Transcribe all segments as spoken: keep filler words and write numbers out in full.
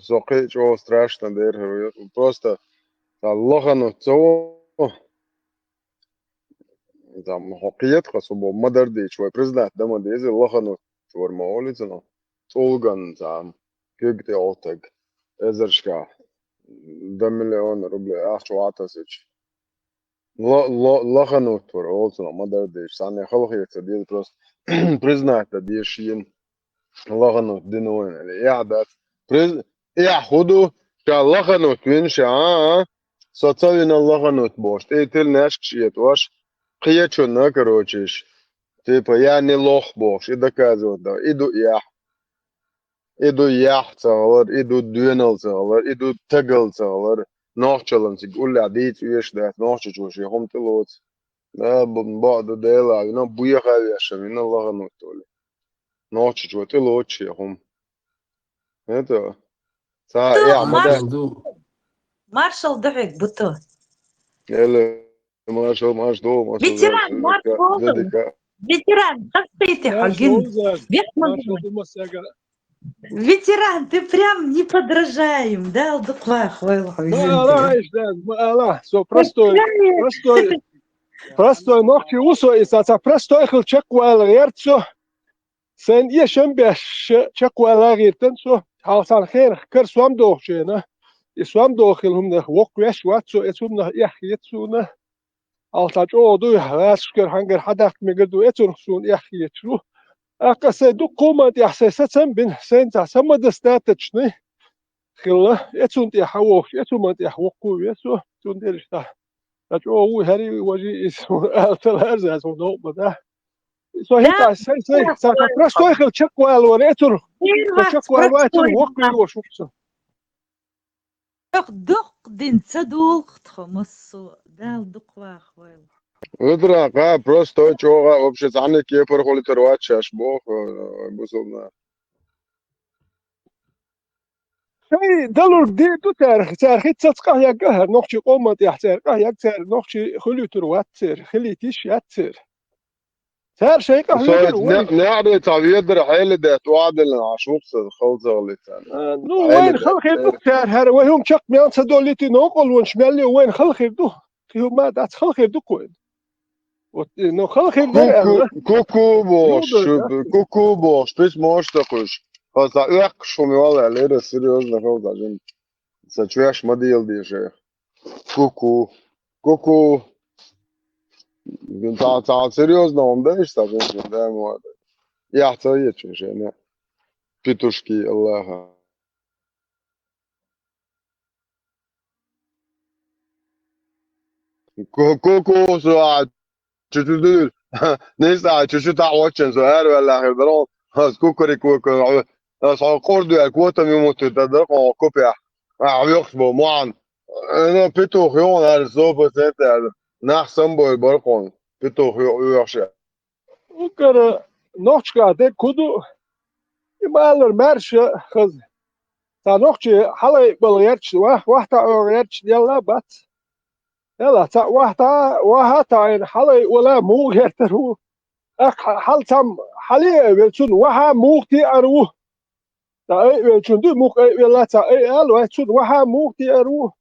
Со кхин а чӀогӀа страшно дера хӀара. Просто цхьа лаханут ца во. Там, хьо кхетахь, со бо ма-дарра дийча, вай признать дан ма деза, лаханут вара ма олу цунах. ЦӀулган цхьа куьг тӀе Ӏуттаг, эзаршкахь, до миллиона рублей ахча ваьттазича. Ло-, ло-, лаханут вара олу цунах ма-дарра дийча. Цхьанне халахета ца деза, просто признать дан деза шена. Лаханут дина вайна, или эхь дац. Приз-, эхь хӀун ду? Ша лаханут вина ша, а, а? Со ца вина лаханут бохуш, тӀе тилла нешкаш этӀош, кхечунна, короче, иш. Типа, я не лох бохуш, и доказывать дан. И ду эхь. И ду яхь ца хилар, и ду доьналла ца хилар, и ду стагалла ца хилар. Нохчаллин цига уллехь дийца оьшуш дац, нохчочо шен хӀума тӀелоцу. Да, бу-, бакъду Дела, вина буьйха а вешан, вина лаханут олий. Нохчочо тӀелоцу шен хӀума. Это, цхьа Буту, эхь ма дац. Маршал ду. Маршал ду хьоьга, Буту. Эла, маршал, маршал ду, маршал ду, Ветеран, маршал марш ду, болдун. Ветеран, хастайте, Маршал хьоьгин. Маршал ду, массаьга. Ветеран, ты прям неподражаем, да, Дала дукха вахавойла хьо. Ма ала, ишта, ма ала, со простой, простой, простой нохчи ву со, и сан цхьа простой хила чекхвала гӀерта со. Сайн эшам беш чекхвала гӀертан со. Хьалха цхьана хенах кара сом дохучу хенахь, и сом доху хила хӀуманах воккхавеш вац со, эцу хӀуманах эхь хета суна. Хьалха цхьа чӀогӀа дуй, гӀазкхашкара хьангара хьадаккха мегар ду, эцунах суна эхь хеташ ву. ТӀаккха сайн дуккха хӀуманна тӀехь сайн сацам бина, сайна цхьа самодостаточный хилла, эцунна тӀехь хьан вохуш, эцу хӀуманна тӀехь воккхаве со, цундела иштта. Сан чӀогӀа ву, хӀара и важа иза, ала ца лаьара аса хьуна новкъа ма дац. Со хӀинца, сайн, сайн, сан, сан простой хила чекхвала вара эцунах. Со чекхвала вара эцунах, воккхаве ву со. Доккха дин ца долу тхо массо, Дала дукха вахавойла. Лударан кха, простой чӀогӀа, вообще цхьанна кепара хилийтар вац шаьш боху, э, бусулба нах. Шайн далург де ду цара, цара хӀинццалц къахьегна хӀара нохчийн къоман тӀехь, цара къахьегна, цара нохчий хуьлуьйтур вац цара, хилийта йиш яц цара. Цара шайн къахьегна вай. НеӀаре цхьа ведар хьеле даьтта, охьадиллина Ӏаш ву-кх сан, хала ца хилийта царна. А, ну, вайна хала хир ду-кх цара, хӀара вай хӀума чекх мел ца доллуьйтий, новкъарлонаш мел ю, вайна хала хир ду. Кхин хӀума дац, хала хир ду-кх вайна. Вот, э, ну, хала хир дара аьлла. Ку-ку, ку-ку бохуш, ку-ку бохуш, письмош ца кхуьйсуш. Хьо сан оьккхуш хӀума йолу аьлла, серьёзно хала ца жима. Сан чоьш ма дела деза шайх. Ку-ку. Ку-ку. Цхьа, цхьа серьёзно хӀума даьш, цхьа женщина, да, ма вада. Эхь ца йечун шайна. Петушки Аллаха. Ку-, ку-ку, со а, чу-чу дуьйла. Нийса а, чу-чу таӀоччан, со араваьлла хир дара. Ас кукареку, ас хьо къур дуьйла, котам ю муттуьйту дар хьо купехь. А, хьоькхуш бо, муьлхана. Э, ну, петух ю, наверное, сто процентов. Нах самбой бар хьуна. Петух ю, оьхуш. Укара нохчашкахь дерг хӀун ду? И ма аллара, маьрша хаза. Цхьа нохчий хьалаайбала гӀерташ, ваьхьа, ваьхьа таӀо гӀерташ делла бац. Делла, цхьаъ ваьхьа таӀа, ваьхьа а таӀийна, хьалаайвала муха гӀертар ву? ТӀаккха хьал цхьамма хьалаайвелла, цунна ваьхьа муха теар ву? Цхьа айвеллачунна дуй, муха айвелла, цхьа айвелла вай, цунна ваьхьа муха теар ву?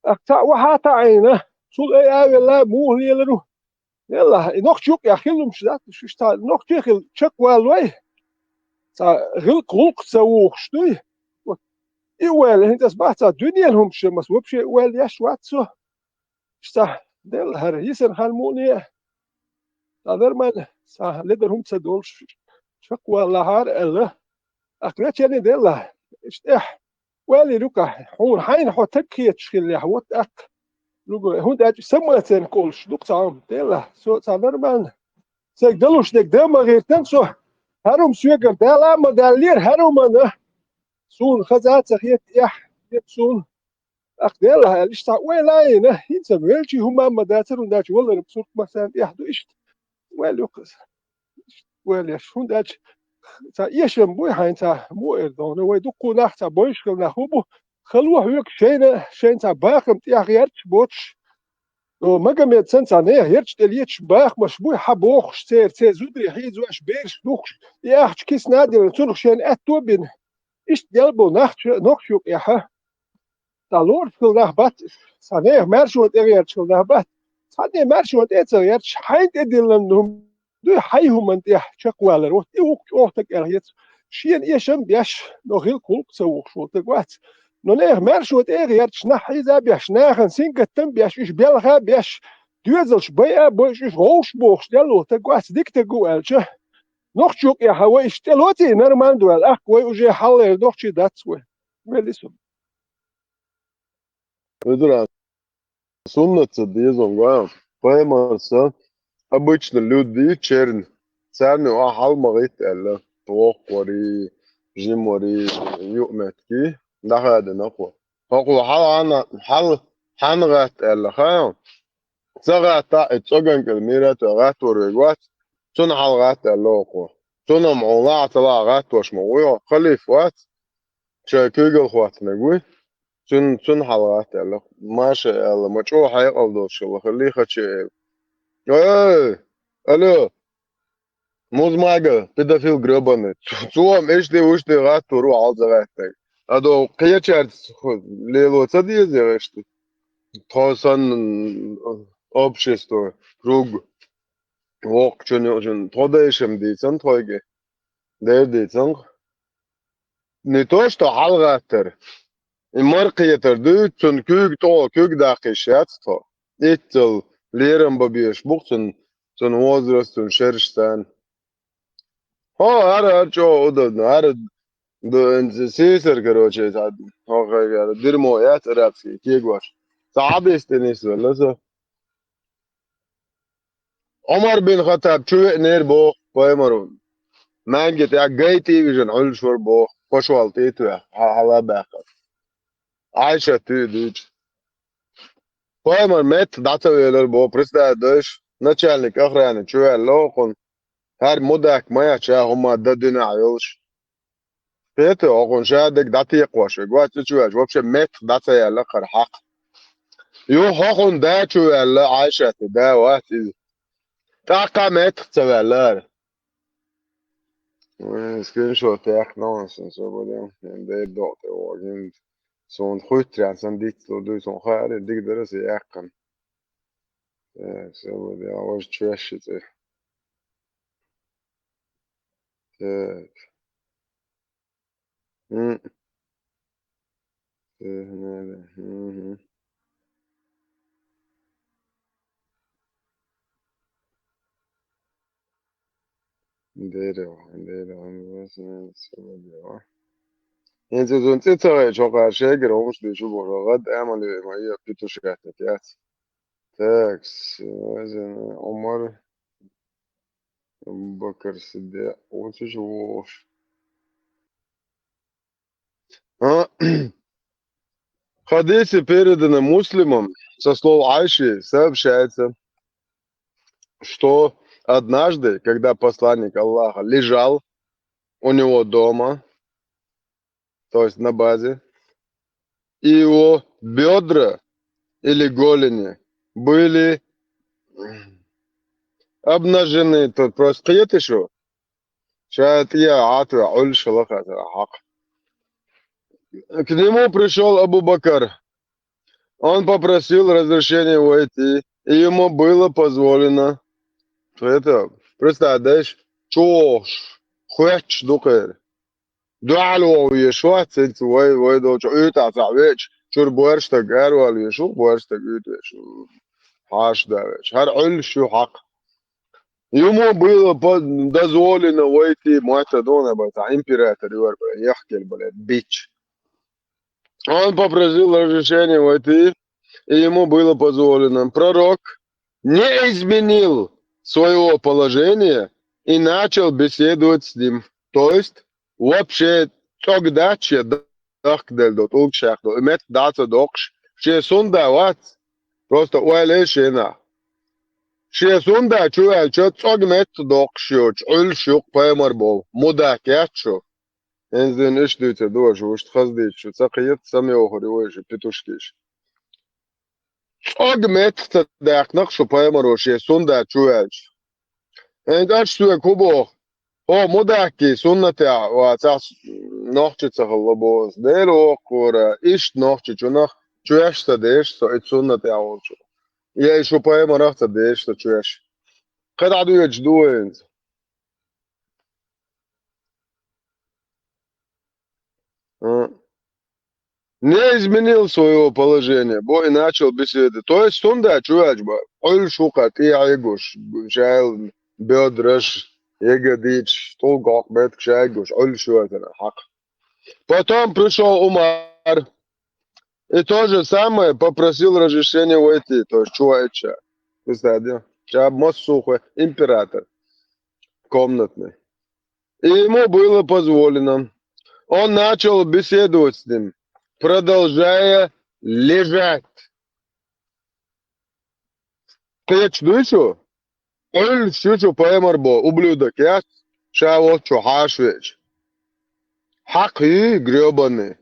ТӀаккха цхьаъ ваьхьа а таӀийна, цул айвелла муха лелар ву? Делла, и нохча юкъехь хила хӀумаш дац, уьш цхьа нохчий хила чекхвала вай. Цхьа гӀиллакх-гӀуллакх ца вухуш дуй. Вот. И ойла, хӀинца ас бац, цхьа дуьненан хӀумаш, ас вообще ойла еш вац со. Иштта, делла хӀара, йисина хӀара муъне а. Цхьа нормально, цхьа ледар хӀума ца долуш, чекхвалахьара аьлла. ТӀаккха вечерний делла, иштта эхь, ойла ю-кх ахь, хьуна хьайна хьо таг хеташ хиллехь, вот тӀаккха. Другой, хӀунда аьлча самооценка олуш ду-кх цхьа хӀума, делла, со цхьа нормально. Сайга далуш дерг дан ма гӀиртина со, хӀара хӀума соьгара дала а ма даллера, хӀара хӀуманна. Суна хаза а ца хета, эхь хета суна. ТӀаккха делла аьлла, иштта цхьа ойла а йина, хӀинца велчий хӀума а ма дацара, хӀунда аьлча валар сурт массарна тӀехь ду иштта. Ойла ю-кх аса. Иштта ойла еш, хӀунда аьлча цхьа эшам буй хьайна цхьа, муха эр дохуна, вай дуккха нах цхьа бойуш хила нах хӀун бу, хало хьоьгуш шайна, шайна цхьа бахам тӀехь гӀерташ боцуш. О, Магомед санна цхьа нехан ярташ тӀе леташ бахамаш буй, хьан бохуш церан, церан зударий хьийзош, бераш духуш, и ахча кисана а дина, цунах шайна аьтто а бина. иштта дел бу нах чу-, нохчо юкъехьа. Цхьа лоруш хила нах бац, цхьа нехан маьршонна тӀе гӀерташ хила нах бац. Цхьанне маьршонна тӀе а ца гӀерташ, хьайна тӀе диллина дуй, хьай хӀуманна тӀехь чакхвалар. Вот и вукху чӀогӀа стаг аьлла хета. Шена эшам беш, но хила кхулкъ ца вухуш волу стаг вац. Но нехан маьршонна тӀе а гӀерташ, нах хьийза а беш, нахана сингаттам а беш, уьш белха а беш, доьзалш байа а бойуш, уьш гӀовш бохуш, делла волу стаг вац, дика стаг ву аьлча. Нохчо юкъехьа вай иштта тӀе лоций, нормально ду аьлла, ахка вай уже хьаллера нохчий дац вай. Мел и со. Везара, суннатца деза ван, пайхамарца обычно люди, чернь, царна а хьал ма гӀитта аьлла, воккхавари, жимавари, юкъаметтиги, дӀахадина хӀокхо. ХӀокхо хьал хьан-, хьал хьан гӀатта аьлла хаьа? Ца гӀатта, и цӀоган кӀел мира а тоьхна гӀаттор вега вац, цунна хьал гӀатта аьлла хӀокхо. Цунна-м хьуна лаахь а ца лаахь гӀаттош ма вуй хьо, халиф вац, шайн куьйгалла хӀоттинарг вуй. Цунна, цунна хьал гӀатта аьлла. Маша аьлла, ма чӀогӀа хьекъал долуш хилла, хиллий хаче эла. Эй! Алло! Музмага, педофил грёбаный. Цо-м иштта, иштта гӀаттор ву хьал ца гӀаьттинарг. Ада кхечаьрца лело ца деза иштта? Тхо санна общество, круг, воккхачун йолчун, тхо дайшам дийцан тхойга. Дер дийцан. Не то, что хьал гӀаттар. И мара кхетар дуй, цунна куьйга тӀо, куьйга даккха йиш яц тхо. Иццал лерам бан безаш бу-кх цунна, цунна возраст, цунна шераш царна. ХӀо, хӀара, хӀара чӀогӀа удобно, хӀара ду-, сийсара, короче, цхьа, хӀо, хӀара дерьмо яц арабский, кегош. Цхьа хьадис тӀе нисвелла со. Ӏумар бин Хаттаб чу веанера боху пайхамаро. Маьнги тӀехь гай тӀе а вижина Ӏуьллуш вара боху, пашвал тӀе а тоьхна, хьа-, хьала а баьккхина. Ӏайшат туьйа дуьйцу. Пайхамар метта дӀа ца велара боху, представь дойш, начальник охраны чу ваьлла хӀокхунна. ХӀара мудак ма яц ша хӀума дан динехь йолуш. Кхета, хӀокхунна ша дерг дӀатекхош верг вац, цу чу ваьлча, вообще метта дӀа ца яьлла хӀара хьакха. Юха хӀокхунна да чу ваьлла, Ӏайшатан да вац иза. ТӀаккха метта ца ваьлла хӀара. Ой, скриншот яьккхина ван сан собарем, эн дер докъу тӀе вогӀу, суна хуьттарян сан диц лур дуй, суна хаьара, дика дара аса яьккхина. Так, собарем, важа чоьшши цӀе. Так. М. Так, надо. Мгм. Дерево, дерево, дерево. ХӀинца иза цӀе ца гӀайчу хӀокхара шегара хӀумаш дуьйцуш бу, гӀад амале ма е петушкатник яц. Так, с-, Ӏумар Бакар Сиддикъ, вуьшта вогӀуш. А, в хадисе, переданном Муслимом, со слов Айши, сообщается, что однажды, когда посланник Аллаха лежал у него дома, то есть на базе, и его бедра или голени были обнажены, то просто кхеташ шу, ша тӀе а Ӏатве Ӏуьллуш хилла хаза хьакха. К нему пришёл Абу Бакр. Он попросил разрешения войти, и ему было позволено. Это, представь, дайш, чохуш, хоьттуш ду кхера. Дуьхьал вогӀу веш вац, хӀинца вай, вай долчу Ӏуьйтахь цхьаъ веача, чуьра боьрша стаг аравала веш ву, боьрша стаг уьйту веш ву. Хьаша да веш. ХӀара Ӏуьллуш ю хьакха. Ему было по-, дозволено войти, мойтта дона бара, цхьа император юьйр бара, яхкелла бара, бич. Он попросил разрешения войти, и ему было позволено. Пророк не изменил своего положения и начал беседовать с ним. То есть, вообще, цӀогдач я дахкаделла до, тӀулгаш хьаькхна до, и метта дӀа а ца доккхуш, шен сунда вац, просто ойла шена. Шен сунда чу ваьлча, цӀог метта доккхуш йоцу, Ӏуьллуш юкъа пайхамар болу, мудак яц шу. ХӀинца дина иштта дуьйцур ду аша, вуьшта хаза дийца шу ца кхета, самайохур ю вай шу петушкиш. ЦӀог метта ца даьккхина шу пайхамаро шен сунда чу ваьлча. ХӀинца аша соьга хӀун боху? Хьо мудаккий суннатехь вацахь, нохчи ца хилла боху ас. Дела воккхавара, иштта нохчичунах чоьш ца деш со, и суннат тӀехь волчу. Я и шу пайхамарах ца деш со чоьш. КхидӀа доьдуш ду вайна. А. Не изменил своего положения, бо и начал беседы. То есть, сунда чу ваьлча бан, Ӏуьллуш ву кхара тӀехьа гуш, шайл бедраш, ягодичаш, тӀулгах бетка шай гуш, Ӏуьллуш ваьлча хьакха. Потом пришёл Умар и то же самое попросил разрешения войти, то есть чу ваьлча. Представь, ша массо а император комнатный. И ему было позволено. Он начал беседовать с ним, продолжая лежать. Кхечу дуй шу? Ӏуьллуш ю шу пайхамар бо, ублюдок яц, ша волчу хьаша веача. Хьакха ю, грёбаный,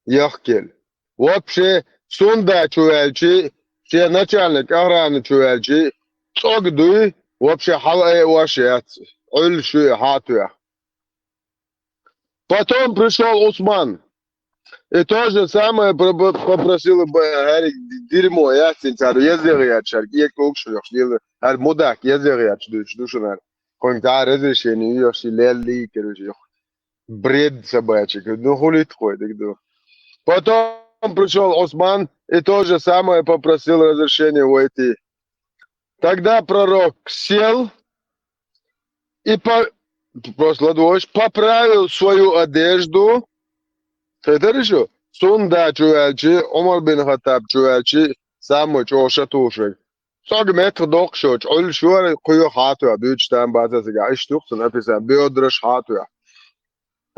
яхкель. Вообще, сунда чу ваьлчи, шен начальник охраны чу ваьлчи, цӀог дуй, вообще, хьала айъош яц, Ӏуьллуш ю и хьатоьхна. Потом пришёл Усман. И то же самое про-, про-, попросил бы, хӀара дерьмо яц, цара еза яхъяьча, хӀара кӀекӀугаш йохуш дела, хӀара мудак еза яхъяьча дуьйцуш ду шуна хӀара. Кхуьнга цхьа разрешение йохуш, лелли, короче, йоху. Бред собачий. Ну, хули тхой, так ду. Потом пришёл Усман и то же самое попросил разрешения войти. Тогда пророк сел и по-, просто ладош, поправил свою одежду. Хетар шу? Сунда чу ваьлчи, Умар бин Хаттаб чу ваьлчи, самый чӀогӀа шатушек. ЦӀог меттах доккхуш йоцу, Ӏуьллуш йора, кхоьхьа хьатоьхна, дуьйцуш там бацара цигахь, иштта ю-кх цуьнан описание, бедраш хьатоьхна.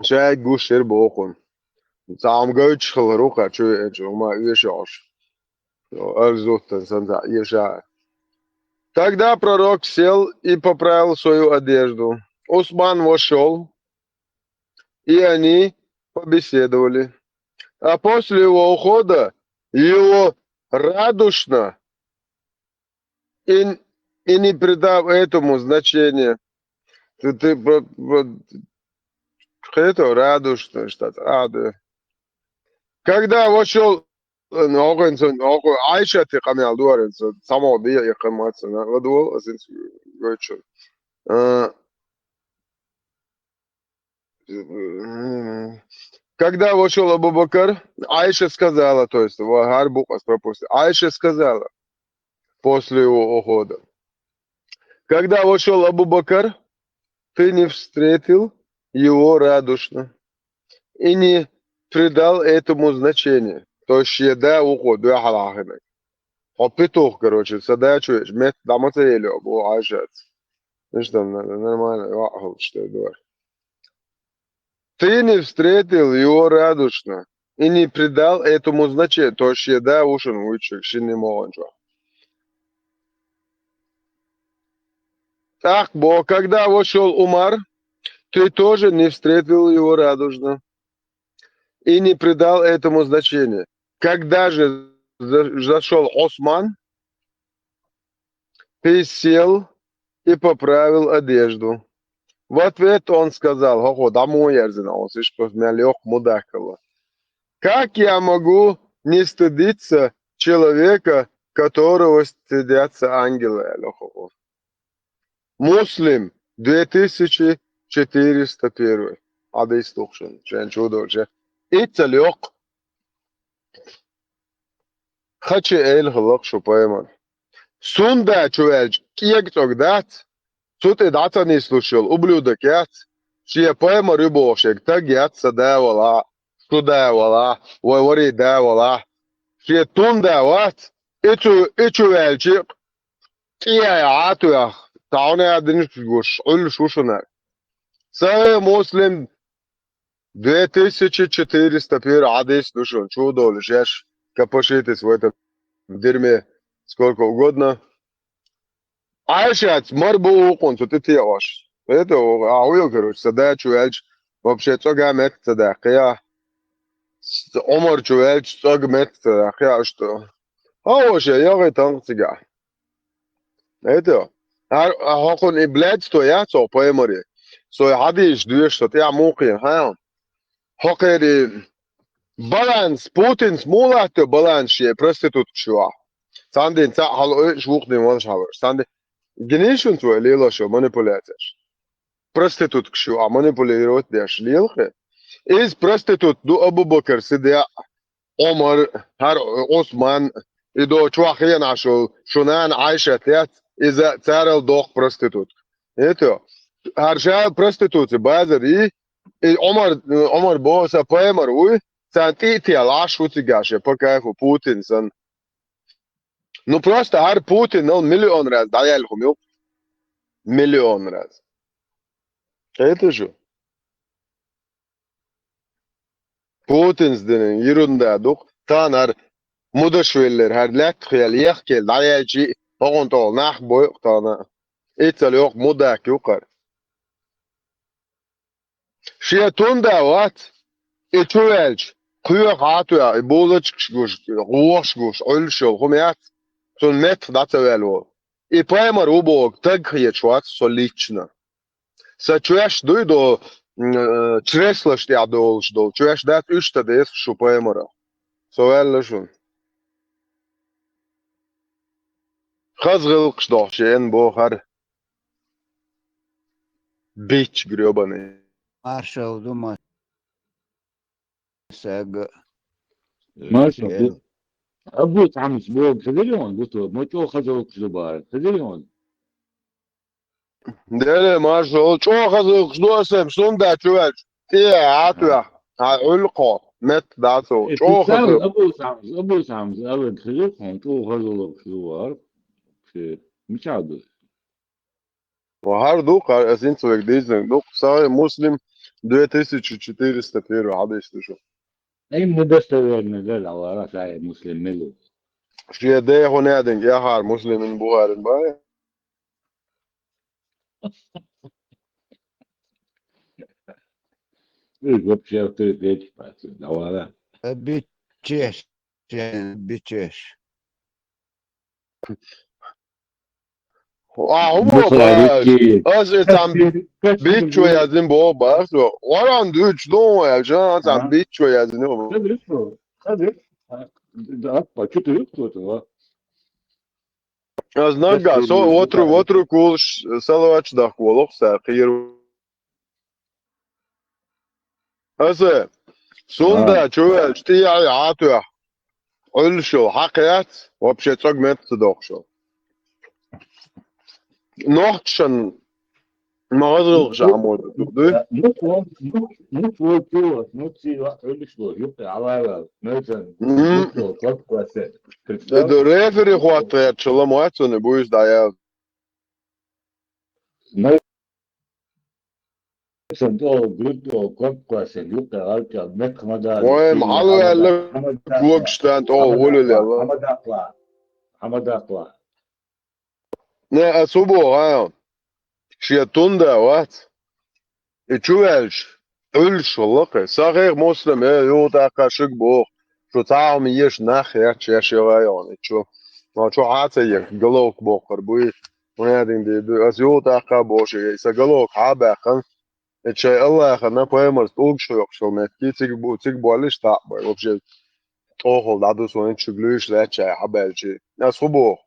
Шайга гуш хир боху. Цхьа хӀума гойтуш хилла рукха чу веача, хӀума оьшуш йолуш. Арзуттан санна цхьа эша. Тогда пророк сел и поправил свою одежду. Усман вошёл, и они побеседовали. А после его ухода его радушно и, и не придав этому значения. Ты, ты про-, про-, это радушно, что-то, а, да. Когда вошёл, э, ну, охуй, ну, охуй, Айшати къамел дуарен, со, само бия и къамат, со, на, ладвол, а, син, гойчу. А, Когда вошёл Абу Бакр, Айша сказала, то есть, ва-, гьар букъас пропусти. Айша сказала после его ухода: «Когда вошёл Абу Бакр, ты не встретил его радушно и не придал этому значения». То есть, шен да вукхо дуьхьал хьахинарг. Хьо петух, короче, сан да чу веача, метта дӀа ма ца елла, боху Айшас. Иштта нормально, йоӀ хилча, тӀе дора. Ты не встретил его радушно и не придал этому значения. То есть, шен да ву шуна вуьйцург, шина могӀанчохь. ТӀаккха боху, когда вошёл Умар, ты тоже не встретил его радужно и не придал этому значения. Когда же за-, зашёл Осман, ты сел и поправил одежду. В ответ он сказал: «ХӀокхо дӀа муха ерзина, оцу ишкъа мел йоккха мудаккала. Как я могу не стыдиться человека, которого стыдятся ангелы?» — аьлла хӀокхо. Муслим, две тысячи четыреста первый. Хьадис ду-кх шуна, шен чу долчу. Иццал йоккха. Хачи эйла хилла-кх шу пайхамар. Сунда чу ваьлча, кӀегацӀог дац, цу тӀе дӀа ца нислуш йолу ублюдок яц, шен пайхамар ю бохуш ерг таг яц, сан да валахь, шу да валахь, вай варий да валахь. Шен тун да вац, и цу, и чу ваьлча, кӀиай Ӏатоьхна, тахьуна а динаш гуш, Ӏуьллуш ву шуна. Сахьихь Муслим, две тысячи четыреста первый хьадис ду шуна, чу долуш еш, копошитесь в этом дерьме сколько угодно. Айшаца мара бу укхунца тӀе теӀош. Это, а, хьуьл, короче, сан да чу ваьлча, вообще цӀога метта ца даьккхи, я. Ӏумар чу ваьлча, цӀога метта ца даьккхи, я, что? Хьо вообще, ягӀий танкъа цигахь. Это, хӀара, хӀокхунна и блядство яц хӀокху пайхамаре. Со и хьадисаш доьшу, со тӀехь муха кхийна, хьа? хӀокхерий баланс, Путинс муха латтайо баланс шен проституткаш юкъахь? Цхьана дийнахь цхьаъ хьалаойуш, вукху дийнахь валаш хьалаойуш. Цхьана дийнахь гинийшунца вай лелош йолу манипуляцеш. Проституткаш юкъахь манипулировать деш лелахь. Иза проститутка ду Абу-Бакар Сиддикъ, Ӏумар, хӀара Ӏусман, и до чохь хенахь шу, шу нана Ӏайшат яц, иза царал доккху проститутка. ХӀета, хӀара ша проституци базар йий, и Ӏумар, Ӏумар боху сан пайхамар вуй, царна тӀе а тел Ӏаш ву цигахь шен, по кайфу Путин санна. Ну, просто хӀара Путинал миллион раз дӀаяьлла хӀума ю. Миллион раз. ХӀета шу? Путинс динан ерунда ду-кх. Тахана хӀара Мудашвили, хӀара лаьттах яьлла, ехкелла дӀаяьлча, хӀокхунна тӀехула нах бойу-кх тахана. Иццал йоккха мудак ю-кх хӀара. Шен тун да вац, и чу ваьлча, кхоьхьа Ӏа а тоьхна, и булочкаш гуш, гӀохаш гуш, Ӏуьллуш йолу хӀума яц, цунна меттах дӀа ца ваьлла волу. И пайхамар ву боху таг хеташ вац со лично. Сан чоьш дуй до, м, э, чреслаш тӀехь долуш долу чоьш дац, уьш ца деза шу пайхамарах. Со ваьлла шуна. Хаза гӀиллакхаш дохуш еана боху хӀара. Бич грёбаный. Маршалла ду ма сага. Маршалла ду. Абу Тамс боху, хаза гӀиллакхаш ду, ма чӀогӀа хаза гӀиллакхаш ду бара. Хаза гӀиллакхаш ду. Деле, маршалла, чӀогӀа хаза гӀиллакхаш ду аса, сунда чу ваьлча. ТӀе а тоьхна, хьан Ӏуьллу кхо, метта дӀа ца ву. Э, чӀогӀа хаза гӀиллакхаш. Абу Тамс, Абу Тамс, алан хаза гӀиллакхаш ду бара. Мича ду? Ва хӀара ду-кх, ас хӀинца вайга дийцинарг ду-кх, Сахих Муслим, две тысячи четыреста первый хьадис ду шу. Ай, недостоверно, да, да, вара Сахих Муслим мила ву. Шен ден хӀун яьдинга, яхьара Муслимин Бухарин бай? Уж вообще авторитет, да, вара. Бичеш, бичеш. А, хӀун боху, Бухари, ас и цхьана биччо яздина боху, бах, со. Варан дуьйцуш ду аьлча, цхьана биччо яздина боху. Хаза, хаза. Да, по чу ты кто-то, а? Ас нагга, со отру, отру кулаш салаваташ дахка волу-кх сан кхийра. Аса, сунда чу ваьлча, тӀе а тоьхна, Ӏуьллуш йолу хьакха яц, вообще цӀогметта ца доккхуш йолу. Нохчашна ма хаза гӀиллакхаш а мо ду, дуй? Ну, ну, ну, ну, ци ва Ӏуьллуш йолу, юккъе Ӏалаваьлла, мелсан, Мгм. Ну, кот квасе. Представь. Эду рефери хӀотта гӀерташ лам вац, цунна буьйса дӀаяьлла. Сан тӀо гур тӀо кот квасен юккъе гӀалкӀа мекх ма дала. Вай, ма хьалаваьлла, когаш тӀан тӀо гӀулил яла. Хьамадакла. Хьамадакла. Не, ас хӀун боху, а? Шен тун да вац. И чу ваьлча, Ӏуьллуш валла кхе. Сахих Муслим, э, юха тӀаккха шуьга боху. Шу цхьа а хӀума еш нах яц, шаьш яха а йогӀна, и чу. Ма чу хьа а ца ехка, головка боккхур буй. Ма яьдина де ду. Ас юха тӀаккха боху шуьга, и сан головка хьа а баьккхина. И шайн Аллахана пайхамарца тӀулгаш хьоькхуш йолу метте, цига бу-, цига боллиш таӀ бай. Вообще, тӀохула дӀадусу вайн чуьга луьйш лаьтташ хьабаьлчи. Ас хӀун боху?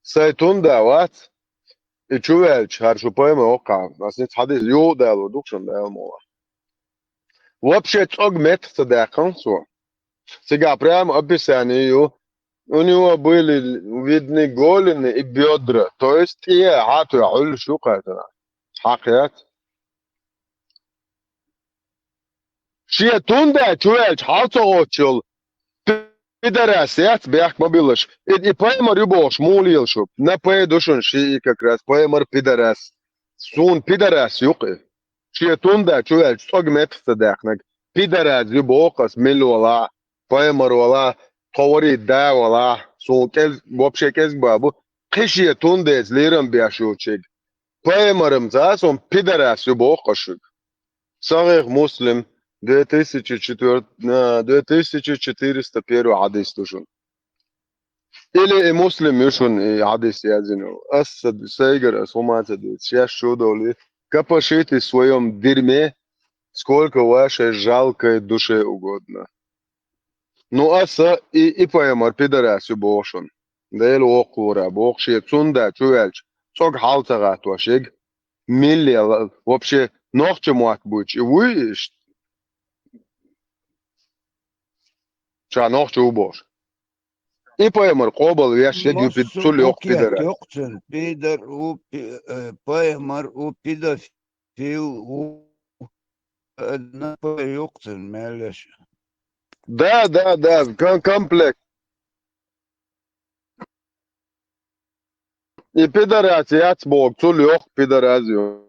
Сайн тун да вац? И чу ваьлча, хӀара шу пайхамар воккхахь, ас ниц хьадийца юха а далур ду-кх шуна Дала мукъалахь. Вообще цӀогметта ца даьккхина цо. Цигахь прямо описание ю. У него были видны голени и бедра. То есть тӀе а тоьхна Ӏуьллуш ю кхетана. Хьакха яц. Шен тун да чу ваьлча хьал ца гӀоттуш йолу пидарас яц бехк ма биллаш. И, и пайхамар ю бохуш муха лела шу? На пе ду шуна шиъ и как раз пайхамар пидарас. Суна пидарас ю-кх и. Шен тун да чу ваьлча цӀогметта ца даьккхинарг. Пидарас ю боху ас мила валахь, пайхамар валахь, тхо варий да валахь. Суна кӀез-, вообще кӀезиг бан бу. Кхин шен тун деца лерам беш йолчерг. Пайхамарца а суна пидарас ю боху ас шуьга. Сахих Муслим, две тысячи четвёртый, э, две тысячи четыреста первый хьадис ду шуна. Или и Муслим ю шуна и хьадис яздина. Ас ца ду-, сайгара ас хӀума ца дуьйцу. Шаьш чу а довлий. Копошитесь в своём дерьме, Сколько вашей жалкой душе угодно. Ну, аса и, и ПМР пидорас ю боху шуна. Дела воккхалора боху, шен цунда чу ваьлча, цӀогах хьал ца гӀаттош, шега милли ла-, вообще нохча мотт буьйцуш, и вуй иштта? Ша нохча ву бохуш. И ПМР къобал веш, шега ю пид-, цул йоккха пидорас. Йоккхачун, пидар у, пи-, э, ПМР у, педофил у, э, на п-, йоккхачун мел еш. Да, да, да, ком-, комплект. И пидорас яц боху, цул йоккха пидорас ю.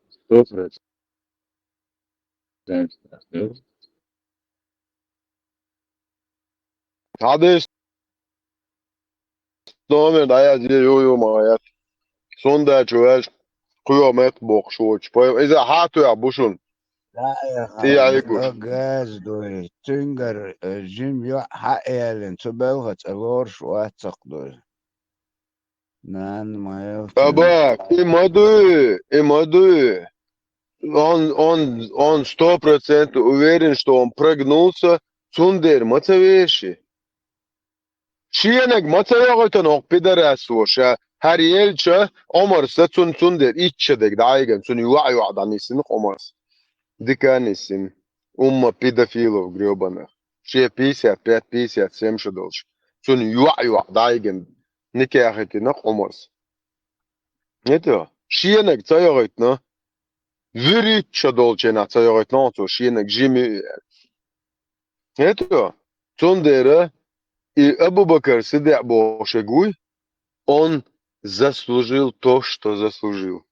Сто процентов. Хьадис номер дӀаязъе, ю, ю, ма яц. Цунда чу ваьлча, кхоьхьа меттах боккхуш воцуш. Пай-, иза хьатоьхна бу шуна. ТӀе яйгуш. Газ дуй. Цуьнгара, э, жима йоӀ хьаэлина, цу белха цӀа лоруш вац цхьаккха дуй. Нана, моя. Аба, и ма дуй, и ма дуй. Он, он, он сто процентов уверен, что он прыгнулся, цундела ма ца веши. Шенаг ма ца йогӀуьйтан хӀокху пидорасо ша, хӀара елча, Ӏумарса цун, цундела итт шо дерг дӀайиган, цуьнан йоӀ-йоӀ дӀанисина Ӏумарса. Дика нисина. Умма педофилов грёбаных. Шен пятьдесят пять, пятьдесят семь шо долуш. Цуьнан йоӀ-йоӀ дӀайиган, никаьхатина Ӏумарса. ХӀета, шенаг ца йогӀуьйтна. ВуьрхӀитта шо долчу хенахь ца йогӀуьйтна оцо шенаг жима ю аьлла. ХӀета, цундела и Абу-Бакар Сиддикъ бохуш верг вуй, он заслужил то, что заслужил.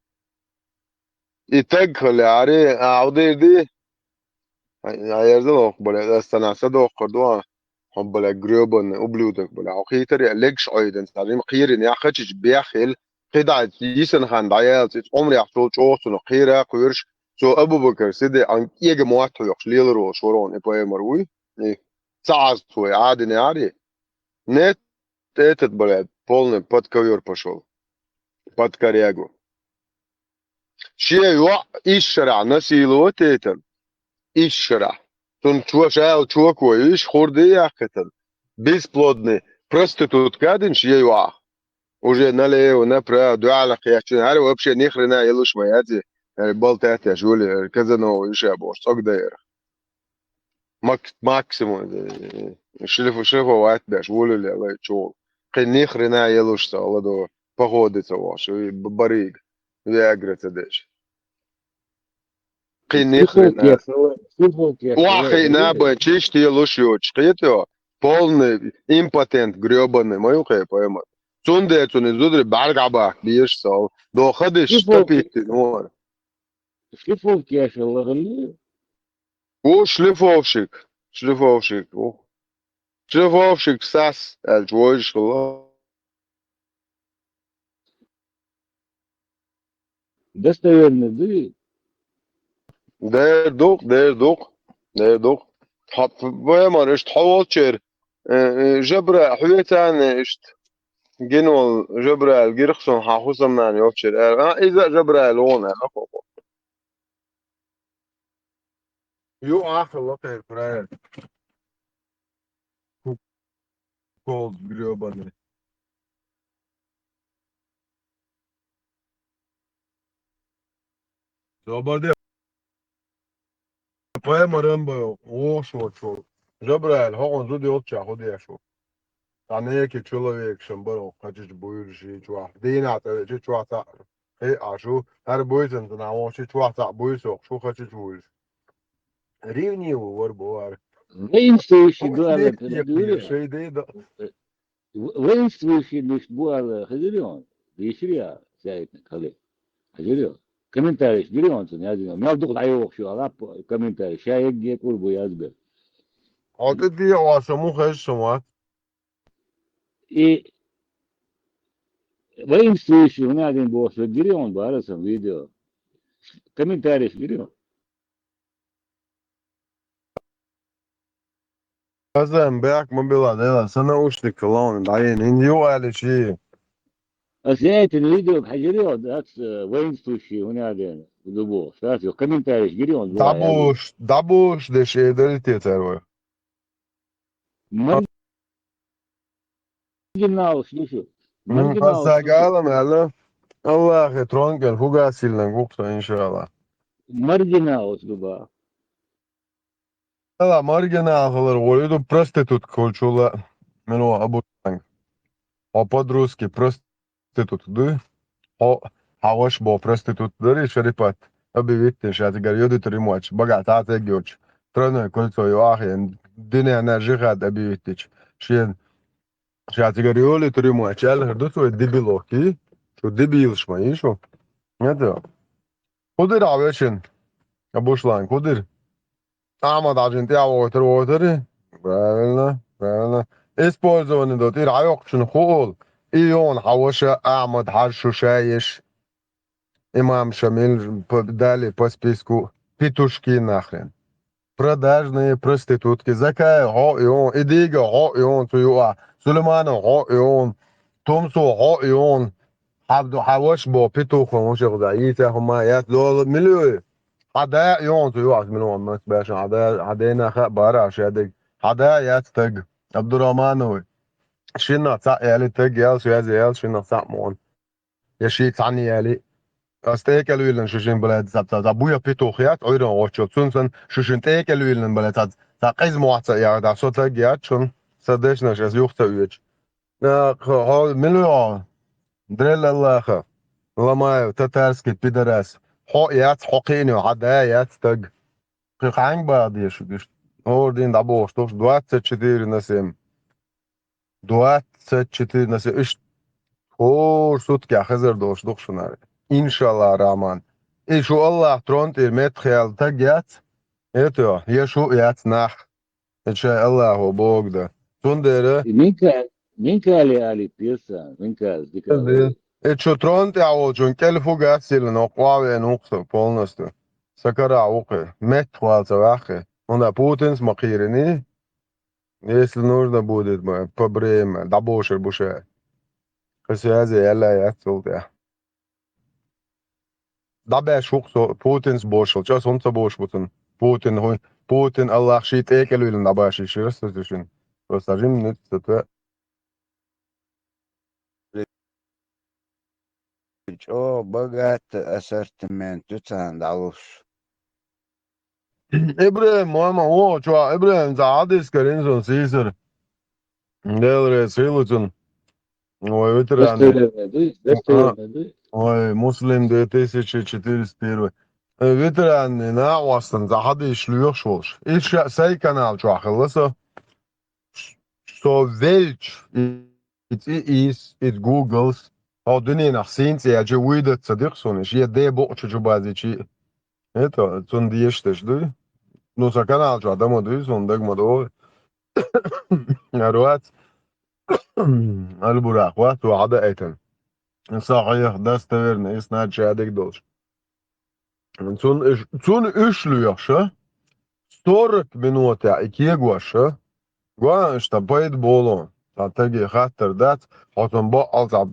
И таг хиларе, а, хьо дийр ди? Ай, ай, ерзал хӀокху, бля, ас цхьанхьа садоккхур ду, а? Хьо, бля, грёбаный ублюдок, бля, хьо хийтар я, легаш Ӏойдан, цхьа жима кхийрина, я кхачич беххил, кхидӀа йисина хан дӀаялца, иза Ӏумарехь цул чӀогӀа цунах кхийра кхоьруш, цо Абу-Бакар Сиддикъан кӀега мотт хьоькхуш лелар волуш вара хьуна и пайхамар вуй? И ца Ӏаза цо и Ӏадина яри? Нет, этот, блядь, полный под ковёр пошёл. Под корягу. Шен йоӀ исс шарахь насиловать яйтан, исс шарахь. Цунна чо-, шал чоко йиш хурде яьккхитан. Бесплодный проститутка а дина шен йоӀах. Уже налево, направо, дуьхьал кхеччина, хӀара вообще ни хрена йолуш ма яц и, хӀара болтать еш, вуьлий, хӀара Казанова йиша бохуш, цӀогдайра. Мак-, максимум, э, шлиф-, шлифовать беш, вуьлий, лай чул. Кхин ни хрена йолуш ца ладо, походы ца вахаш, и б-, барига, Виагра ца деш. Кхин ни хрена. Шлифовка, шлифовка. Ваххийна бен, чист йолуш йоцуш, кхетайо? Полный импотент грёбаный, ма ю кхе пойма. Цундела цунна и зударий бӀаьрг Ӏабахка безаш ца ву. Дохадиш, шлифовка. Стопиттина вара. Шлифовка еш хилла хилла? Ву шлифовщик, шлифовщик ву. Шлифовщик сас аьлча вуьйжаш хилла. Достоверный дуй? Дер ду-кх, дер ду-кх, дер ду-кх. Хьо, п-, поймар, иштта хьо волчеран, э, э, Жабра-, хьоьцарна иштта гина волу Жабраил гира-кх суна хьан хӀусамнана йолчеран аьлла. А, иза а Жабраил ву хьуна аьлла кхо. Ю ахьа лакхера, правильно. Куколд грёбаный. Собар де. Поймаран бан вохуш волчу. Жабраил, хӀокхуьнан зуда йолччохь хӀун деш ву? Цхьа некий человекашна бара хӀокху кхаччалц буьйлуш и чохь. Дийнахь тӀе веча чохь цхьаъ хиъ Ӏаш ву. ХӀара буьйсанца нах вон ши чохь цхьаъ буьйса хӀокху шу кхаччалц вуьйлуш. Ревнивый вара боху хӀара. Воинствующий бу ала, хӀокху некий шайн ден дан. Воинствующий луьйш бу ала хезира хьуна? Дийшира я, Саидна, кхале? Хезира я? Комментарийш гира хьуна цунна, яздина. Мел дукха дӀайохуш ю ала комментарий. Ша егге кӀур бу язбе. Хьо тӀе дехьа сан муха хеза сан вац? И воинствующий хӀунадин бохуш гира хьуна бара сан видео. Комментарийш гира хьуна. Хазан бехк ма била, дела, сан наушник ловна дӀайина, хӀинца ю аьлла ши. Ас яйтина видео хьажир йо, дац, э, воинствующий, хӀуна дена, дубо. Сас йо, комментарийш гири он, дӀабуш, дӀабуш деш, э, дали те цар вай. Маргиналс, ю шу. М, Маргиналс, аса ю шу. Галам, аьлла. Аллахе трон кӀел фугас силнан гукъса, иншалла. Маргиналс, дуба. Ала маргинал хилар гӀо ю ду проститутка хӀулчула, мила абу танг. Хьо по-русски проститутка ду. Хьо хьаваш бо проститутка дари, Шарипат. Аби виттин ша цигар йодитар ю моч. Бага цаца гьоч. Тройное кольцо ю ахен. Дуьнена жихад аби виттич. Шен ша цигар йолитар ю моч. Аьлхар ду цой дебило ки. Шу дебилш ма ю шу. Это. Кудир а вешин. Абушлан, кудир. Ахьмад Хьажин тӀе а вохуьйтур, вохуьйтури? Правильно, правильно. Использование до тӀера хьайоккхучун хуул. И йогӀун хьан ваша Ахьмад Хьаж шу ша еш. Имам Шамил, п-, далее по списку. Петушки нахрен. Продажные проститутки. Закай хьо йогӀун. Идига хьо йогӀун цу юа. Сулейманов хьо йогӀун. Тумсо хьо йогӀун. Хьабду хьан ваша бо петухон вушах да. Йийца хӀума яц дола милуй. Хьада йонца юхьас милуан мас баьшан хьада, хьадена хаъ бара шадег. Хьада яц таг. Абдурахмановый. Шинна цхьаъ яли таг ял, швязи ял, шинна цхьаъ мон. Я ши цхьани яли. Ас тӀекӀел вилан шушин, блядь, цхьа, цхьа, цхьа буя петух яц, Ӏуйран гъочо. Цун сан шушин тӀекӀел вилан, блядь, цхьа, цхьа къиз мугӀаца яга, да, со таг яц шун. Са дешнаш ас юхца уьч. Э, хо-, хо-, мила йо? Дрель Аллаха. Ламаев, татарский пидорас. Хьо яц, хьо кхийна, хьан да яц таг. Кхы хьанга баха деша гишт? Ордин дӀабохуш тухуш двадцать четыре на семь. Двадцать четыре на семь. Ишт хор суткех хезар долуш духу шунара. Иншалла, Рахман. И шу Аллах трон тӀера меттахъяла таг яц? Это, я шу яц нах. Эчай Аллахо богда. Цундела Минка-, Минкали али пирса, Минка дика. Эчу трон тӀехь волчун кӀел фугас силна, къовен вукху со полностью. Сакара вукхе, меттахвал ца ваьххе. Унда Путинс ма кхийрини. Если нужно будет, мы по время, дӀабошар буша. Кхы связи яла яц цул тӀехь. ДӀабеш ву-кх со Путинс бошал, чӀа сунца бош бу цун. Путин, хӀун, Путин Аллах ший тӀекӀел вилан дӀабаший шира со цу шин. Просто жим нуьцу ца тоьа. ЧӀо багатта ассортимент ду царна дӀалуш. Ибрахим, мама, о, чувак, Ибрахим, цхьа хьадис карийна суна сийсара. Дела реза хуьлда цунна. Вай ветеран. Достоверный дуй, достоверный дуй. Вай, Муслим, две тысячи четыреста первый. Э, ветеранный накъостан цхьа хьадис лоьхуш волуш. Иза ша сайн канал чохь хилла со. Со велча, и, и цӀе ийс, и Гуглс. Хьо дуьненахь сийна цӀе яьлча, вуй дац ца дикх суна, шен ден букъ чу чу базичи. Это, цунна дезаш дерш дуй? Ну, сан канал чохь дан ма дуй, суна дага ма догӀу. Аруац. Албурах вац, ву хьадаайтан. Сахьих, достоверно, иснад шадерг долуш. Цунна уьш, цунна уьш лоьхуша, сорок минутехь и кегоша, гуан иштта пайда болу, цхьа таге хаттар дац, хьо цунна баккъал цхьа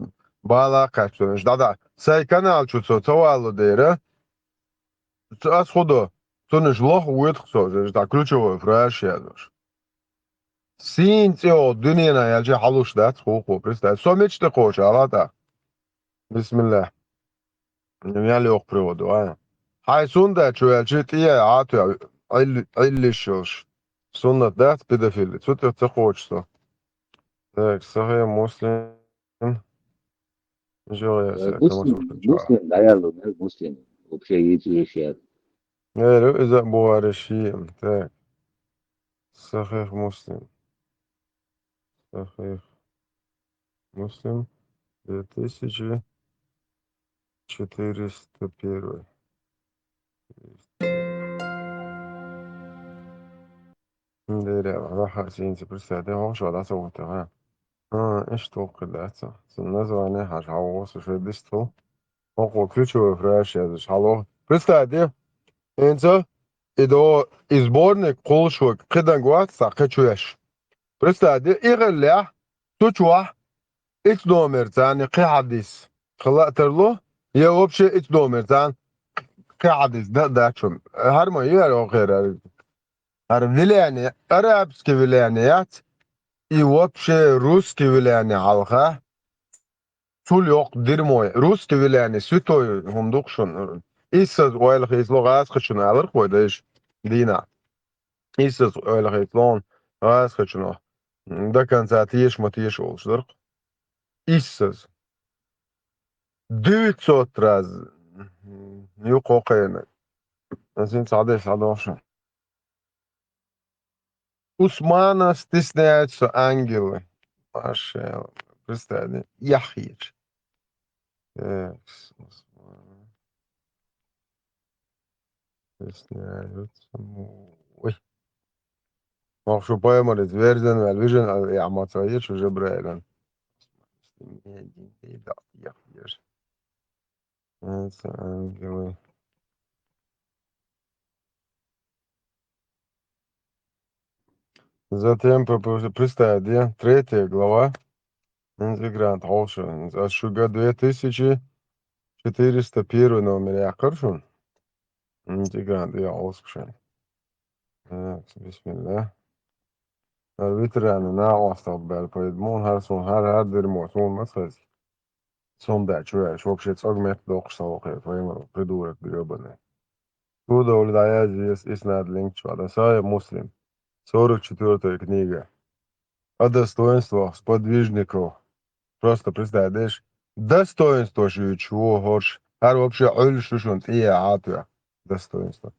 бала а кхаьчна, иштта дӀа-дӀа. Сайн канал чу цо ца валло дера, ц-, ас хӀу до, цунна иштта лоха воьдух со, иштта ключевой фразаш яздеш. Сийна цӀе йолу дуьненахь яьлча хьалуш дац хӀуъа, представь. Со мича тӀе кхочу, ала тӀаккха? Бисмиллах. Мел йоккха приводу, а? Хьайн сунда чу ваьлча, тӀе а тоьхна, Ӏилли-, Ӏиллиш йолуш. Суннат дац педофили. Цу тӀе ца кхочу со. Так, Сахьих Муслим. Жо я, э, Сахьих Муслим, Муслим, чохь. Муслим, дӀаяьлла, да, Муслим. Вообще, еза еш яц. Э, иза а Бухари шиъ. Так. Сахьих Муслим. Сахьих Муслим, две тысячи четыреста первый. Дера, ваха синца представь, де хьо шо дӀа ца вутта, ха? А, иштта воккхур дац. Цун название хьажа, хьан вогӀу со шуьга дистхула. ХӀокхо ключевой фразаш яздеш хьалоху. Представь, де, хӀинца и до, и сборник кхуллуш ву, кхидӀанга вац, цхьа кхечу еш. Представь, де, и хиллехь, цу чохь Итт номер царна кхин хьадис хила а тарлу, я вообще итт номер царна кхин хьадис да а дац шуна. ХӀара ма яра оха хӀара. ХӀара влияние, арабский влияние яц, и вообще русский влияние хьалха. Цул йоккха дерьмо. Русский влияние святой хӀума ду-кх шуна. Иссаза ойла хийцало гӀазкхичунна, аларх вай дайша дийнахь. Иссаза ойла хийцало гӀазкхичунна. До конца теша ма теша волуш дара-кх. Иссаза. Девятьсот раз юкъа кхайна. Ас хӀинца схьадеш схьадохуш. Усмана стесняются ангелы. Машалла. Представь, яхъеча. Так, Усмана стесняются. Ой. Ох, шу пайхамарца верзина ваьлла, вижина а яхьмаца ваьлла, шу Жабраилан. Яхъеча. Ангелы. Затем, п-, п-, представь, да, третья глава. Интегрант, хьовша. Ас шуьга две тысячи четыреста первый номер яьккхар шуна. Интегрант, я, хьовса шайн. Так, бисмилла. ХӀара ветераны накъостал баьлла пайда ма ву, хӀара суна, хӀара, хӀара дерьмо суна ма ца хеза. Цунна даьча ваьлча, вообще цӀогу метта доккхуш ца вахе, пайхамар, придурок грёбаный. Чудо уль дӀаязъе ас иснад лингчохь, да, Сахьихь Муслим, сорок четвёртая книга. О достоинствах сподвижников. Просто представь, деш, достоинство шуьйцуш ву хӀорш, хӀара вообще Ӏуьллуш ду шуна тӀе а хьатоьхна. Достоинство.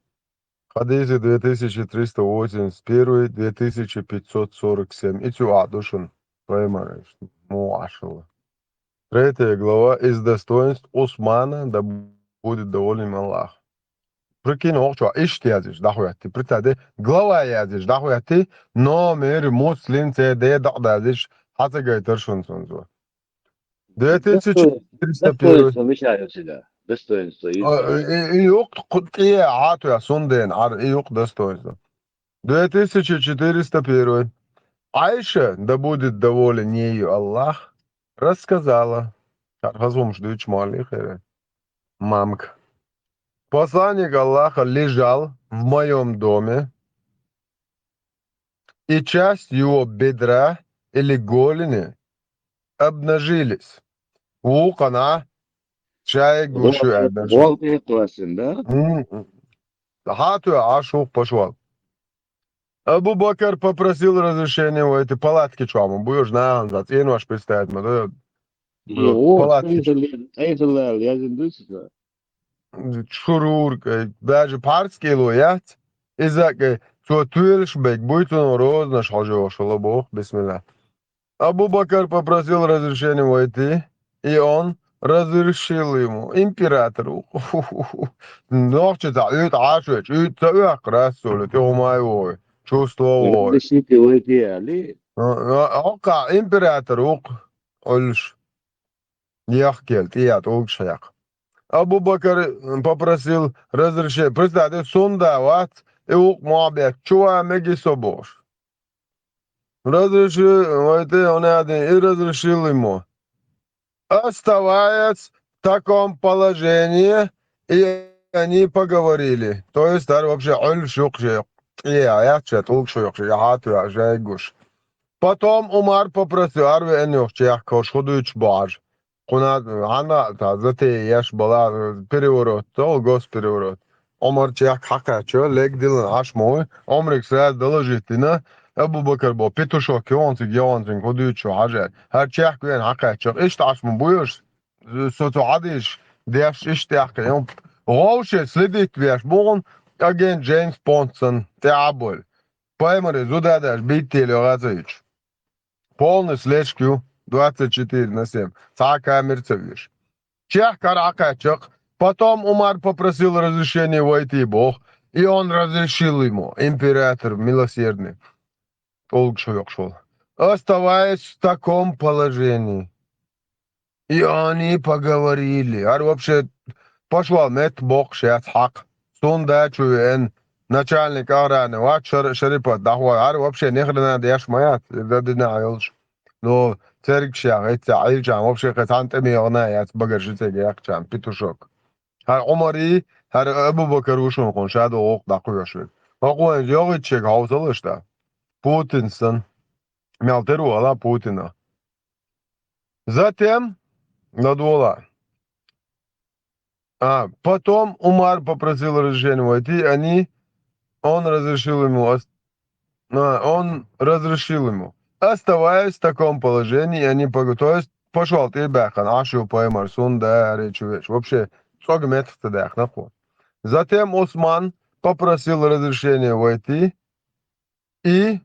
Хадисы две тысячи триста восемьдесят первый, две тысячи пятьсот сорок семь. И цу а ду шуна, пайхамар, муха Ӏаш хилла. Третья глава из достоинств Усмана, да будет доволен им Аллах. Прикинь, оха чохь иштта яздеш дӀахӀоьттий. Представь, де, глава яздеш дӀахӀоьттий, номер, Муслим, цӀе де дӀадаздеш, хьан ца гайтар шуна цунна цо. Две тысячи четыреста первый. Достоинство мешаю всегда. Достоинство. А, и, и, и юкъ кху-, тӀе а хьатоьхна, сунна дена, хӀара, и юкъ достоинство. Две тысячи четыреста первый. Айша, да будет доволен ею Аллах, рассказала. Хаза хӀумаш дуьйцуш ма валлий хӀара. Мамка. Посланник Аллаха лежал в моём доме, и часть его бедра или голени обнажились. Вукхана шайга гуш ю аьлла. Гол тӀе а кхоьссина, да? М. Хьан тоьхна Ӏаш ву-кх пашвал? Абу Бакар попросил разрешения войти, палатки чохь ма бу, уьш нахана цӀенош представить ма ду. Ну, вот, палатки. Айсалла, айсалла, я же дуьйцу. Шурур, э, даже парс кӀело яц. Иза, э, цо туьйлаш берг буй, цунах розанаш хьожош хилла боху, бисмилла. Абу Бакар попросил разрешения войти, и он разрешил ему. Император. Нохчи ца уьйтӀа Ӏаш вечу, уьйтӀа ца оьху, раз цо ле, тӀе хӀума а вогӀу, чувство а вогӀу. Разрешите войти, али? А, а, а, император ву-кх, Ӏуьллуш. Яхкел, тӀе а тӀулгаш хьекха. Абу Бакар попросил разрешение. Представь, сунда вац, и вукху мохь бетта, чу ван мегий со бохуш. Разреши-, войти, он и один, и разрешил ему. Оставаясь в таком положении, и они поговорили. То есть, дар вообще Ӏуьллуш ю-кх шен, тӀе а яц шен, тӀулгаш хьоькхуш, и хьан тоьхна шайга гуш. Потом Умар попросил, ар веана йоху чехка хӀорш хӀун дуьйцуш бу хьажа. Кхуна хьанна а та затея еш бала, переворот, то гос переворот. Омар чехка хьакхаьчча, лег дилан Ӏаш ма вуй, Омриг сразу доложить дина, Абу Бакар бо, петушок, йогӀун цига, йогӀун цига, хӀун дуьйцуш хьажа. ХӀара чехка веана хьакхаьчча, иштта Ӏаш ма буй уьш, со цу хьадийсаш, деш иштта тӀехкхиъна. ГӀовше следить веш бу хьуна, агент Джеймс Бонд санна, тӀаьхьа а бойла. Пайхамаре зуда а даьлча, бийтта елла йогӀа а ца йиташ. Полный слежка ю, двадцать четыре на семь. Цхьа а камера ца оьшу. Чехка хӀара Ӏакхаьчча-кх. Потом Умар попросил разрешения войти, боху, и он разрешил ему, император милосердный. ТӀулгаш хьоькхуш волу. Оставаясь в таком положении. И они поговорили. ХӀара вообще пошвал метта боккхуш яц хьакха. Сунда чу веана, начальник охраны вац, шар-, шарипат дӀахьой. ХӀара вообще ни хрена деш ма яц, и дан дина йолуш. Но цергашкахь, эццахь Ӏийча, вообще кхин цхьана тӀемехана яц багара шицӀе яьккхича, петушок. ХӀара Ӏумари, хӀара Абу-Бакар ву шуна кхуьнан шадолу гӀуллакх дӀакхоьхьуш верг. ХӀокхо вайн йогӀучу шега хьовсалаш тӀа. Путин санна. Мел тера ву ала Путина. Затем, ладогӀа. А, потом Умар попросил разрешения войти, они, он разрешил ему, ос- а, он разрешил ему. Оставаясь в таком положении, они пог- То есть, пошёл тӀе баьхкина, Ӏаш ю пайхамар, сунда, аьлла, чу веъча. Вообще, цӀога меттах ца даьхна кхо. Затем Усман попросил разрешения войти, и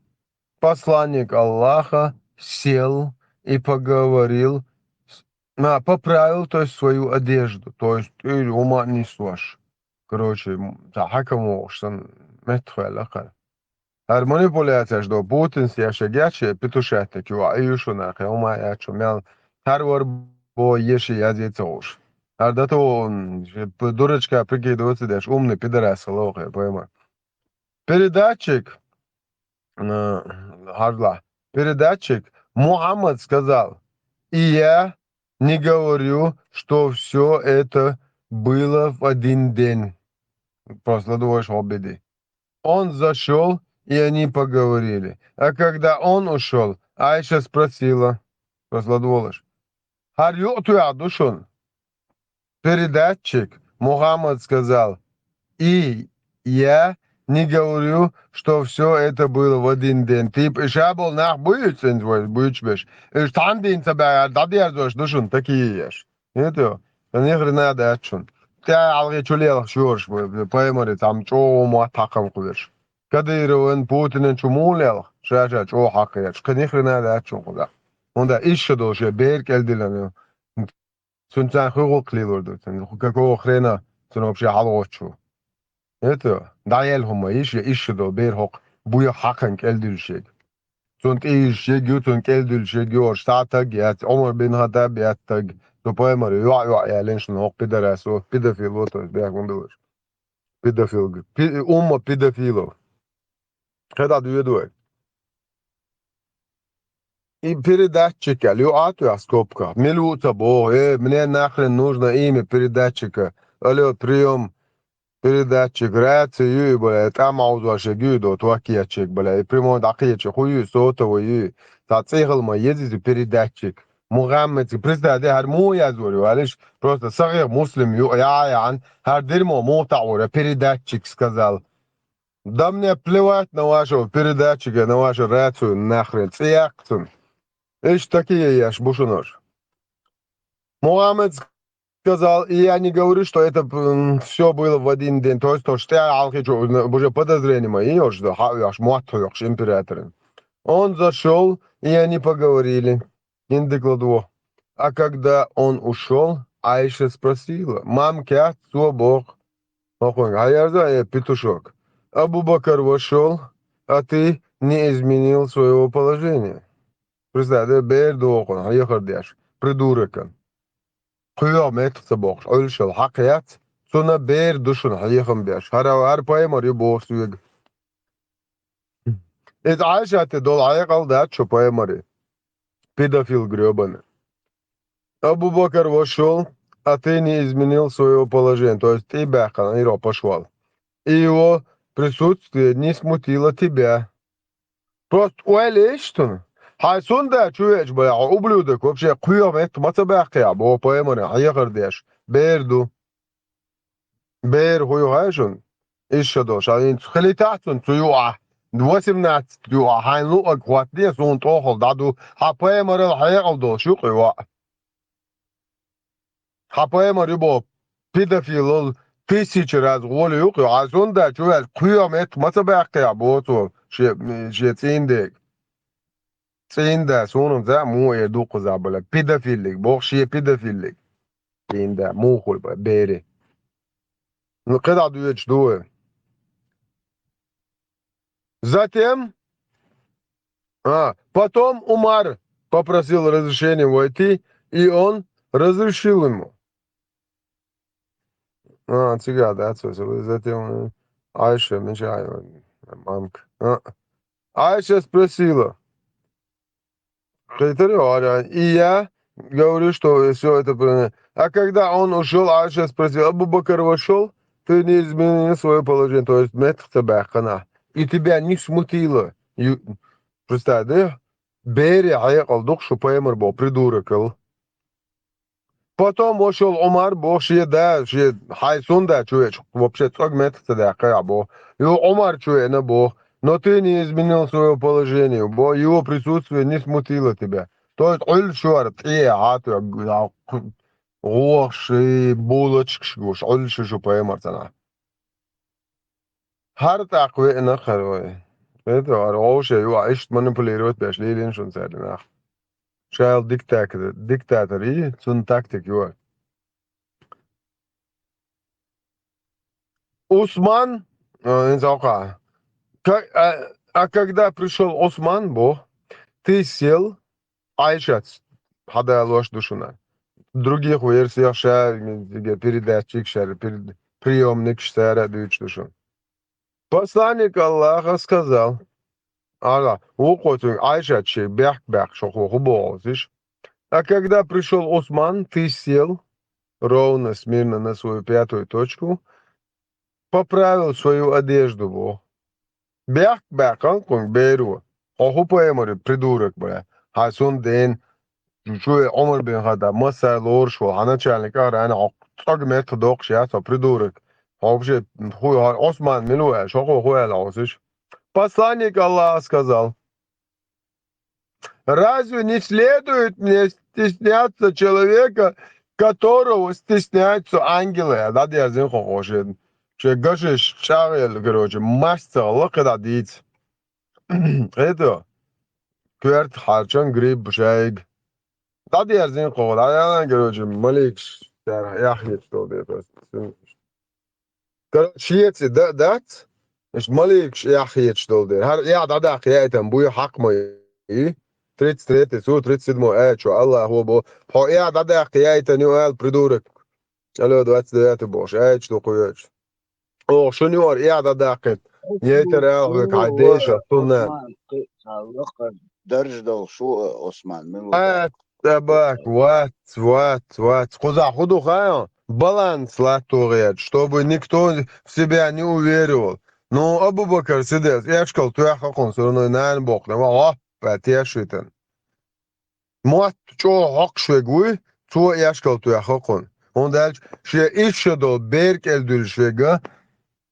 посланник Аллаха сел и поговорил, с- а, поправил, то есть, свою одежду, то есть, и ума нисваш. Короче, м, цхьа хьаькам вогӀуш санна меттах ваьлла кхара. ХӀара манипуляцеш до Путинс я шега яц, шен петушатник ю, а и ю шуна нахе, хӀума яц шу, мел хӀара вара бо еши язъе ца хууш. ХӀара дато, м, п- дурачка прикидываться деш, умный пидорас хила вахе, пойма. Передатчик, э, хьажла, передатчик, Мухаммад сказал, и я не говорю, что все это было в один день. Просто думаешь, хоббиди. Он зашёл, и они поговорили. А когда он ушёл, Айша спросила. Просто думаешь. ХӀара юкъа тоьхна ду шуна. Передатчик, Мухаммад сказал, и я не говорю, что все это было в один день. Типа, и ша болу нах буьйцу цӀинца вай буьйцуш берш. Уьш цхьана дийна ца баьхьара, дӀадерзош ду шуна, такие еш. Нет, ца ни хрена дац шуна. ТӀаьхьа хьалхе чу лелхаш йораш бу, пайхамаре цхьамма чӀогӀа мотт хьакхам кхуьуш. Кадырован, Путинан чу муха лелха, ша-ша чӀогӀа хьакхаерш. Ца ни хрена дац шуна кхузахь. ХӀунда иштта долу шен бер кӀелдиллина ю. Цуьнан царна хи гӀуллакх лелор ду. Цуьнан какого хрена цуьнан вообще хьалагӀоттуш ву? Это, дӀаелла хӀума йиш я, иштта долу бер хӀокху буьйхьа хьакхана кӀелдуьллуш ерг. Цунна тӀе йижаш ерг ю, цунна кӀелдуьллуш ерг ю, ош цхьа таг яц, Ӏумар бин Хаттаб яц таг, цу пайхамаре йоӀ-йоӀ ялийна шуна хӀокху пидорасо, педофило, то есть бехк ма билуш. Педофил, пи- умма педофилов. КхидӀа доьду вай. И передатчик аьлла, ю а тоьхна скобках. Мила ву ца боху, э, мне нахрен нужно имя передатчика. Алло, приём, передатчик, раци ю и, бля, тӀам Ӏовзош ерг ю и, до, ток ечерг, бля, и прямой дӀакхеча, хӀу ю и, сотовый ю и. Цхьа цӀе хила ма еза иза передатчик. Мухаммадский, представь, де, хӀара муха яздора ю, алиш, просто сагӀех муслим ю, я, я, хӀара дерьмо муха таӀора, передатчик сказал. Да мне плевать на вашего передатчика, на вашу рацию, нахрен, цӀе яккха цунна. Иштта такие еш бу шуна ош. Мухаммад сказал, и я не говорю, что это все было в один день. То есть, то, что я алхичу, уже подозрение мои, уже, да, ха, аш, муат, аш, императорин. Он зашёл, и они поговорили. Индекла двух. А когда он ушёл, Айша спросила: «Мам, кяц цо боху?» Хохонг, хьаярза, э, петушок. Абу Бакар вошёл, а ты не изменил своего положения. Представь, да, бер дохун, хьехар деш, придурокан. Кхоьга меттах ца бохуш, Ӏуьллушал хьакха яц, цунна бер ду шуна хьехам беш. ХӀара, хӀара пайхамар ю боху соьга. Иза Ӏайшатте долу хьекъал дац шу пайхамаре. Педофил грёбаный. Абу Бакар вошёл, а ты не изменил своего положения. То есть, тӀе баьккхина, Ӏийро пашвал. И его присутствие не смутило тебя. Просто ойла еш цунна. Хьайн сунда чу веача, бля, хьо ублюдок, вообще кхоьга меттах ма ца баьккхи ахь, боху пайхамаре, хьехар деш. Бер ду. Бер хӀу ю хаьий шуна? Иша долуш, хьан хӀинца хилийтахь цунна цу юкъахь, восемнадцать юкъахь, хьайн луъаг хӀоттаде, суна тӀохал дӀаду, хьан пайхамарал хьекъал долуш ю кхуьйва. Хьан пайхамар ю боху, педофилал тысяча раз гӀоли ю кхуьйва, хьан сунда чу ваьлча, кхоьга меттах ма ца баьккхи ахь, боху цо, шен, шен цӀийндега. ЦӀийнда, суна-м за а муха эр ду кхузахь, бля, педофиллиг, боху шен педофиллиг. ЦӀийнда, муха хуьлу, бля, бери. Ну, кхидӀа доьдуш ду вай. Затем, а, потом Умар попросил разрешения войти, и он разрешил ему. А, цигахь дац вай, затем, э, Айша, мичахь ю, мамка. А. Айша спросила. Хитари, ара, и я говорю, что все это про-, а когда он ушел, Айша спросила: «Абу Бакр вошел, ты не изменил свое положение», то есть меттах ца баьккхана. И тебя не смутило. Ю-, представь, да? Бере хьекъал дукха шу пайхамар бо придурок. Потом вошел Умар, бо, шен да, шен хьай сунда чу веч, вообще цог меттах ца даьккха бо. Ю Умар чу вена бо. Но ты не изменил свое положение, бо, его присутствие не смутило тебя. То есть, уль шуар, тӀе, а, то, а, гӀохши, булочкаш гуш, уль шу шу пайхамар цана. ХӀара тӀаккха веана хӀара вай. Это хӀара вовше ю, а иштта манипулировать беш лелийна шуна цаьрга нах. Шайл диктатор, диктатор и, цун тактик ю. Усман, а, ин савка. Ка-, а, а когда пришёл Усман, бо, ты сел, Айшат, хьадалош ду шуна. Других версиях ша, м, передатчик ша, перед-, приёмник ша дуьйцуш ду шуна. Посланник Аллаха сказал: Ала, вукхо цуьнга Айшат шен бехк баьккха шо хӀу боху изиш. А когда пришёл Усман, ты сел ровно, смирно на свою пятую точку, поправил свою одежду, бо. Бехк баьккхина кхунга беро. Хьо хӀу пайхамар ю, придурок, бля. Хьай сунна ден, чу Ӏумар бин Хаттаб, массара лоруш волу, хьан начальник ахьа, хьо цӀога меттах доккхуш яц хьо, придурок. Хьо вообще, хӀу, хьо Ӏусман мила ву аьлла, шо хӀу, хӀу аьлла хьо изиш. Посланник Аллаха сказал: «Разве не следует мне стесняться человека, которого стесняются ангелы?» ДӀадерзина хӀокхо шен, шен гашиш чӀагӀъелла, короче, мастагӀа лакхе дӀа дийца. Хьето? Коьрта хьарчан гриб шайга. ДӀадерзина хӀокхо, дӀаяла, короче, маликаш цара яхъечу долу дела. Короче, шеца да-, дац, иштта маликаш эхь хеташ долу дела. ХӀара эхь дӀадаккха яйтан буй хьакха ма ю. Тридцать третий сура, тридцать седьмой аят чу Аллахо бо: «Хьо эхь дӀадаккха яйтан ю», аьлла, придурок. Алло, двадцать девятый бохуш, аят чу ду кхуьйоьчу. Оха шуна юкъара эхь дӀадаккхийта. Яйтар ала хьоьга хьайн деша, сунна. Дарж долуш ву Осман, мила ву? Вац, Абак, вац, вац, вац. Кхузахь хӀун ду хаьий? Баланс латто гӀерташ, чтобы никто в себя не уверовал. Ну, Абу-Бакар Сиддикъ эшкал тоьхна кхунна, всё равно нана боккхуш, ма гӀоппа тешийтина. Мотт чӀогӀа хьокхуш верг вуй, цо эшкал тоьхна кхунна. ХӀунда аьлча шен ишша долу бер кӀел дуьллуш верг,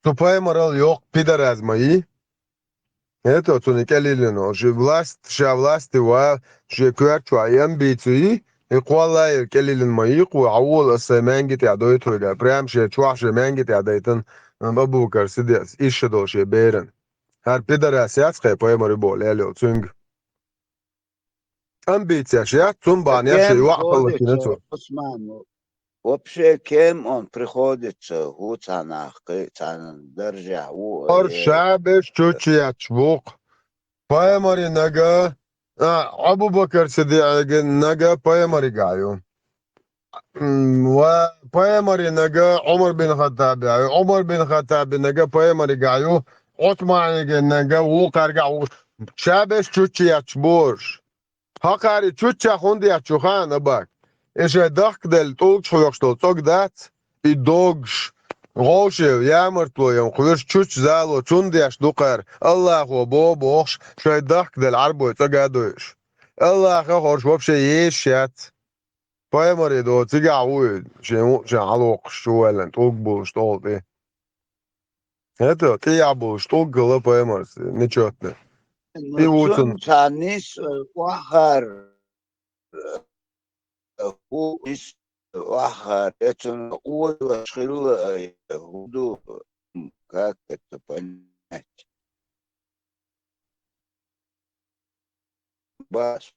цу пайхамарал йоккха пидорас ма йий. ХӀета, цунна кӀелйиллина волу ши власть, ша власти ван, шен коьрта чохь и амбици, и кхоллаелла кӀелйиллина ма йий кхо, хьан волу аса сайн маьнги тӀехь дойту хьоьга. Прям шен чохь шен маьнги тӀехь дайтина Абу-Бакар Сиддикъас ишша долу шен беран. ХӀара пидорас яц кхе пайхамар ю боху лелайо цуьнга. Амбицеш яц, цунна бахьана яц шен йоӀ хӀаллакйина цо. Осман, вообще кем он приходится, хӀу цхьа нах кхин а цхьана даржехь ву, хӀара э, ша берш чучча етташ бу-кх. Пайхамарнага, а, Абу-Бакар Сиддикънага пайхамарнага ю. М, ва пайхамарнага Ӏумар бин Хаттаб ю. Ӏумар бин Хаттабнага пайхамарнага ю. Османнага вукхарга ву. Ша берш чучча етташ бу уьш. ХӀокхара чучча хӀунда етташ ю хаьий, Абак? И шайн дахкаделла тӀулгаш хьоьхуш долу цӀог дац, и догуш, гӀовшел, ямартло йолу кхуьш чучча зало цунна деш ду кхара, Аллахо боху бохуш, шайн дахкаделла Ӏарбой цӀога а дойуш. Аллаха хӀорш вообще езаш яц. Пайхамаре доцу цигахь вуй, шен ву, шен хьалокхуш чу ваьллина, тӀулг булуш тӀолу тӀе. ХӀета, тӀехь болуш тӀулг гала пайхамарца, нечётный. И ву цунна. Цхьа нис, э, охьахара, э, хӀу нис, э, охьахара, э, цунна озош хилла, э, хӀу ду, м, как это понять? Бац.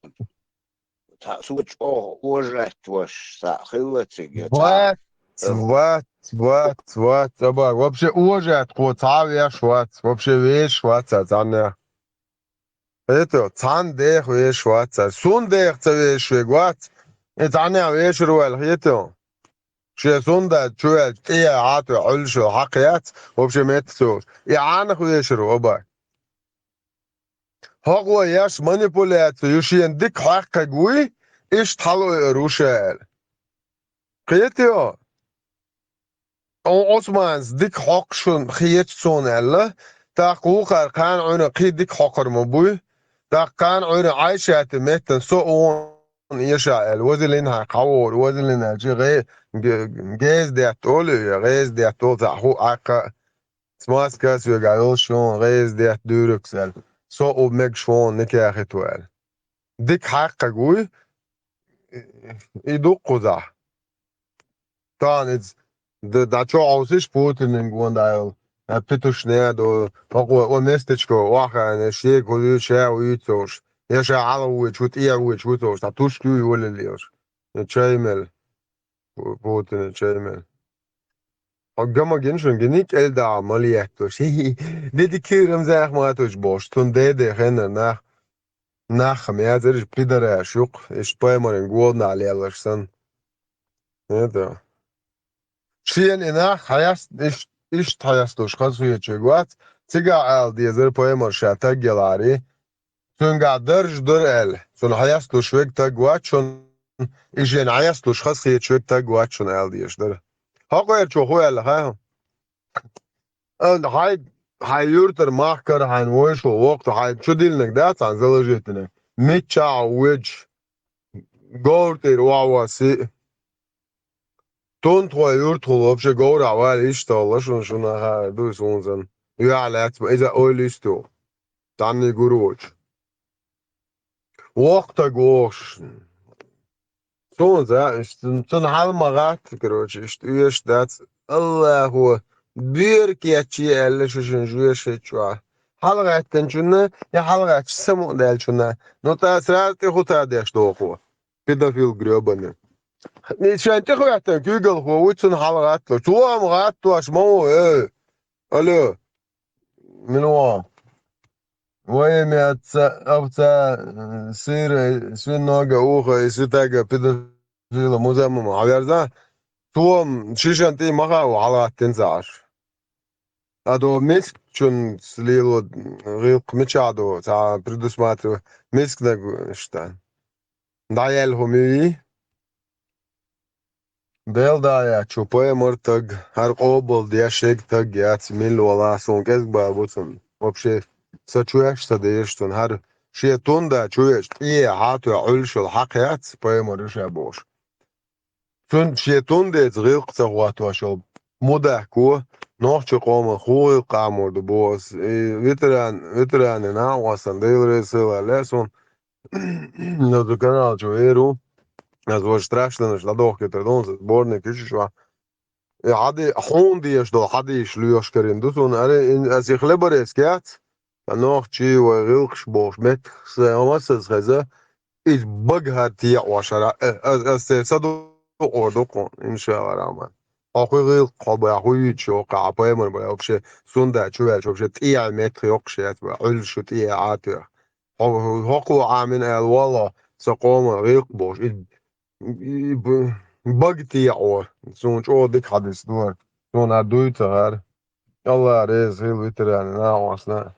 Цхьа со чӀогӀа уважать веш цхьа хилла цига, цхьа. Вац, э, вац, вац, вац, Абак. Вообще уважать кхо цхьа а веш вац. Вообще вешаш вац цхьаннех. ХӀета, цхьанна дех вешаш вац цхьа. Сунна дех ца вешаш верг вац. И цхьаннех вешар ваьлла хӀета. Шен сунна чу ваьлча, тӀе а хьа а тоьхна, Ӏуьллуш йолу хьакха яц, вообще меттах ца йолуш. И Ӏанах вешар ву, Абак. хӀокхо еш манипуляци ю, шена дика хьаькхнарг вуй, иштта хьалаойур ву ша аьлла. Кхетий хьо? О, Ӏусманца дика хьокхуш шуна хеташ суна аьлла, тӀаккха вукхара кхана Ӏуьйранна кхин дика хьокхур ма буй, тӀаккха кхана Ӏуьйранна Ӏайшата меттана со а вон эша аьлла, вазелин хьаькха хьавогӀур, вазелин аьлча, гӀе-, г-, геза детта олу, я гӀеза детта олу, цхьаъ хӀу Ӏаьккха, смазка соьгахь йолуш ю, гӀеза детта дуьйракс аьлла, со а мегаш вон никаьхьа хӀитту аьлла. Дика хьаькхнарг вуй, и ду кхузахь. Тахана иза д-, дӀа чу Ӏовсийша Путинан гонах йолу, а, петушняду, хӀокхо о местечко охьахаьнна, шега хӀу дуьйцу, ша хӀу юьйцуш, я ша хьалха вуьйцуш, хӀу тӀера вуьйцуш вуьйцуш, цхьа тушка ю йолаллаш. Я чай мел, Пу-, Путинан чай мел. Хьо гама гина шуна, гиний кӀел дахьа мала етталуш. Де дика, Рамзан Ахматович бохуш, цунна деде хеннара нах, нах-м яцара, иштта пидараш юккъа, иштта пайхамаран гонах лелларш санна. ХӀета. Шена и нах хьаэс-, иш-, иштта хьаэсталуш хазахеташ верг вац, цигахь ала дезара пайхамар ша таг ялахьарий, цуьнгахь дарж дара аьлла, цунна хьаэсталуш верг таг вац шуна, и шена хьаэсталуш хазахеташ верг таг вац шуна ала дезаш дара. ХӀокхуьрчо хӀу аьлла хаьий хьуна? Ан хьайн, хьайн юьртара махкара хьайна вовшахвоккху, хьайн чу диллинарг дац хьан заложитинарг? Миччахь а воьдуш, говра тӀера охьавосса а. Тунтхой юьртахула вообще говрахь вала иштта хилла шуна, шуна хаа дуй суна санна. Юьхьа лаьцна, иза ойла йистехь. Цхьанний гур воцуш. Воккха стаг вогӀуш. Суна за, иштта цунна хьал ма гӀатта, короче, иштта оьшуш дац. Аллахо, бер кечъе аьлла шу шуна жоьшахь чохь. ХьалагӀаьттинчунна, я хьалагӀаьттича самукъадаьллачунна. Ну, тӀа сразу тӀехута деш дохо. Педофил грёбаный. Шайн тӀехӀоьттина куьйгалхо ву, цунна хьалагӀатталуш. Цо-м гӀаттош ма ву, э. Алло. Мила ван? Во имя отца, овца, э, сыра, свиного уха и святаго педофила музаммама хьаверза, цо-м шишан тӀе ма хаьа ву хьалагӀаттина ца Ӏаш. Ада мискачун лело гӀиллакх мичахь ду, цхьа предусматривать мисканиг иштта. ДӀаяьлла хӀума юй? Дела дӀаяьлча, пайхамар таг, хӀара къобал деш ерг таг яц, милла вала, суна кӀезиг бала бу цунна. Вообще, са чу веш ца дезаш цунна. ХӀара шен тун да чу веш, тӀе хьан тоьхна Ӏуьллуш йолу хьакха яц, пайхамар ю ша бохуш. Цуьнан шен тун деца гӀиллакх ца хӀоттош йолу мудахко, нохчийн къоман хӀун гӀиллакх Ӏамор ду боху ас, и ветеран, ветеранийн накъостан Дела реза хуьлда ле суна, Аса канал чу эр ву. Аса ваша страшнанаш ладохкийтар ду, аса сборник иш ва. И хьади-, хьуна дезаш долу хьадийш лоьхуш карийна ду суна. Аре, ин-, аса и хлеборезка яц. Сан нохчий вай гӀиллакхаш бохуш меттах сан масаза хеза. Иза бага хӀара текъош хӀара. Э, ас, ас церан са дукъо дукъо, иншалла рахман. Хьо хӀу гӀиллакх хьо бай, хӀу юьйцуш йоккха, хьан пайхамар бай, вообще, сунда чу ваьлча, вообще, тӀехьа меттах йоккхуш яц бай, Ӏуьллуш шу тӀехьа а тоьхна. Хьо-, хӀокхо Ӏамин аьлла, валлахӀ, сан къоман гӀиллакх бохуш, и, и, и б-, бага текъо, суна чӀогӀа дика хьадис ду хӀара, суна хӀара дуй ца хӀара. Алла реза хила ветерана, накъостана.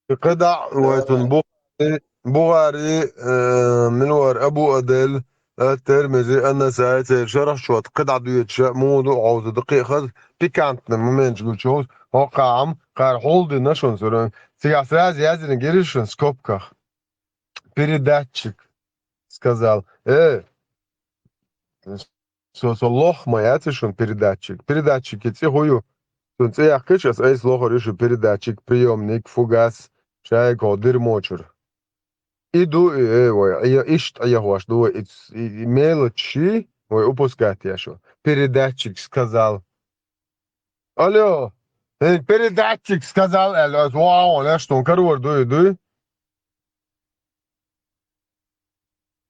И кхидӀа а вай цунна Бухари, Бухари, э, мила вара Абу Адель, ат-Тирмизи, ан-Насаи, церан шарахь чохь кхидӀа доьдуш а, муха ду а хьовза, ду кхин а хаза пикантный моменташ гучуьйхьуш, хӀокхаам, кхара хьулдина шуна суьран. Цигахь сразу яздина гириш шуна скобках. Передатчик сказал: «Э, со, со лох ма яц шуна передатчик. Передатчик и цӀе хӀу ю? Цуьнан цӀе яьккхича, ас айса лохур ю шу передатчик, приёмник, фугас, шайгахо дирмочур». И ду, и, э, вай, и, иштта Ӏехош ду вай, и, и, и мелочи вай упускать еш ву. Передатчик сказал. Алло, э, передатчик сказал, аьлла, ас вогӀу, аш тхуна карор дуй, дуй?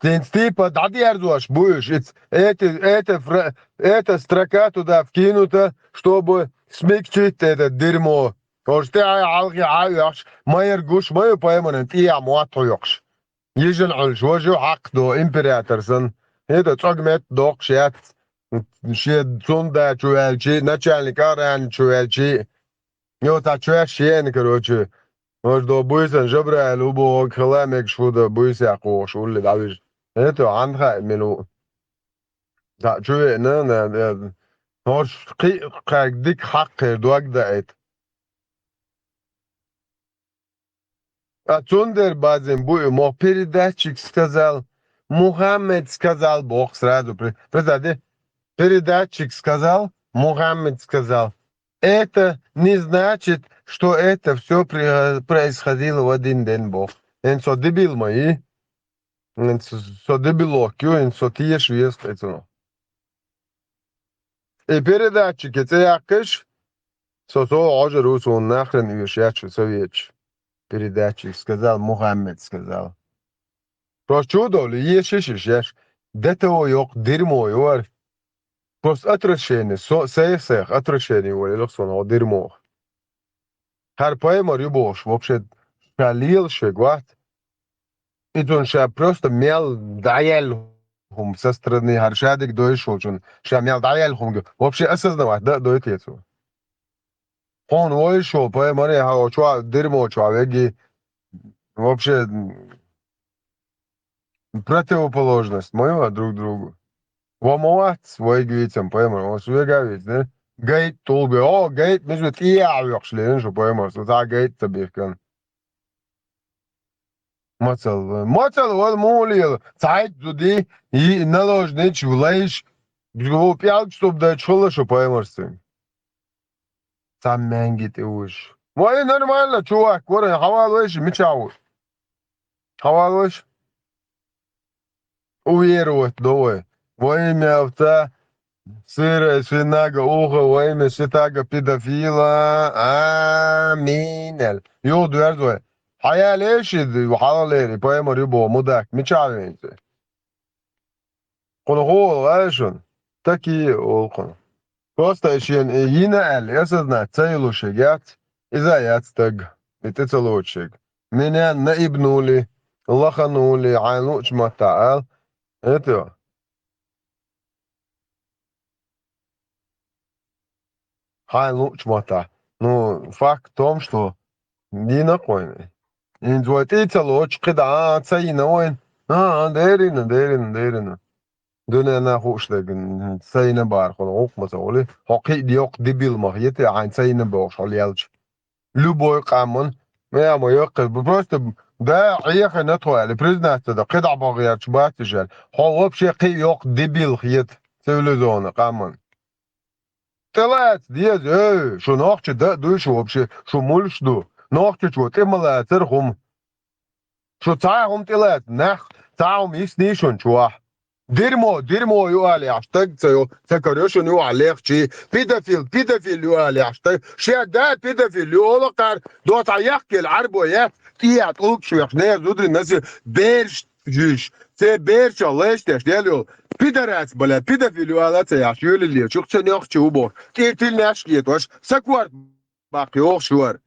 Цуьнца типа дӀадерзош бу уьш, иц-, эти, эта фра-, эта строка туда вкинута, чтобы смягчить это дерьмо. Ош тӀаьхьа хьалхе хьан а оьхуш, ма яра гуш ма ю пайхамаран тӀехьа мотт хьоькхуш. Йижина Ӏуьллуш важа ю хьакха до император санна. ХӀета цӀогметта доккхуш яц. Шен цунда чу ваьлчий, начальник охраны чу ваьлчий. Йо, цхьа чоьш шена, короче. Хьожа до буьйсан Жабраил у боху, хила мегаш ву до буьйсехь кхухуш улли дӀавижа. ХӀета, хьанна хаьа мила ву? Цхьаъ чу веана, на, на, хӀорш кхин а кхаьрга дика хьакххьера дог даийта. А цундела базин бу и, мо передатчик сказал, Мухаммед сказал, боху сразу. При-, представь, передатчик сказал, Мухаммед сказал. Это не значит, что это всё при-, происходило в один день, боху. ХӀинца со дебил ма ю. ХӀинца со дебилок ю, хӀинца со теша веза тӀе цунах. И передатчике цӀе яккхиш, со, со Ӏожар ву, суна нахрен оьшуш яц шу советаш. Передатчик сказал, Мухаммед сказал. Просто чу а довлий, ешиш иш еш. До того йоккха дерьмо ю хӀара. Просто отвращение, со, сайх-сайх отвращение волуш елира суна хӀокху дерьмох. ХӀара пайхамар ю бохуш, вообще, ша лелаш верг вац. И цунна ша просто мел дӀаяьлла хӀума со стороны, хӀара ша дерг дойтуш волчунна ша мел дӀаяьлла хӀума, вообще, осознавать дан а дойту те цо? Хьуна войуш волу пайхамар а, хьан чохь дерьмо чохь верг, вообще, противоположность ма ю хьан друг другу. Вон ма вац вайга вийцина пайхамар, вон соьга а вийцина. Гайта тӀулга, о, гайта миза тӀе а вехаш лерина шу пайхамар, со цхьа а гайта ца бихкина. Мацалла, мацалла вала муха лела, цхьайтта зуда, йиъ наложница, валайш, бизго пӀелгаш субдайчу хилла шу пайхамарс цуьнга. Цхьа маьнги тӀе вуьйш. Вай, нормально, чувак, вара, хьавала вайша, мичахь ву? Хьавала вайша? Уверовать до вай. Во имя отца, сына и свиного уха, во имя святаго педофила. Аминь. Юха доьрзу вай. Хьаяла еши, хьалалери, пайхамар ю боху, мудак, мичахь вейна цу? Кхунах хӀун олу гӀай шуна? Такие олу кхунах. Просто и шена и йина аьлла, и осознать ца йолуш ерг яц, иза а яц стаг, и тӀе ца лоцуш ерг. Меня наебнули, лоханули, хьайн луъучу маттахь ала. Это хьайн луъучу маттахь. Ну, факт в том, что йина-кх вайна. ХӀинца вай тӀе ца лоцуш, кхидӀа а ца йина вайна. А, а, деррина, деррина, деррина. Дуьненна хууш дерг, м, ца йина бахархула гӀуллакх ма ца хуьлий. Хьо кхин а йоккха дебил ма хета, хьайн ца йина бохуш хьо лелча. Любой къаман, ма ма йоккхуш, просто да, Ӏехийна тхо аьлла, признаться дан, кхидӀа боху гӀерташ бац уьш аьлла. Хьо вообще кхин а йоккха дебил хета цивилизованный къаман. ТӀелаца деза, эй, шу нохчи дан а дуй шу вообще, шу муьлш ду? Нохчичо тӀе ма лацара хӀума. Шу цхьа а хӀума тӀелаца, нах, цхьа а хӀума йисний шуна чохь. Дерьмо, дерьмо ю алий ахь стаг ца йо, ца каро шуна ю ахь лехчий. Педофил, педофил ю алий ахь стаг. Шен да педофил ю, олу кхара, доцахь яккхийла Ӏарбо яц, тӀехьа тӀулгаш вехаш, нехан зударий насил, бераш жуьйш, церан берашах лайш деш, дел йолу. Пидорас, бля, педофил ю ала ца яхьаш, юьлиле, чух ца нохчи ву боху. ТӀе тилнеш а кхетош, са корта баккха йохуш вара.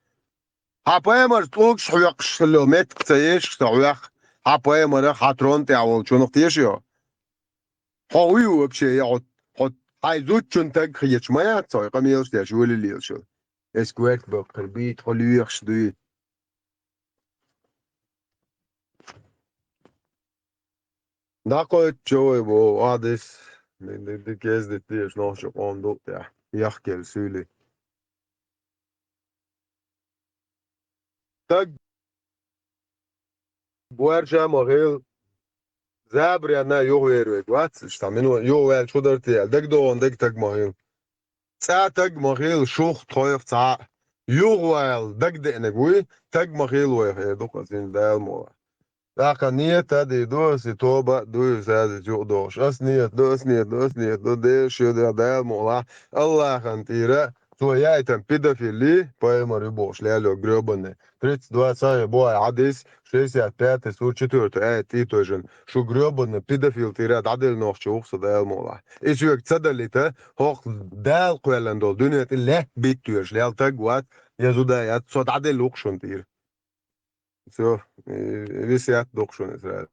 Хьан пайхамарца тӀулгаш хьоькхуш хилла меттиг ца ешаш ца хьоьху, хьан пайхамарах, хьан трон тӀехь волчунах теша йо? Хьо хӀун ю вообще, я хьо, хьо хьайн зудчун таг хеташ ма яц хьо, и къамелаш деш, вали лелаш. Эс гуьрт баккхар бийта хьо лоьхуш дуй. ДӀакхойтта чо вай боху, Ӏадис, ди-, ди-, ди-, кеза дитта дезаш нохчо къоман дукъ тӀехь, яхкелла суьйлий. Таг боьрша ма хила, забаренна юхавер вайга вац, иштта, мин юхаваьлла чу дара те аьлла, дагадогӀун дага таг ма хила. ЦӀа таг ма хила, шух тхойх цхьа а. Юхавала дагадеаниг вуй, таг ма хила вайх, эр ду-кх ас хӀинца Дала мукъалахь. ТӀаккха нийят а дийр ду ас, и тоба а дуй, саьзица юкъадогӀуш. Ас нийят ду, ас нийят ду, ас нийят ду, Дела шен дуьхьа Дала мукъалахь. Аллахьан тӀера, цо яйтан педофили, пайхамар ю бохуш, лело грёбаный. Тридцать два сахьихь Бухари хьадис, шестьдесят пятый сура, четвёртый аят тӀе тойжина. Шу грёбаный педофил тӀера дӀаделла нохчо ву-кх со Дала мукъалахь. И соьга ца далийта, хӀокху Дала кхоьллина долу дуьне тӀе лаьтта битта везаш лел таг вац, я зуда яц, со дӀаделла ву-кх шуна тӀера. Всё, и, и весет ду-кх шуна иза.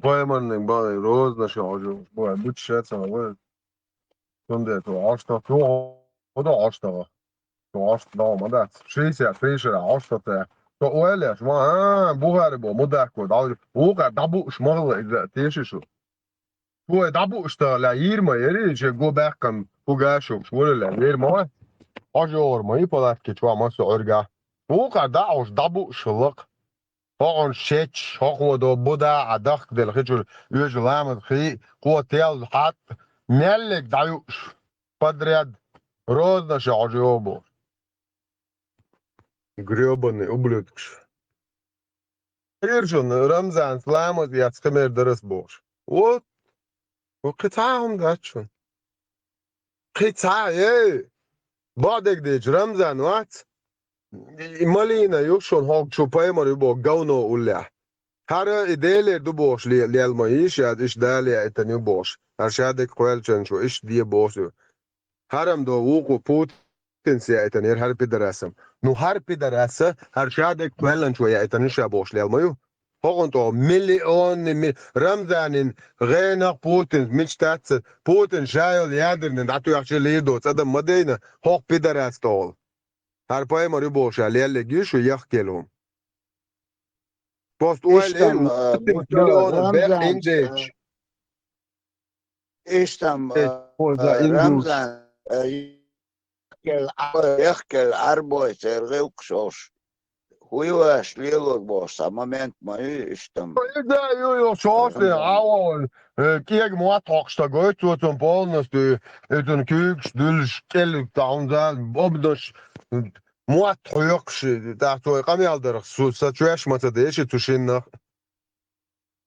Пайхамарниг бан розна ша хьожуш бу, бу ша ца хьо. Цундела цо Ӏоштах, цо хӀун до ӀоштагӀа? Цо ӀоштагӀа ма дац. Шийсет, шийшара ӀоштагӀа. Цо ойла еш, ма, а, бухари бо, мудакко, дӀа-, вукхар дӀабууш ма хилла иза, теши шу. Цо дӀабууш тахала, йийр ма яри, ше го баьккхина фугашукаш, валла, йийр ма вай. Хьожа йогӀур ма йий палатки чу, ма со Ӏуьргахь. Вукхар дӀа а хьуш, дӀабууш хилла-кх. ХӀокхунна шечаш, хӀокхо до буда а дахкаделла хи чуьра, оьжа ламаз хи, кхо тел хьатта, меллиг дӀаюуш, подряд, рознаша хьожа йогӀу бохуш. Грёбаный ублюдкаш. Хир шуна, Рамзанца ламаз эцна кхимер дара ас бохуш. Вот. Ву кхин цхьа а хӀума дац шуна. Кхин цхьа, эй! Бакъдерг дийцича, Рамзан вац. И малина ю шуна хӀокху чу пайхамар ю боху говно уллехь. ХӀара и Делера ду бохуш ле-, лел ма йийша, иштта Дала яийтина ю бохуш. ХӀара шадерг кхоьллинчу иштта де бохуш ю. ХӀара-м до вукхо Путинс яийтина яра хӀара пидорасам. Ну, хӀара пидораса, хӀара шадерг кхоьллинчо яийтина ю ша бохуш лел ма ю. ХӀокхунна тӀо миллионный ми-, Рамзанин гӀенах Путин мича тацца, Путин ша йолу ядерный дӀатоьхча лийр доцу адам ма дайна, хӀокху пидорас тӀехула. ХӀара пайхамар ю бохуш ша леллиг ю шу яхкелла хӀума. Просто ойла Иштам, эр, а, Путин миллионаш бекъ Рамзан, индечу. Иштам, Э, а, оза а, индус. Рамзан, а, яхкел, яхкел Ӏарбой церан гӀиллакхаш олуш. ХӀун ю аша лелор бохуш, цхьа момент ма ю иштам. Да, ю, ю, шош де, Рамзан. Ава, э, кӀега мотт хьокхуш стаг гойту, цо цунна полностью, э, цунна куьйгаш дуьллуш, кӀеллиг таӀунза, обдаш, мотт хьоькхуш, тӀаккха цо къамел дарх, су-, са чоьш ма ца деши цу шиннах.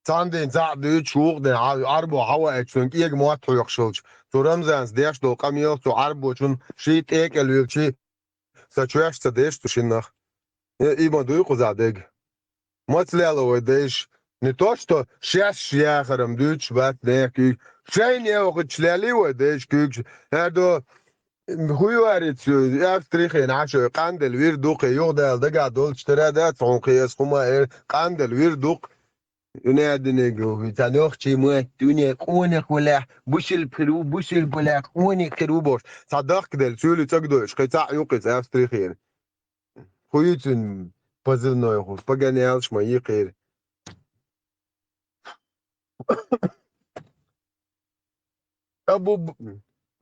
Цхьана дийнахь цхьаъ дуьйцуш, вукху дийнахь Ӏа-, Ӏарбо хьаваийтуш, цунна кӀега мотт хьоькхуш хилча, цу Рамзанца деш долу къамелах цу Ӏарбочун ший тӀекӀел вилчи, сан чоьш ца деш цу шиннах. Э, и ма дуй кхузахь дега. Маца лело вай дайша? Не то что шаьш яхарам дуьйцуш бац нехан куьйга. Шайна яхачу лелий вай дайша куьйгаш. ХӀара до, хӀун ю аьлла цу Австрихин Ӏашо, къанделла вир ду кхин, юхадала дагахь долчу тера дац, хьуна кхин аса хӀума эр, къанделла вир ду-кх. Дуьнен диниг ву, цхьа нохчий ма, дуьне къонах валахь, бусулба хир ву, бусулба валахь, къонах хир ву бохуш. Цхьа дахкаделла, цуьйлий цӀа дойуш, кхин цхьаъ ю кхин Австрихин. ХӀун ю цуьнан позывной хӀума? Погонялш ма йий кхин. Абу Б-,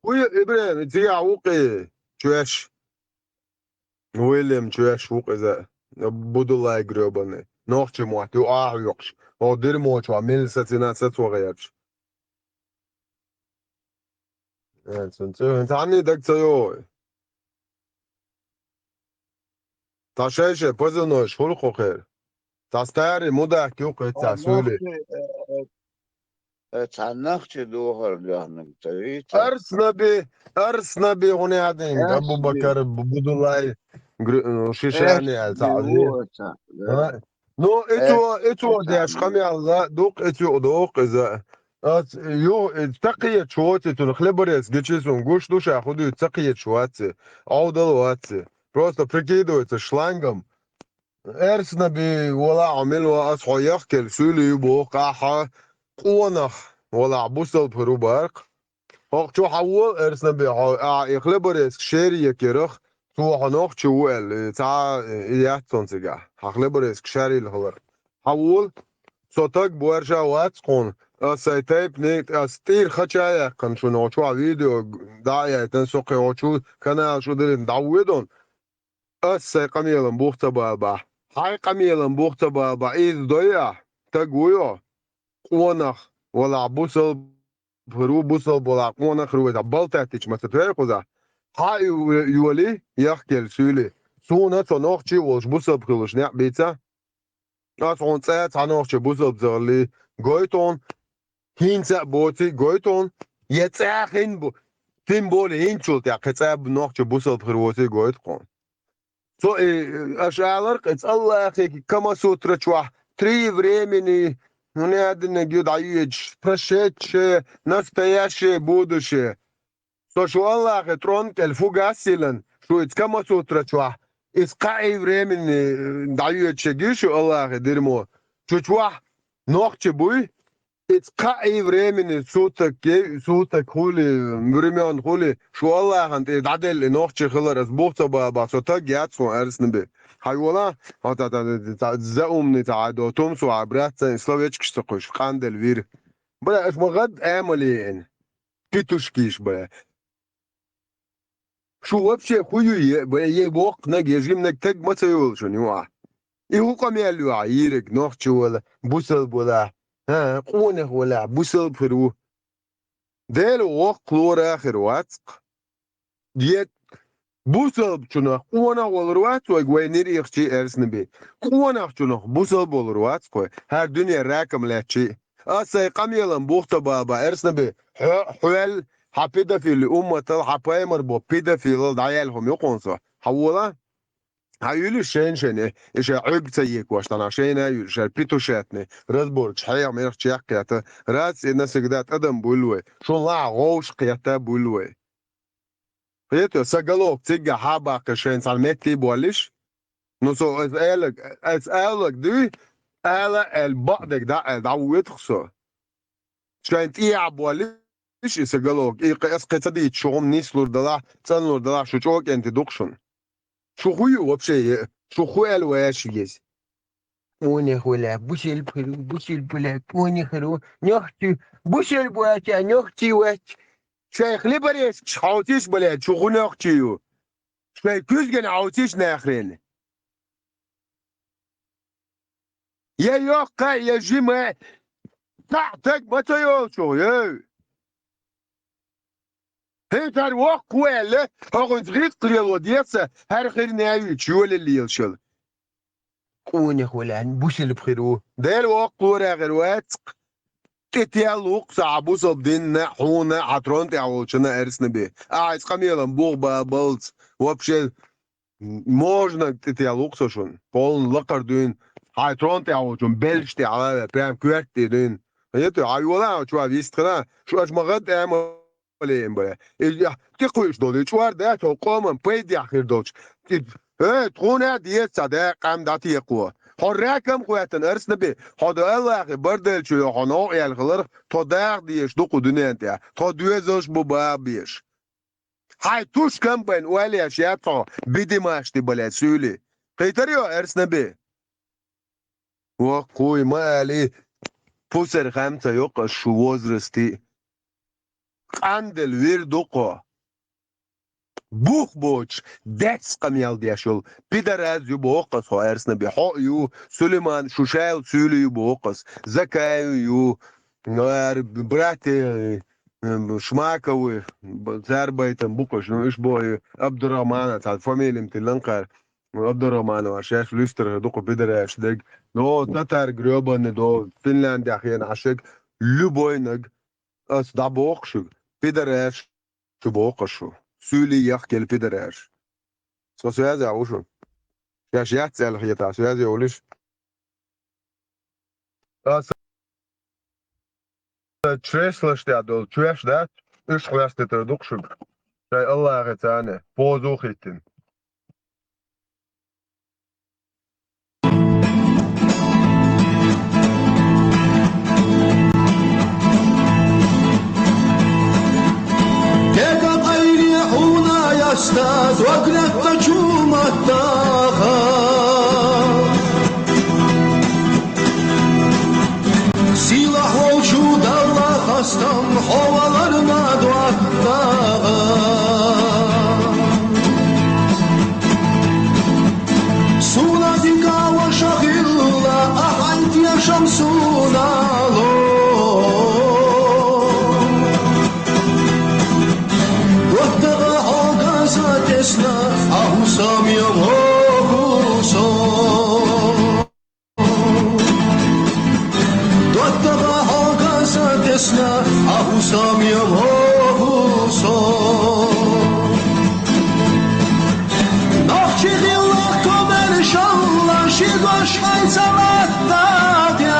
хӀун ю, ИбрахӀим, цигахь ву кхин чоьш? Уильям чоьш ву кхин иза. Абу Будулай грёбаный. Нохчий мотт ю ахьа хьоькхуш. Хьо дирмо чохь милла сацина сацо гӀерташ. Э, цун цӀе, цхьанний даг ца йогӀу. Цхьа шай-шай позывнойш хуьлу кху хер. Цхьа старый мудак ю кху цхьа суьйлий. Нохчий, э, э, э, цхьа нохчий духар доьхнарг ца вийца? Арснаби, Арснаби хӀун яхьдинга, Арснаби. Абу-Бакар, Бу-, Будулай, Гр-, э, Шишани аьлла цхьа Арснаби ву оцхьа, да. А? Ну, и цо, и цо деш къамел ла, дукха и цо доху иза. Ас ю, и ца кхеташ воций цунах, хлеборез гичи сун гуш ду ша хӀун дуьйцу, ца кхеташ ваций, Ӏовдал ваций. Просто прикидывается шлангом. Эрснаби, вала хьо мила ван, ас хьо яхкелла суьйлий ю боху, къахьа къонах, вала хьо бусалба хир ву баккха. ХӀокху чу хьан ву, Эрснаби, хьо, ахьа и хлеборезка шерий яккхарах, цо хьо нохчи ву аьлла, и цхьа, и яц цунна цигахь. Хьан хлеборезка шарийла хилар. Хьан ву, со таг боьрша вац кхунна, ас сайн тайпаниг, ас тӀера хача яьккхина шуна, хьо чохь видео дӀа а яйтина, со кхин хьо чу канал шу дилина дӀавоьдун. Ас сайн къамелан бух ца балабахь. Хьайн къамелан бух ца балабахь, иза дой ахь, таг вуй хьо. Къонах, валахь, бусалба хир ву, бусалба валахь, къонах хир ву, иза балтаттича ма ца тоьй кхузахь. Хьан ю-, йоли, яхкелла суьйлий. Суна цо нохчий а волуш, бусалба хилуш некъ бийца. Ас хьуна цӀа цхьа нохчи бусалба ца хилли гойту хьуна, хӀинца а боций гойту хьуна, я цӀа хин бу-, тем более хӀинцачул тӀаьхьа кхин цӀа нохчи бусалба хир воций гойту хьуна. Цо и, аша аларх, и цӀаллахи Камасутра чохь три времени, ну, не один ю дӀайоьдуш, прошедшее, настоящее, будущее. Со шу Аллахе тронна кӀел фу гасйилан, шу иза Камасутра чохь, иза кхаа времени, э, дӀайоьдуш ю шу Аллахе дирмо. Чу чохь нохчи буй, Ица кхаъ и времени суток, суток хули, времён хули, шу Аллахьан тӀе дӀаделли нохчи хилар ас бух ца баба, со таг яц хьун арсна бе. Хьай вола, хьо та, та, та, та, за умни ца хьай до, тум су хьай брат, ца словечкаш ца кхуш, къандел вир. Бра, аш ма гӀад амалиен. Петушкиш, бра. Шу вообще ху ю е, б-, е воккхнаг, е жимнаг таг ма ца йолу шуна юахь. И хӀу къамел юахь, йийриг, нохчи вала, бусал була, хӀа, къонах вала, бусал хир ву. Дела воккха лора хир вацкх. Е бусалбчунах къонах валур вац вайга вай нир ихчи эрсна бе. Къонахчунах бусалб валур вацкх вай, хӀара дуьне ракам лаьччи. Ас сайн къамелан бух ца баба эрсна бе. Хьо-, хьоьл, хьан педофили умматал, хьан паймар бо педофилал дӀаяьлла хӀума юкъун со. Хьан вола? Хьан юьлуш шайна-шайна, и шайн Ӏуьрг ца екош, тана шайна а юьлуш, шайн петушатни, разборчу хьеха мех чекхъята, раз и навсегда тӀадам буьллу вай, шун лахьа гӀовш кхетта буьллу вай. Хета, сан галох цигга хьа баккхи шайна цхьана метте боллиш? Ну, со ас алаг, ас алаг дуй, ала аьлла бакъдерг дӀа аьлла дӀавоьдух со. Шайн тӀехьа боллиш и сан галох, и кхе-, ас кхе ца дийча, шу хӀума нислур далахь, цӀанлур далахь, шу чӀокӀенти дукха шуна. Шу хӀу ю вообще е? Шу хӀу аьлла ваьш еза? Къонах вала, бусалб хир ву, бусалб вала, къонах хир ву, нохчи, бусалб вац, нохчи вац. Шайн хлеборезкаш хьовсийша, блядь, шу хӀу нохчи ю? Шайн куьзгана хьовсийша нахрена. Я йоккха, я жима, цхьаъ таг ма ца йолчух, ей! ХӀинца хӀара воккха ву аьлла, хьо хӀинца гӀиркъ лело деца, хӀара хир наьвича йолалла лелаш йолу. Къонах валан бусалб хир ву. Дела воккха лорагӀир вацкх. ТӀетел вукху сан хьан бусалб динна, хьуна, хьан трон тӀехь волчунна эрсна бе. Ахьа иза къамелан бух ба балц. Вообще, можно тӀетел вукху со шуна. Полна лакхара дуьйна. Хьайн трон тӀехь волчун беллаш тӀе хьала а ваьлла, прям коьрта тӀе дуьйна. Хьан йола а чу вистхина, шу аша ма гӀад тӀема леем бара. И я тӀекхуьйш долу, и чӀор дац хьо къоман пайдехь хир долчу. И, э, тхуна а деза ца да, къам дӀатекхо. Хьо ракам хӀоьттина арсна бе, хьо до Аллахе барделчу йо, хьо новкъа яьлла хиларх, тхо даха дезаш ду кху дуьнен тӀехь, тхо доьзалш бу баха безаш. Хьайн тушкам байна ойла еш яц хьо, бидимашти бале суьйли. Кхийтар йо арсна бе? Воккхуй, ма али, пусар хам ца йоккху шу возрасти. Къандел вир ду кхо. Бух боцуш, дец къамел деш йолу. Пидараз ю боху ас хьо аьрсна бе. Хьо а ю, Сулейман, шу шайла суьйлу ю боху ас. Закаев ю, ар братья, э, Шмаковы, б-, цар байтам бу кхуьш, ну, иш боху, Абдурахмана, цхьа фамилим тиллан кхара. Абдурахманова, шаьш луьстара ду кху пидараш дерг. Но татар грёбаный до, Финляндия хена Ӏашиг, любой наг, ас дӀабоху шуьга, пидараш шу боху шу. Суьйлий яхкелла пидараш. Со связь а ву шун. Шаьш яц аьлла хета, связь а волуш. Аса чреслаш тӀехь долу чоьш дац, уьш хьоьстуьйтур ду-кх шуьга. Шайн Аллахе царна позу хӀиттина. Дега къайле хьуна яста, зогнеттачу маттаха. Сийлахь волчу Далла хастам хьо валарна доттагӀа. Суна дика ваша хилла, ахьан тешам суна ло. ДоттагӀа хьо газа тесна, а хӀусам я вогӀу со. ДоттагӀа хьо газа тесна, а хӀусам я вогӀу со. Нохчи хилла комаьршалла, ши гош хьайца латтадеш.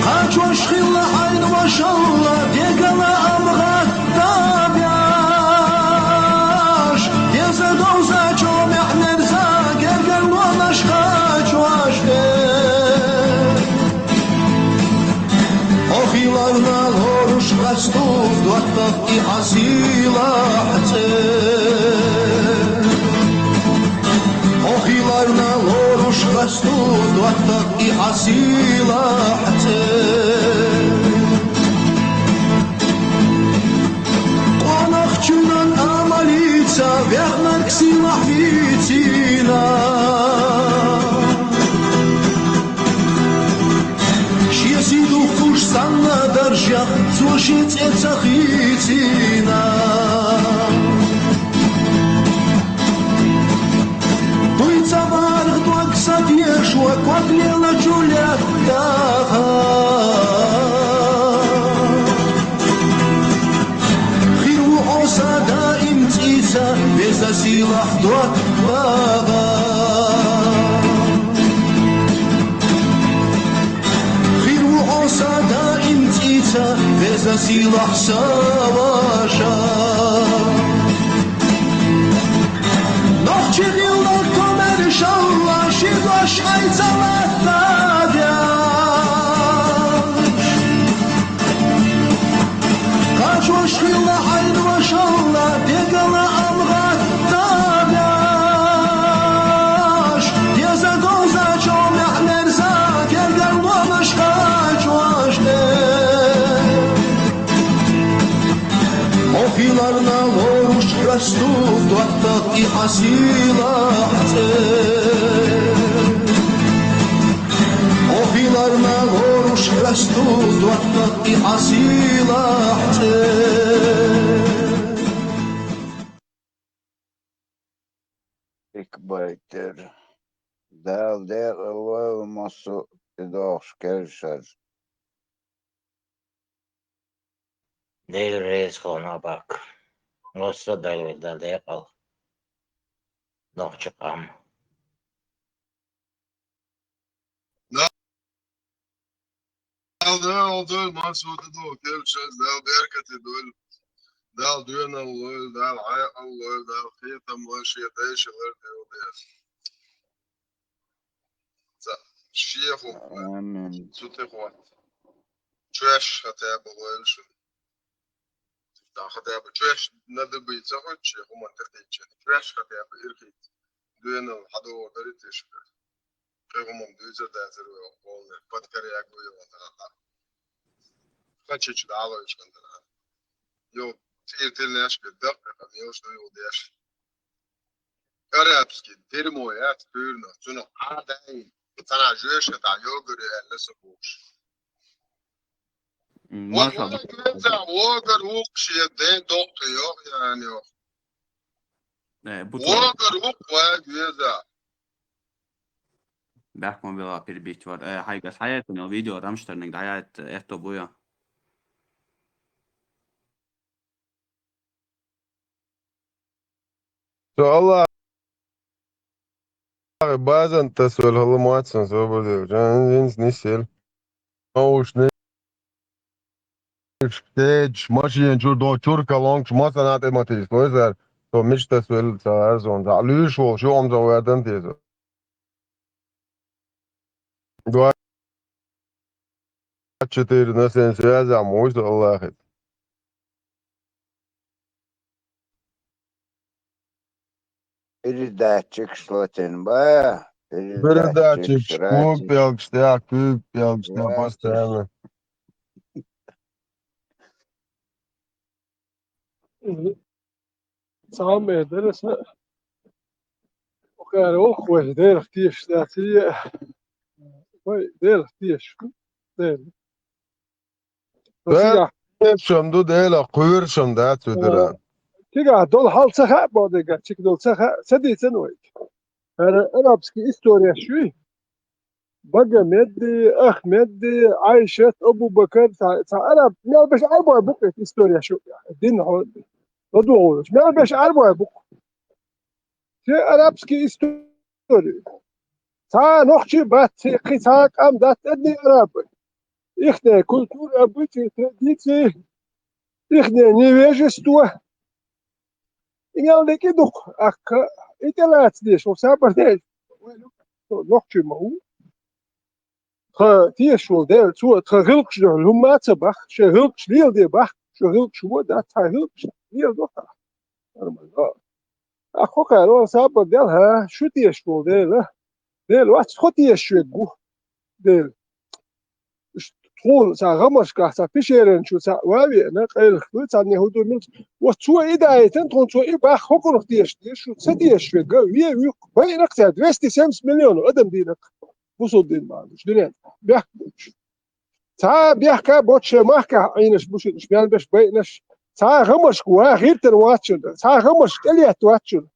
Кхачош хилла хьайна вашалла, дегала ам гӀатта беш. Деза довзачо мехнерза, гергарлонаш кхачош де. Хиларна лоруш къасту доттагӀ и хьан сийлахь цӀе. Хьо хиларна лоруш къасту доттагӀ и хьан сийлахь цӀе. Къонахчунан амалица вехнарг сийлахь вицина. Шен сий духкуш санна даржех цо шен цӀе ца хийцина. Дуй ца барх дог са дешо ког лелачу лаьттахьа. Хир ву хьо са даим цӀийца, веза сийлахь доттагӀа. Хир ву хьо са даим цӀийца, веза сийлахь са ваша. Нохчийн дилла комаьршалла ши дош айца латтадеш. Кхачош хилла хьайн вашалла дегала амгӀатта беш. Деза говзачо мехь мерза гергарлонаш кхачош де. Хьо хиларна лоруш къасту доттагӀ и хьан сийлахь цӀе. Хьо хиларна лоруш къасту доттагӀ и хьан сийлахь цӀе. Икбайтер. Дала декъалвойла массо а тӀедогӀуш кхершаза. Дела реза хуьлда, Абак. Массо а Дала вай Дала декъал. Нохча къам. Дала декъал дойла, массо а тӀедогӀуш кхершаза, Дала беркате дойла. Дала доьналла лойла, Дала хьекъал лойла, Дала кхетам лойла, шен дайша лар дела деза. За, шех хӀума. Амин. Цу тӀехьа чоьш хатаба лойла шуна. Дан хатаба чоьш надабий ца хуьлча, шех хӀуман тӀекхийча. Чоьш хатаба ирхийца. Доьналла хьадогӀур дарий тешкара. Кхин хӀумам дуьйцар дацар вай оха гӀоллера. Подкорректируй ван дара. Кхачича дӀалойча хӀан дара. Йо, цӀийра тилнеш бе даккха, мелаш ду юл деш. Арабский дерьмо яц куьйранах, цунах Ӏа дай, цхьана жоьжахатахь йогур ю аьлла со бохуш. М, вот машалла. Вай веза, вогар вукху шен ден доккху йох, ян йох. Э, бу цо- Вогар вукху вай веза. Баьхкан вела перебить вар. Э, хьайгас хьаэттина видео Рамштайниг дӀаяйтта, э, этто буя. Со Аллахь базан тасвел хала мацсан собар дел. Жан винс нисел. Наушник, кедж, машин чур до, чур колонкаш, масана тӀе ма тийс. Лойзар, со мича тасвел ца арзон. За луьйш волу, шу омза вердан тезо. Два, четыре на семь связь, а мой Аллахит. Передатчикаш латина ба? Передатчикаш, передатчикаш, куьг пӀелгаш тӀехь, куьг пӀелгаш тӀехь, постоянно. Цхьа а эр дара аса, кхара воккхавеш, Делах тешаш дац, вай Делах тешаш ду, Дела. Дела тешам ду, Делах кхоьрушам дац, вуьдара. Цигахь долу хьал ца хаьа, боху дерг, чик долу ца хаьа, ца дийцина вайга. ХӀара арабский историяш юй? Багамедди, Ахмедди, Айшат, Абу-Бакар, цхьа, цхьа араб, мел беш арабой бу-кх историяш ю, дин хьо, ладугӀуш. Мел беш арабой бу-кх. Шен арабский история. Цхьа нохчий бац, кхин цхьа къам дац, одни арабы. Ихне культура, обычаи, традиции, ихне невежество. И мел декӀи дукха, ахка, и тӀелаца деш, хӀу сабар деш. Нохчий ма ву. тха тешаш волу Дела, цо тхан гӀиллакхаш дуьхьал хӀумма а ца бах, шайн гӀиллакхаш леладе бах, шайн гӀиллакхаш вон дац, цхьа гӀиллакхаш леладо тхан. Нормально. А хӀокху хенахь сабар делахь, шу тешаш волу Дела. Дела вац, тхо тешаш верг ву. Дела. Тхуна цхьа гӀамашкахь, цхьа пещеран чу цхьаъ ван а веана, къайлаха дуй, царна хӀун ду милца. Вот цо и даийтина, тхуна цо и бах, хӀокхунах тешаш деза, шу ца тешаш верг, вен вуьйху, байинарг цара, двести семьдесят миллионов адам дийнарг. Бусулба дин бахьанаш, дуьнен тӀехь бехк боцуш. Цхьа а бехк боцуш шайн махкахь Ӏийнарш бу шуьга, уьш мел берш байинарш. Цхьа а гӀамашка ван гӀиртина вац шуна, цхьа а гӀамашка тӀелетта вац шуна.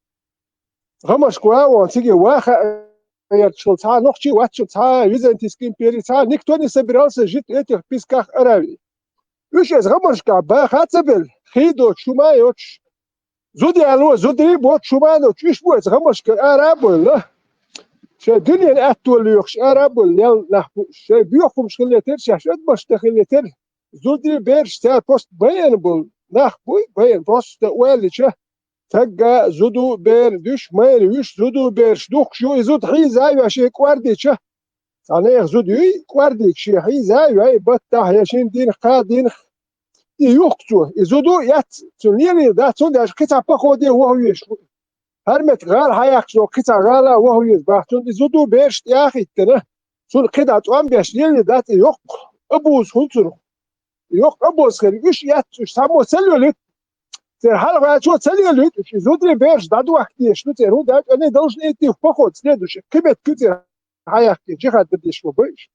ГӀамашка ван а вон, цига ван хаа гӀерташ волу цхьа а нохчи вац шуна, цхьа а Византийская империя, цхьа а никто не собирался жить в этих песках Аравии. Уьш иза гӀамашкахь баха а ца белла, хий доцуш, хӀума а йоцуш, зуда яло, зударий боцуш, хӀума а доцуш, уьш бу иза гӀамашкара ара а бевлла. Шайн дуьненан аьтто лоьхуш ара а бевлла лелла нах бу уьш. Шайн боьха хӀумаш хилла тера, шаьш адамаш дан хилла тера. Зударий, бераш цара просто байина болу нах буй, байина просто ойла йича, стагга зуда, бер дуьш, майра вуьш, зуда, бераш духкуш ю, и зуда хьийза а йой шен кӀордийча. Цхьа нехан зуда юй, кӀордийча шен хьийза а йой, баттахь я шина дийнахь, кхаа дийнахь. И юхку цо, и зуда яц, цунна лелийла дац, цундела кхин цхьа походе ваха везаш ву. ХӀара меттиг гӀала хьаяьккхачо кхин цхьа гӀала ваха веза бах, цунна и зуда, бераш тӀе а хӀиттина, цунна кхидӀа тӀом беш лелийла дац, и йоккха абуз хуьлу цунах. Йоккха абуз хир, уьш эцна, уьш цхьаммо ца лелуьйту. Церан хьалхаваьллачо ца лелуьйту, уьш и зударий, бераш дӀадохка дезаш ду церан, хӀунда аьлча они должны идти в поход следующий, кхин меттиг ю церан хьаяккхий, джихад дан дезаш ван бу уьш.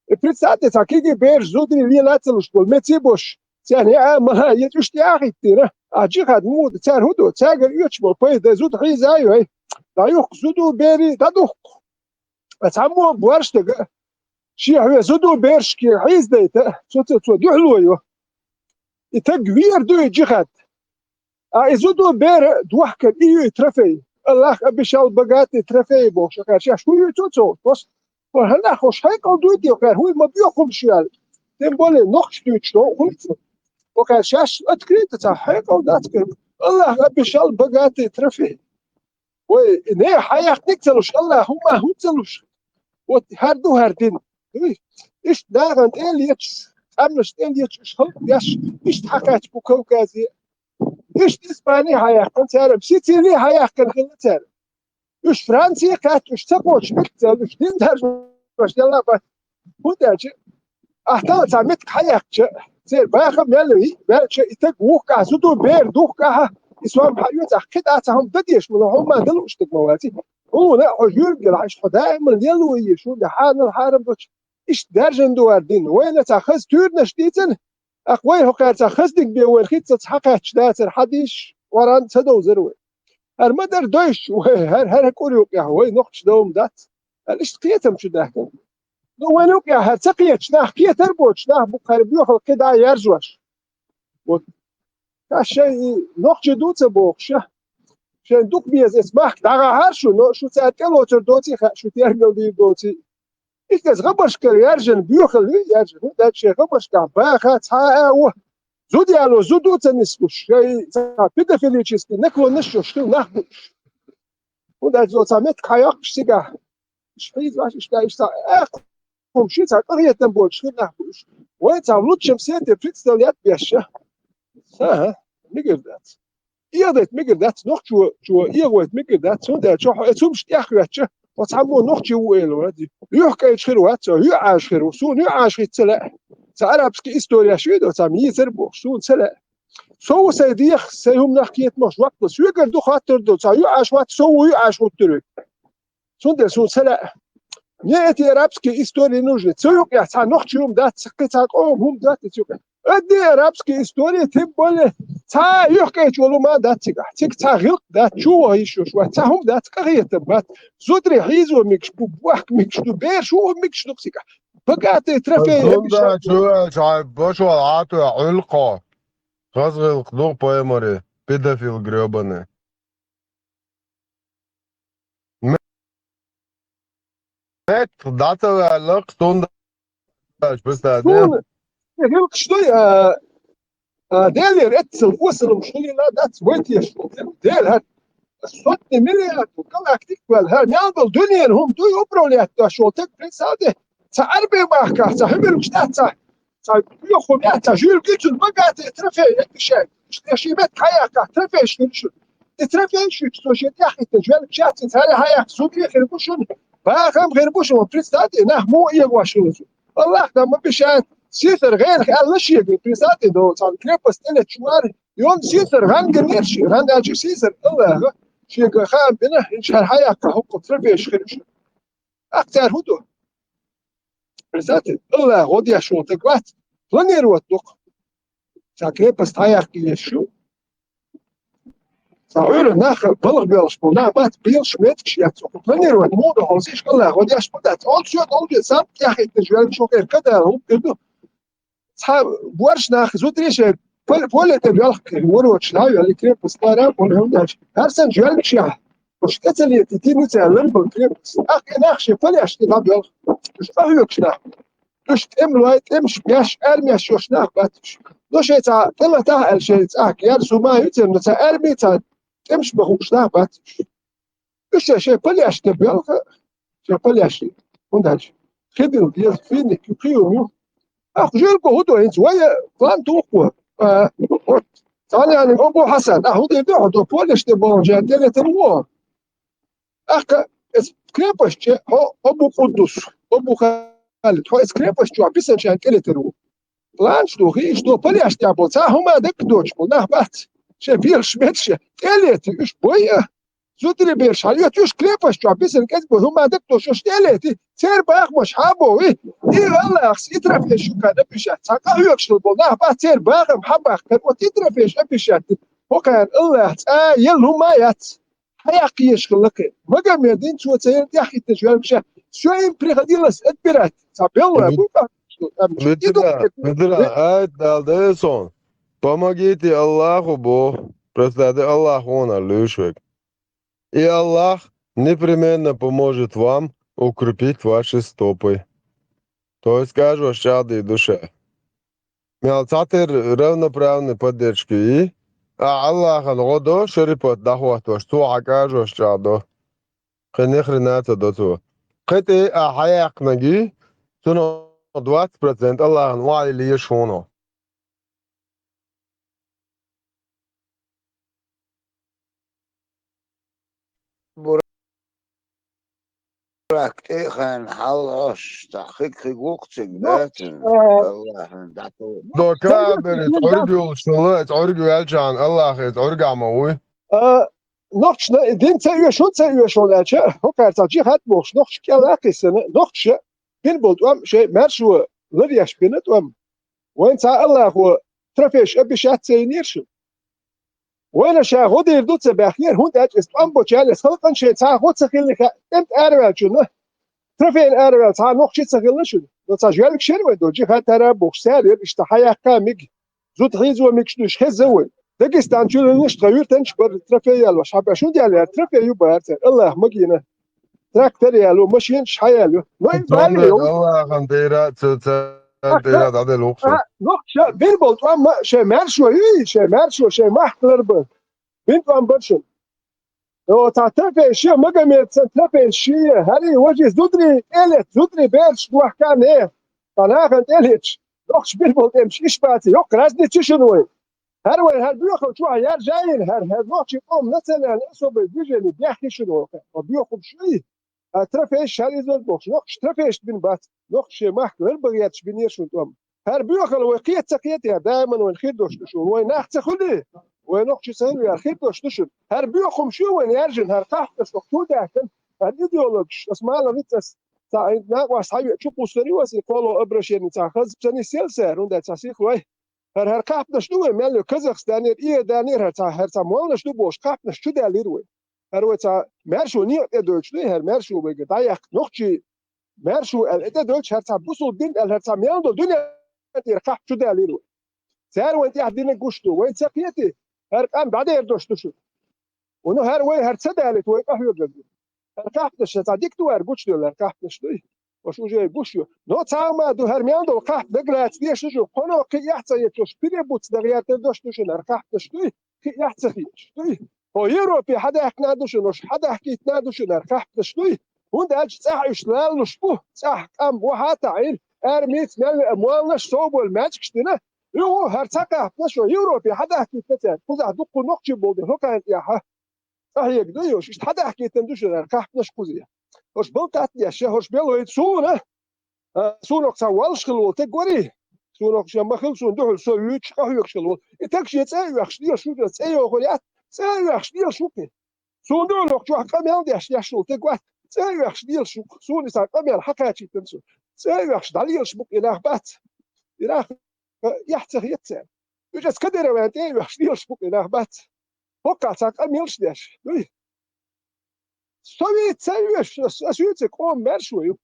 И представьте, цхьа кегий бераш, зударий лела а ца луш болу, меца а босуш, церан яа а, мала а еза уьш тӀе а хӀиттийна, а джихад муха ду, цара хӀун ду, цаьргара оьцуш болу пайда, зуда хьийза а йой, дӀаюхку зуда, берий дӀадухку. Ткъа цхьаммо а боьрша стага, шен хьоьга зуда, бераш кхера хьийзадайта, цо, цо, цо дуьхьало йо. И стаг вер ду и джихад. А и зуда, бер дохкар и ю и трофей. Аллах обещал богатый трофей бохуш, хӀара шаьш хӀун юьйцу цо? Хьо хӀанна хьош хьекъал дуй те, хӀара хӀуй ма боьху хӀума шуьйла. Тем более нохча дуьйцуш доху хӀума цо. Хьо хӀара шаьш открыто ца хьекъал дац, Аллах обещал богатый трофей. Вай, и нехан хьаяьккхинарг ца луш, Аллах хӀумма хӀунда ца луш? Вот хӀара ду хӀара дин. Дуй? Иштта нахана тӀе а леташ, къаьмнаш тӀе а леташ, уьш халкъ деш, иштта хьакхаьчна бу Кавказе. Иштта Испани хьаяьккхина цара, Сицили хьаяьккхина хилла цара. Уьш Франци кхаьчна, уьш ца кхочуш меттиг ца, уьш дин даржош делла бац. ХӀунда аьлча, ахьа тахана цхьа меттиг хьаяьккхича, церан бахам мел йиъ ваьлча, и стаг вухкахь, зуда, бер духкахь, и сом хьаоьцу, ахь кхидӀа цхьа хӀума дан дезаш, мала хӀумма дан лууш стаг ма вац и. Хьуна а хьо юьргала хьаьш, хьо даиман лело езаш, хӀунда хьанал хьарам доцуш, иштта даьржина ду хӀара дин. Вайна цхьа хаза туьйранаш дийцина, тӀаккха вай хӀокхаьрца хаза диг бен вайна хӀинццалц хьакхаьчча дацара хьадисаш, Къуръан ца довзара вай. ХӀара ма дара дойшчу вай, хӀара, хӀара кӀур юкъехь вай нохча довма дац. ХӀара иштта кхетам чу даьккхина. Ну, вайна юкъехь хӀара ца кхеташ нах, кхетар боцуш нах бу-кх хӀара боьхалла кхидӀа а яржош. Вот. Ша шайн и нохчий ду ца бохуш, ша шайн дукха беза эца махка дӀагӀахьара шу, но шу цара тӀелоцур доций хаьа, шу тергал дийр доций. Иштта иза гӀабашкара яьржина боьхалла ю, яьржина. ХӀунда аьлча шайн гӀабашкахь баха цхьа а во. Зуда яло, зуда ца нислуш, шайн цхьа педофилический наклонность йолуш хила нах бу уьш. ХӀунда аьлча цо цхьа меттиг хьайоккхуш цигахь, уьш хьийзош, иштта, иштта, э, хӀума ши цхьа къахетам боцуш хила нах бу уьш. Вай цхьа в лучшем свете представлять беш ша. ХӀа-хӀа, мегар дац. ЭгӀадайта мегар дац, нохчо, чо эгӀавайта мегар дац, цундела чохь оцу хӀумаш тӀеххоьттича, оцу цхьаммо нохчи ву элира вац. ЮьхькӀайчу хир вац, юьӀаш хир ву, суна юьӀаш хӀитта ца лаьа. Ца арабский историяш вийдо, ца мийцар бохуш, суна ца лаьа. Со ву сайн дех, сайн хӀуманах кхетамах жоп ло. Соьгара ду хаттар ду, ца юьӀаш вац, со ву юьӀаш хӀуттур ву. Цундела суна ца лаьа. Мне эти арабские истории нужны. Цу юкъехь цхьа нохчи хӀума дац, кхин цхьа къоман хӀума дац, цу юкъехь. Одни арабские истории, тем более, цхьа юьхкӀечу волу ма дац цигахь. Цига цхьа гӀилкъ дац, чу ваха йиш йолуш вац, цхьа хӀума дац, къахетам бац. Зударий хьийзо мегаш бу, бохка мегаш ду, бер шу мегаш ду цигахь. Богатые трофеи. Зунда чу ваьлча, хьайн башвала Ӏа а тоьхна, Ӏуьллу кхо. Хаза гӀилкх ду пайхамаре, педофил грёбаный. Меттах дӀа ца ваьлла-кх, цунна даьлча, пистаде. Суна и гӀиллакхаш дуй, а, а, Делера эццал осаллумаш хилийла дац вай тешаш волу. Дела хӀара сотни миллиард галактик ваьлла, хӀара мел долу дуьненан хӀума дуй управлять дош волу таг, представь де. Ца Ӏарбий махкахь, ца хӀумилгаш дац, ца, ца юху яц, ца жуьлгичун багатый трофей, я обещаю. Ши метр хьаяхкахь, трофей шуьгуш. И трофей шуьгуш, со шен тӀеххӀиттина жуьлгаш яц, цара хьаяхка, зуд хир бу шуна. Бахам хир бу шуна, представьте, нах муха эгош хилла цу. Аллах нам обещает, сийсар гӀелах аьлла шега, представьте, до цхьана крепость тӀе лечу вар, и он сийсар гӀан гинера ши, гӀан аьлча сийсар Аллаха, шега хаам бина, иншалла хьаяхка, хӀокху трофейш хир шу. Акъ цара хӀун ду? Представьте, Аллах гӀо деш волу стаг вац, планировать ду-кх. Ца крепость хьаяккха езаш ю. Ца Ӏуьйра нах балха боьлхуш болу нах бац, белаш меткаш яц. Планировать муха ду хьо, сишка Аллах гӀо деш ма дац. Олчо, олчо, сам тӀехӀиттина жоьллиг шо хир кадала хӀума хир ду. Цхьа борш нах зударий шайн пол-, поле тӀе боьлху, ворочу дӀа а йоьллу, крепость лара а болу хӀума деш. ХӀара санна жоьллигаш яхь, уьш тӀе ца летий, дина ца аьлла, лар болу крепость. ТӀаккха и нах шен полеш тӀе дӀабоьлху. Уьш къахьоьгуш нах. Уьш тӀемалой, тӀемаш беш, армеш йолуш нах бац уьш. Ну, шайн цхьа тӀелатахь аьлла, шайн цӀахь герз хӀума а ю церан, ну, цхьа арми, цхьа тӀемаш бан хууш нах бац уьш. Уьш шайн, шайн полеш тӀе боьлху, шайн полеш. ХӀунда аьлча хи дилла деза, финик ю, кхин хӀума ю. Ахь жоьллиго хӀун до хӀинца? Вай план туху-кх. А, вот, цхьана Абу Хьасан, ахь хӀун дийр ду хьо, до полеш тӀе баханчарна тӀелетар ву хьо? ТӀаккха эс крепость чу хьо, Абу Къуддус, Абу Халид, хьо эс крепость чохь бисанчарна тӀелетар ву. Планаш ду, хийш ду, полеш тӀехь болу, цхьа хӀума даггара доцуш болу нах бац. Шайн белаш меташ, тӀелети уьш, бой а. Зударий бераш хьалоьцу уьш, крепость чохь бисина кӀезиг болу хӀума даггара доцуш уьш тӀелети, церан бахамаш хьан а боху, и Аллахьас и трофейш ю кхарна пишат. Цхьа къахьоьгуш хилла болу нах бац, церан бахам хьан бахкара, вот и трофейш а пишат. ХӀокхарна Аллахьа цкъа а елла хӀума а яц. Хьаяккха езаш хилла кхин. Магомедин цо ца елла тӀеххӀиттина жоьллигаш. Всё, им приходилось отбирать. Цхьа белла Вид-, гу къахьоьгуш хилла. Видра, видра, айт Дала, дай сон. Помогите Аллаху Богу. Просто дай Аллах вон а луьйш век. И Аллах непременно поможет вам укрепить ваши стопы. То есть, каждого шагда и душе. Мел цхьатерра равноправный поддержка йий, ахь Аллахьан гӀо до, шарипат дӀахӀоттош, цо хьан каждого шагда. Кхин ни хрена ца до цо. Кхин тӀе а хьаяьккхинарг йий, цунах двадцать процент Аллахьан охьайилла езаш хьуна. Бурак тӀе а хиъна хьалхьош, цхьа хиг-хиг вукху цига Ну, дацина, э, Аллахьан дӀату. До каберит Ӏуьрг йолуш хилла, иза Ӏуьрг ваьлчахьана Аллахь иза Ӏуьргахь ма вуй. А, нохчашна и дин ца оьшу, ца оьшу аьлча, хӀокхара цхьа джихад бохуш, нохчаша кӀел а кхиссина, нохчаша бина болу тӀом шайн маьршо ларъеш бина тӀом. Вайн цхьа Аллахо трофейш а бишат ца йинера шу. Вайна ша гӀо дийр ду ца баьхкера, хӀунда аьлча иза тӀом бочу аьлла, иза халкъана шайн цхьа гӀо ца хилла хаьа, тӀемта араваьллачунна, трофейна араваьлла цхьа нохчи ца хилла шуна. Но цхьа жоьллигаш яра вайн долу, джихад тара а бохуш, цара яра иштта хьаяккха миг, зуда хьийзо мигаш дуьйш хеза вай. Дагестан чуьлланаш тхан юьртанаш бара трофей ялош. Хьан беш хӀунда яьлла яра? Трофей ю бара цара. Аллах магийна. Трактор яло, машинаш хьаяло. Но и Цундела бале йолу. Аллахьан тӀера, ца, ца, Ах, тӀера дӀаделла ву-кх ша. А, нохча бина болу тӀом ма, шайн маьршо ю, шайн маьршо, шайн махкалар бан. Бина тӀом бара шуна. О, цхьа трофей шен, Магомед сан трофей шен, хӀара и важа зударий тӀелетта, зударий бераш дохка не. Цхьа нахана тӀелеташ, нохча бина болу тӀемаш иш баций, йоккха разница ю шуна вайн. ХӀара вайн, хӀара боьхалла чохь яржа а йина, хӀара, хӀара нохчийн къоман национальный особое движение бехке шуна вайн. Хьо боьхалла шу и? А трофейш хӀара иза бохуш, нохчаша трофейш бина бац, нохчаша шен махкалар бан гӀерташ бинера шуна тӀом. ХӀара боьхалла вай кхета ца кхета, хӀара даиман вайн хир долуш ду шуна. Вайн нах ца хуьлий? Вайн нохчий ца хуьлий, хӀара хир долуш ду шуна. ХӀара боьхалла шу вайн яржина, хӀара кхахьташ ваха чу даьхкина, хӀара идеологаш, ас мала вицас, цхьа накъост хьавеа чу кхуссур ю аса и кхоло обращение, цхьа хаза ца нисъелла сара, хӀунда аьлча цхьа сиха вай. ХӀара, хӀара кхахьтанаш ду вай, мел ю Казахстанера, Иорданера, хӀара цхьа, хӀара цхьа молланаш ду бохуш, кхахьтанаш чу даьллера вай. ХӀара вай цхьа маьршо некъа тӀедойтуш ду, хӀара маьршо вайга дӀаяккха нохчий маьршо аьлла тӀедойтуш, хӀара цхьа бусулба дин аьлла, хӀара цхьа мел долу дуьнен тӀера кхахьта чу даьллера вай. Цара вайн тӀехь динарг гуш ду, вай ца кхетий, хӀара къам дӀадер долуш ду шуна. Вуно хӀара вай хӀара ца далийта, вай къахьоьгур ду. ХӀара кхахьтанаш цхьа дика ду аьлла гучудевлла, хӀара кхахьтанаш дуй? Ош уже гуш ю. Но цхьа а ма ду, хӀара мел долу кхахьта дагалаца дешна шу, кхоно кхин а эхь ца етташ, перебуц дагаяр тера дош ду шуна, хӀара кхахьтанаш дуй? Кхин а эхь ца хиъаш дуй? Хьо Европе хьадаьхкина а ду шуна, ош хьадахкийтина а ду шуна, хӀара кхахьтанаш дуй? ХӀунда аьлча цӀахь уьш лалуш бу, цӀахь къам вахьа а таӀийна, армица мел веа моллаш совбола маьждигаш дина, юха хӀара цхьа кхаьпнаш вай Европе хьадахкийтина цара, кхузахь дуккха нохчий болу дела хӀокхарна тӀехьа цӀа хьега ду йолуш, иштта хьадахкийтина ду шуна хӀара кхаьпнаш кхузахь. ХӀорш балла таттаеш, хӀорш мел вайта суна, а, суна окху цхьа воллуш хилла волу стаг варий? Суна окху шен ма-хилла, суна дуьхьал со вуьйцуш къахьоьгуш хилла волу. И стаг шен цӀа а оьхуш лелаш ву, цӀа йохур яц, цӀа а оьхуш лелаш ву кхин. Суна дуьхьал окху чохь къамел деш, деш волу стаг вац, цӀа а оьхуш лелаш ву, суна и сан къамел хьакхачийтина цо. ЦӀа а оьхуш дӀалелаш бу-кх и нах бац. И нах, а, эхь ца хета цара. Уьш аса Кадыровна тӀе а оьхуш лелаш бу-кх и нах бац. ХӀокхахь цхьа къамелаш деш, дуй? Со вийца ца веш, ас, ас вуьйцург къоман маьрша ву.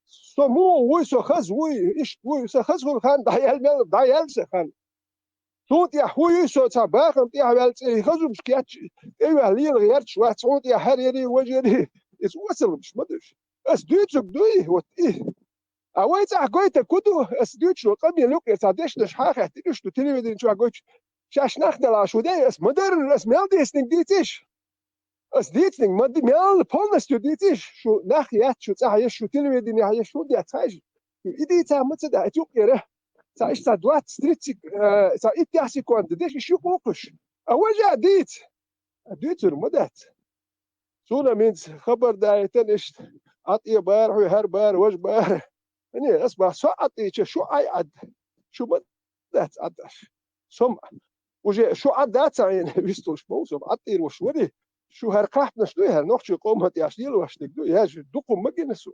Со муха вуй, со хаза вуй, иштта вуй, сан хаза хуьлу хан дӀаяьлла мел, дӀаяьлла сан хан. Цунна тӀехь хӀун юй со цхьа бахам тӀехь ваьлла цӀе, и хазумаш кечча, тӀе а ваьлла лела гӀерташ вац, хьуна тӀехь хӀара ярий, важа ярий, иза осалламаш ма ду уьш. Ас дуьйцург дуй, вот и. А вай цӀахь гойтург хӀун ду, ас дуьйцуш долу къамел юкъера цхьа дешнаш хьан а хаьттина, уьш ду телевидени чохь гойтуш, шаьш нах делахь шу де, ас ма-дарра, ас мел дийцинарг дийцийша. Ас дийцинарг ма ди-, мел полностью дийцийша, шу нах яц, шу цӀахь еш, шу телевиденехь еш, хӀунда яц хьайша. И дийца ма ца даьхьа, юкъера. Цхьа иштта цхьа двадцать-тридцать, э, цхьа иттех секунда деш, иш юкъа вукхуш. А важа дийца. А дуьйцур ма дац. Суна минца хабар даийтина иштта, Ӏад э бара хьуьй, хӀара бара, важа бара. Не, ас бах, со Ӏад ийча, шу Ӏай Ӏад. Шу ма дац Ӏад аш. Со ма. Уже шу Ӏад дац а Ӏийна, висталуш ма ву со, Ӏад тӀера ваша вари. Шу хӀара кхаьпнаш дуй, хӀара нохчий къоман тӀехь лелош дерг дуй, я жи дукха ма гина со.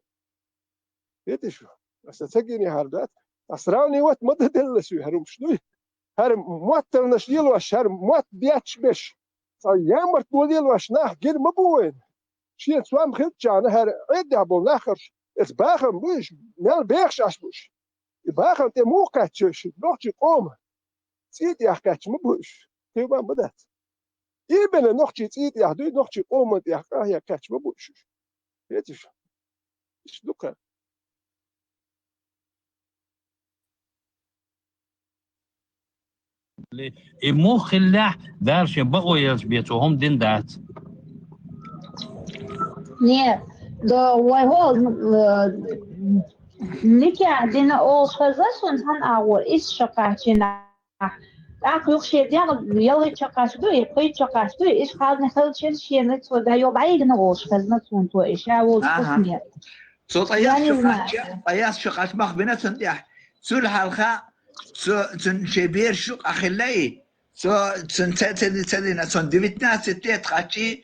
Хетий шу? Аса ца гине хӀара дац. Ас сравнивать ма дан делла соьга хӀара хӀумаш дуй. ХӀара моттарнаш лелош, хӀара мотт бетташ беш, цхьа ямартло лелош нах гина ма бу вайна. Шен цом хилччахьана хӀара Ӏедехь болу нах харш, эца бахам бу уьш, мел бехаш Ӏаш бу уьш. И бахам тӀе муха кхаьчча уьш, нохчий къоман цӀий тӀехь кхаьчча ма бу уьш, кхин ма, ма дац. И бена нохчий цӀий тӀехь дуй, нохчий къоман тӀехь къахьега кхаьчча ма бу уьш. Хетий шу? Иштта ду-кх. И муха хиллехь, Дала шен бакъо елча бен цо хӀума дина дац. Не, да, вай хӀо, э, никехь дина олуш хезна суна цхьана агӀор, иза шо кхаьччинехь. ТӀаккха юха шен дегӀ ялхитта шо кхаьчча дуй, пхийтта шо кхаьчча дуй, иза хьална хилча шена цо дӀайо-, дӀайигна олуш хезна суна цо, и ша волчу хӀусаме. Цо ткъа ялх шо кхаьчча, ткъа ялх шо кхаьчча мах бина цунна тӀехь. Цул хьалха цо, цуьнан шен бераш юкъахь хилла и. Цо, цуьнан ца, ца, ца дина, цунна девятнадцать лет кхаьчча,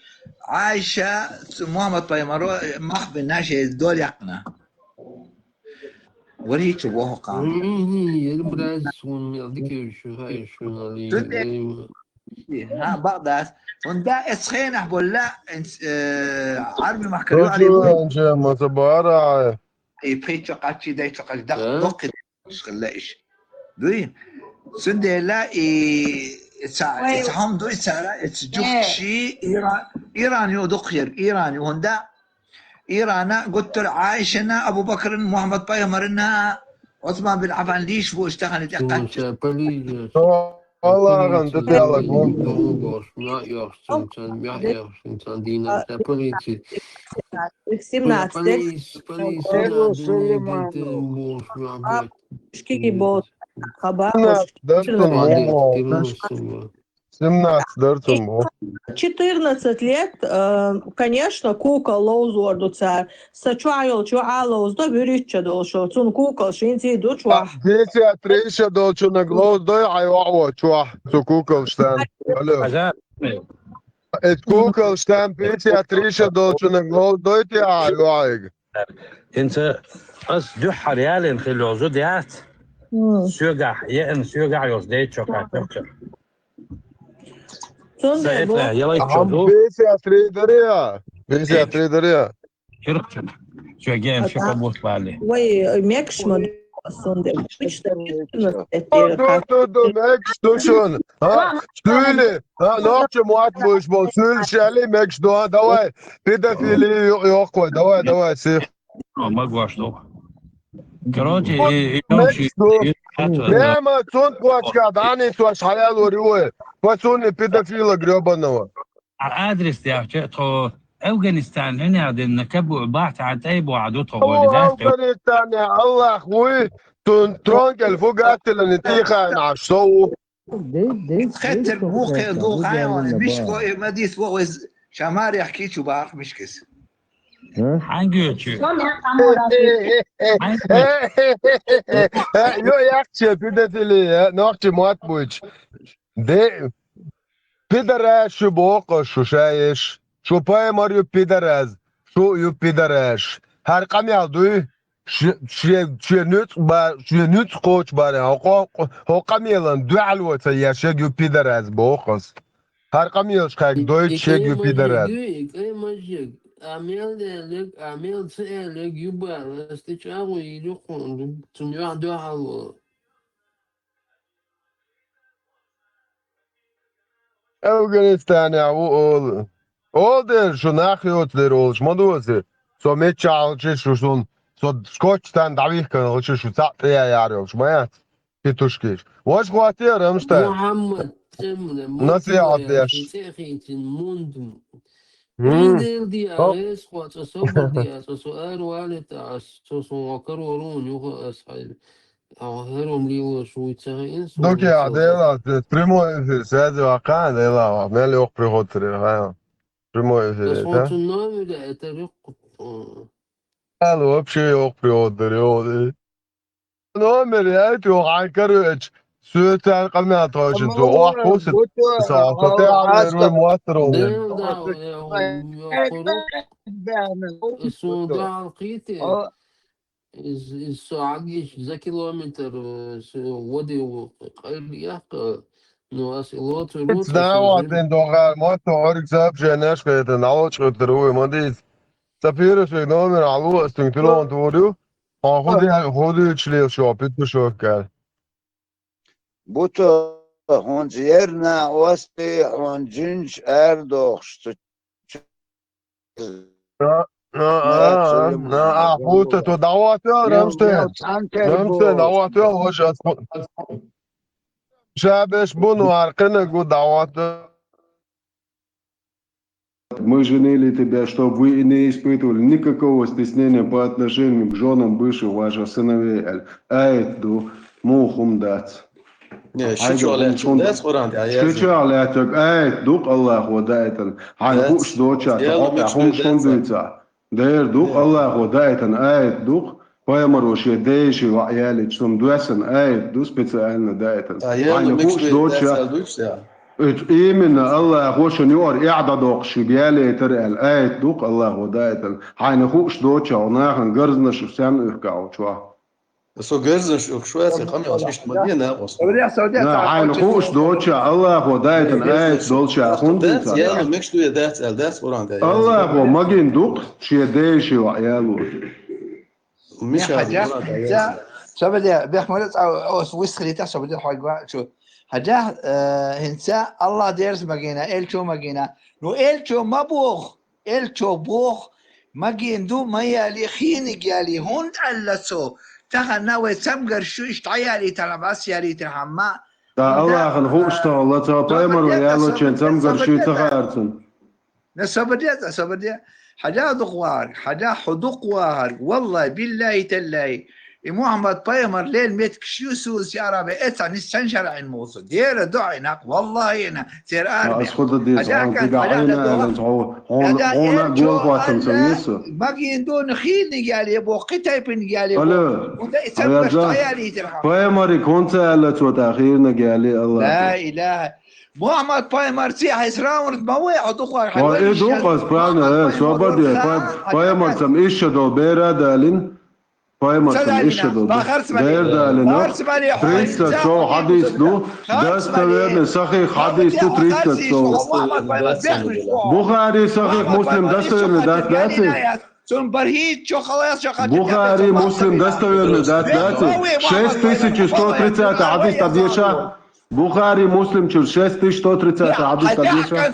Ӏайша, цу Мухьаммад-пайхамаро мах бина шен дола яьккхина. Варийча воху кхана. Мгм, я не брать, он мне дикий ещё, знаешь, что надо. Цу тӀе ХӀа, бакъдас. ХӀунда эцу хенахь болла, э, Ӏарби махкара юкъара. Анча, ма ца бара. И пхийтта кхаччи, дайтта кхаччи, дакъа доккхи хилла иш. Дуй? Цундела и ца, и ца хьом дуй цара, эцу жугташи Иран, Иран ю дуккхъяр, Иран ю хӀунда. Ирана гуттар Ӏайшана, Абу Бакран, Мухьаммад пайхамарна, Ӏусман бин Ӏаффан лийш бу иштта хана тӀе кхаччи. Аллахьан тӀе тӀелаг ву. Их семнадцать лет. Шкиги бол хаба. Семнадцать дара цунна. Семнадцать дара цунна. Четырнадцать лет, э, конечно, кукол ловзор ду цара. Сан чохь йолчу Ӏа ловзадо вуьрхӀитта шо долчу. Цунна кукол шин цӀий ду чохь. Пятьдесят три шо долчунаг ловзадой Ӏай оӀо чохь. Цу куколш сан. Алло. Эт куколш сан пятьдесят три шо долчунаг ловзадой те Ӏай оӀайга. ХӀинца ас дуьххьара ялийна хилла йолу зуда яц. Соьгахь, еана соьгахь йолчу дайта чокхаьртина. Цундела бу. Пятьдесят три дарья. Пятьдесят три дарья. Чуркчун. Соьга еана ши кхо бутт балли. Вай, мекаш ма ду, цундела. Ду, ду, ду, мекаш ду шуна. А, суьйли. А, нохча мотт буьйш болу суьйли шали мекаш ду. А, давай. Педофили йо-, йохкой. Давай, давай, сих. О, ма гош ду. Короче, и, и, и, и, Прямо цунт кочка, дани цо шхьаялур ю вай. По цунни педофила грёбаного. А адрес яхча, тхо Афганистан, хӀуна аьлла, динна кабу бахьа тӀайбу Ӏаду тхо гӀоли дац. Афганистане Аллах вуй, тун тронкел фу гаттилани тӀийхайна Ӏаш со ву. Хеттер бухе ду хайван мишко и мадис во вез шамарих кичу бах мишкис. Хьангуьрчу. Йо яхче пидатили, нохчи мат буч. Де пидараш шу бохо шу шаеш. Шу паймар ю пидараз. Шу ю пидараш. Хар къамял дуй. Ши нуц ба ши нуц кочбаре. Хо къамелан дуьхьал воца я шег ю пидараз бохос. Хар къамелш кхайк дой шег ю пидараз. Амел элег, амел ца элег ю бара, сте чагу или хун, цум ю дуьхьал. Афганистане ву ол. Ол дер шу нах йоц дер олш ма дуоси. Со мечча алчи шу шун. Со скотч тан давих кан алчи шу цаъ тия яр олш ма яц. Петушкиш. Ваш хватер амста. Мухаммад Темле. Насият деш. Цехитин мундум. Индил диа эс хваца собур диа со эр валита со сон вакар ворун юха ас хай. Ага хером лило шуйца ин. Доки адела прямой эфир связи вакан дела. Мел ох приходтри ха. Прямой эфир. Сон номер это рюк. Алло, вообще ох приходтри. Номер я это ох ай короче. Светан къамял точно. Ох хосит. Са хата ай муатро. Сон да алките. Из из сагиш за километр води къайли яхка. Ну ас лоцу лоцу. Знава ден догар мото орик сообщение шкета налочкотер уй мадис. Сапиров номер алу астун пилон турю. Ха худи худи члел шо питу шо кар. Буто хун зерна ости хун джинч эр дохш. Хута ту давател Рамштейн. Рамштейн давател ваш. Шабеш буну аркана гу давател. Мы женили тебя, чтобы вы и не испытывали никакого стеснения по отношению к женам бывших ваших сыновей. Аль. Аят ду, мухум дац. Не, шучу лаьттаг, дас Къуран тӀа аят. Шучу лаьттаг аят ду Аллахо даитан. Хьайн хуш доча, хьайн хуш дуйца. Дер ду Аллахо даитан аят ду. Пайхамаро шен дайши ваъ ялич сум дуэсан аят ду специально даитан. Хьайн хуш доча. Именно Аллахо шун юар иъда докхши бялетар аят ду Аллахо даитан. Хьайн хуш доча, нахан гарзнаш сен уьхкаучва. Со гарзнаш уьхкаучва, къамел мишт ма дина. Хьайн хуш доча, Аллахо даитан аят долча хун дуца. Яла мишт дуя дац ал дас Къуран тӀа. Аллахо магин ду шен дайши ваъ ялу. Миша, собаде бехмара цӀа ос висхрита собаде хьагва чу. Хьажа хинца Аллах дерс магина, элчо магина. Ну элчо ма бух, элчо бух, магин ду ма яли хиниг яли, хун алла цо. Тахан на вай цамгар шу иш таяли тала бас яли тир хамма. Да Аллахын хуш тала цо паймар ялу чен цамгар шу тахарцун. На собаде, собаде. Хьажа дукъ вар, хьажа хьу дукъ вар. Валлай, биллай, таллай. И Мухаммад пайгамбар лел меткиш юсус я арабе эца нис чан шаргӀин муса. Дера дугӀай нах, валлай, ина. Тер арбе. Ас худа дез Хьажа гӀан кан, тига хьажа гӀайна да алан дугӀа. Хьона, Хьажа хьона гол хватам ца юсу. Магин дун хилни гали бо, китайпин гали бо. Алло. Уда ицам Хьажа гаш да. Таяли тер хам. Пайгамбари конца алла цо та хирна гали Аллах. Ла илагьа. Мухаммад пайгамбар ци хьайс раунд ма вай, а дукъар хьай. Ва э дукъас правильно, э, собаде, пай-, пайгамбар цам ишшадо бера далин. Пайгамбар цам ишшадо бер далин. Тридцать сто хадис ду, достоверный сахих хадис ду тридцать сто. Бухари сахих Муслим достоверный дат дати. Бухари Муслим достоверный дат дати. Шесть тысяч сто тридцать хадис табьеша. Бухари Муслим чур шесть тысяч сто тридцать хадис табьеша.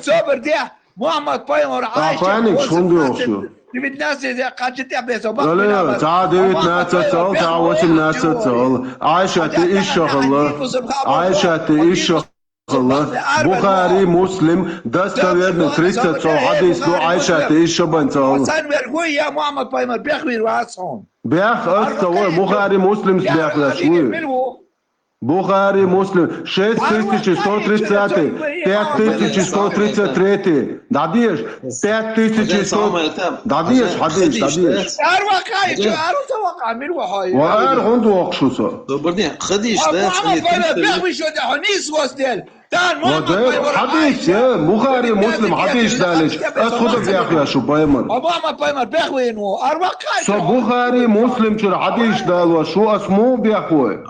Мухаммад пайгамбар Айша. Паник шунди охшу. Девятнадцать я качет я бесо. Алло, та девятнадцать цол, та восемнадцать цол. Айша ти ишшахалла. Айша ти ишшахалла. Бухари, Муслим, достоверный, тридцать сов хьадис ду, Айшата ишшабан цо. Сан вергу я Мухаммад пайхамар бехвир вац хьун. Бех ас ца вой, Бухари, Муслим бех веш вуй. Бухари, Муслим, шесть тысяч сто тридцать, пять тысяч сто тридцать третий. Дадеш, пять тысяч сто. Дадеш, хьадис, дадеш. Ар вакай, ар ца вака, мир вахай. Ва ар хунду вахшуса. Добрый день. Хадиш, да? Мухаммад пайхамар бехвир шо да хьунис вос дел. Ва да, хьадис, э, Бухари, Муслим хьадис далеш. Ас худа бехвеш шу пайхамар. Мухаммад пайхамар бехвину, ар вакай. Со Бухари, Муслим чур хьадис далва шу, ас му бехвой.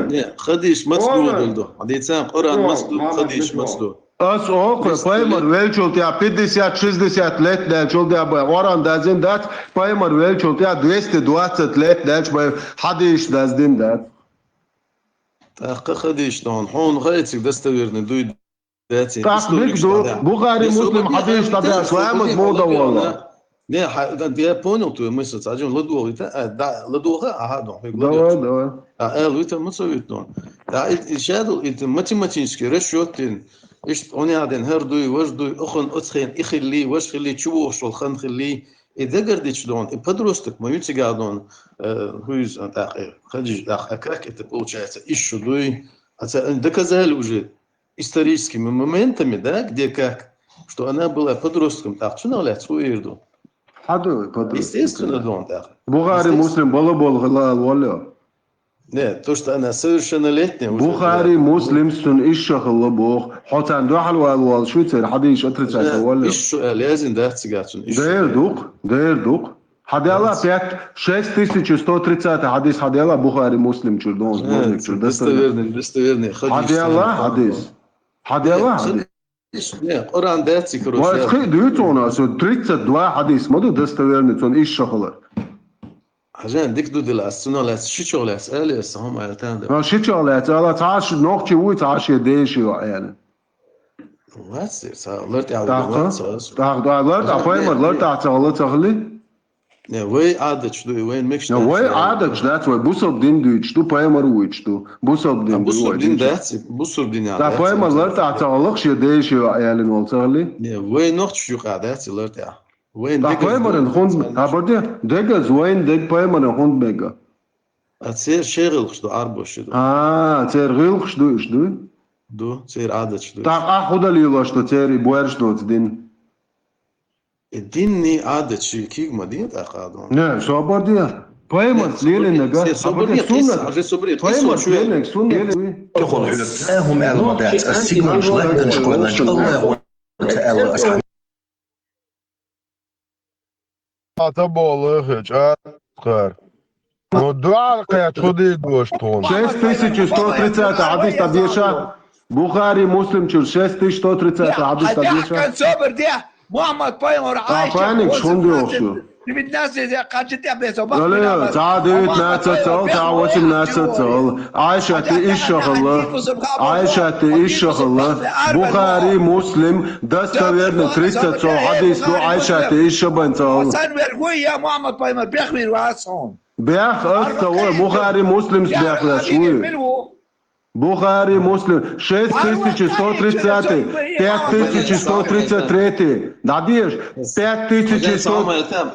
Не, хадиш маслу билду. Хадисан Къуран маслу, хадиш маслу. Ас охуй, пайхамар велчул тя пятьдесят, шестьдесят лет далчул тя бай. Къуран дазин дац, пайхамар велчул тя двести двадцать лет далч бай, хьадис даздин дац. Тахка хадиш дон, хьун хайцик достоверный дуй. Даци, так историк бигду, да. Бухари, Муслим хьадис да, Ахмад муда вала. Не, ха-, да, я понял твою мысль, цаджин ладугъита, а, да, ладугъа, ага, дон, хьуй гладиат. Давай, давай. А, эл вита муцавит дон. Да, и, и шадул, и математический расчёт тин. Ишт, он яден, хар дуй, важ дуй, ухон, оцхен, ихилли, важ хилли, чубух шол хан хилли. И дагардич дон, и подросток, мою цига дон, э, хуйз, а, так, э, хадиш, так, а как это получается? Ишшу дуй. А ца, э, доказали уже историческими моментами, да, где как, что она была подростком, так, цунах лаьц хӀу ирду? Хьаду подросток. Естественно, дон так. Бухари, Муслим бала бол гъила валло. Не, то, что она совершеннолетняя уже была. Бухари, Муслим сун ишша хала бох. Хотан духал вал вал шуцер хьадис отрицать валло. Ишшу лязин да цига цун ишшу. Дер дук, дер дук. Хьадяла пять, шесть тысяч сто тридцать хьадис хьадяла Бухари, Муслим чур дон, Муслим чур достоверный, достоверный хадис. Хьадяла хадис. Хьадяла хадис. Не, Къуран даци, короче. Ва хи дуй цона, со тридцать два хадис маду достоверный цон иш шахалар. Хажан дик ду дила, ас цуна лац, ши чо лац, али ас хам алтан да. Ва ши чо лац, ала цаш нохчи уй, цаш я деши ва яни. Вац, са лар тя. Так, так, лар тя, пайхамар лар тя цагала цагали. Не, вай адатчу ду, вай мекш. Не, вай адатчу дац, вай бусалба дин дуйчу ду, пайхамар вуйчу ду. Бусалба дин ду, бусалба дин дац, бусалба дин. Да, пайхамар лар тя цагалах, ши деши ва ялин вал цагали. Не, вай нохчу юкъа дац, лар тя. Вай да, пайхамаран хунд, а баде, дегаз вайн дег пайхамаран хунд мега. А цер шегъилхш ду, арбош ду. А, цер гъилхш ду, иш ду? Ду, цер адатчу ду. Так, а худалила, что цер и буэрш доц дин. И динни адатчи киг ма дин тӀаккха дун. Не, собар дия. Пайхамар лелинага, собар дия, суннат. Пайхамар лелинаг суннат. Тохол хӀуьлар, хӀума аьлла ма дац, ас сигонаш латтанаш кхоьллинчу Аллахо ца аьлла ас хьан. Ата болу хи чӀа. Кхар. Ну, дуьхьал кхетта хӀу дийр дош тхуна? Шесть тысяч сто тридцать хьадис тӀадеша. Бухари, Муслим чуьра шесть тысяч сто тридцать хьадис тӀадеша. Мухаммад пайхамар, Айша, паник шун доху. Девятнадцать я кхача тя бесо. Ца девятнадцать цал, ца восемнадцать цал. Айша, ты ишшахалла. Айша, ты ишшахалла. Бухари, Муслим, достоверно тридцать цал хьадис ду, Айша, ты ишшабан цал. Сан вергу я Мухаммад пайхамар бехвир вац хьун. Бех ас ца вой, Бухари, Муслимс бех веш вуй. Бухари, Муслим, шесть тысяч сто тридцать, пять тысяч сто тридцать третий. Дадеш, пять тысяч сто.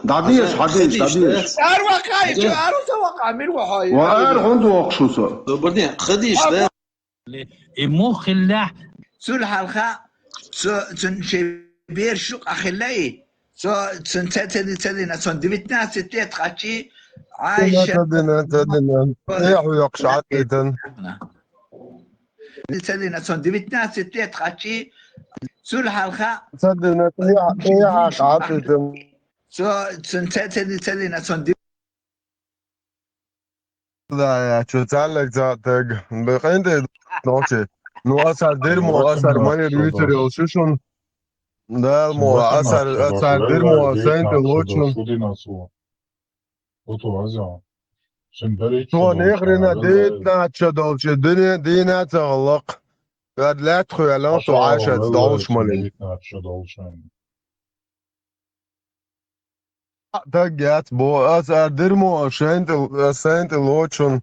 Дадеш, хадеш, дадеш. Ар вакай, ар ца вака, мир вахай. Ва ар хунду вахшуса. Добрый день, хадеш, да? И мухилла. Цул хьалха, цу, цун ши бершу къахиллай. Цо, цун ца, ца, ца дина, цун девятнадцать лет хачи, Айша. Ца дина, ца дина. Эх, уякш атитан. Ца дина, цун девятнадцать лет хачи, цул хьалха. Ца дина, эх, эх, атитан. Цо, цун ца, ца, ца дина, цун Да, я, чу цаьллаг ца тег. Бе, къинтӀе нохчи. Ну, асар дирмо, асар манер витер йолчу шун. Да, мо, асар, асар дирмо, сенте лочун. Цо нехрина дитна ча долчу, дуьне дийна ца гӀаллакх. Вад лаьтта хуьлан, цо Ӏайшаца долуш малин. Даг яц, бо, ас ар дирмо, шайн тӀе, шайн тӀе лочун,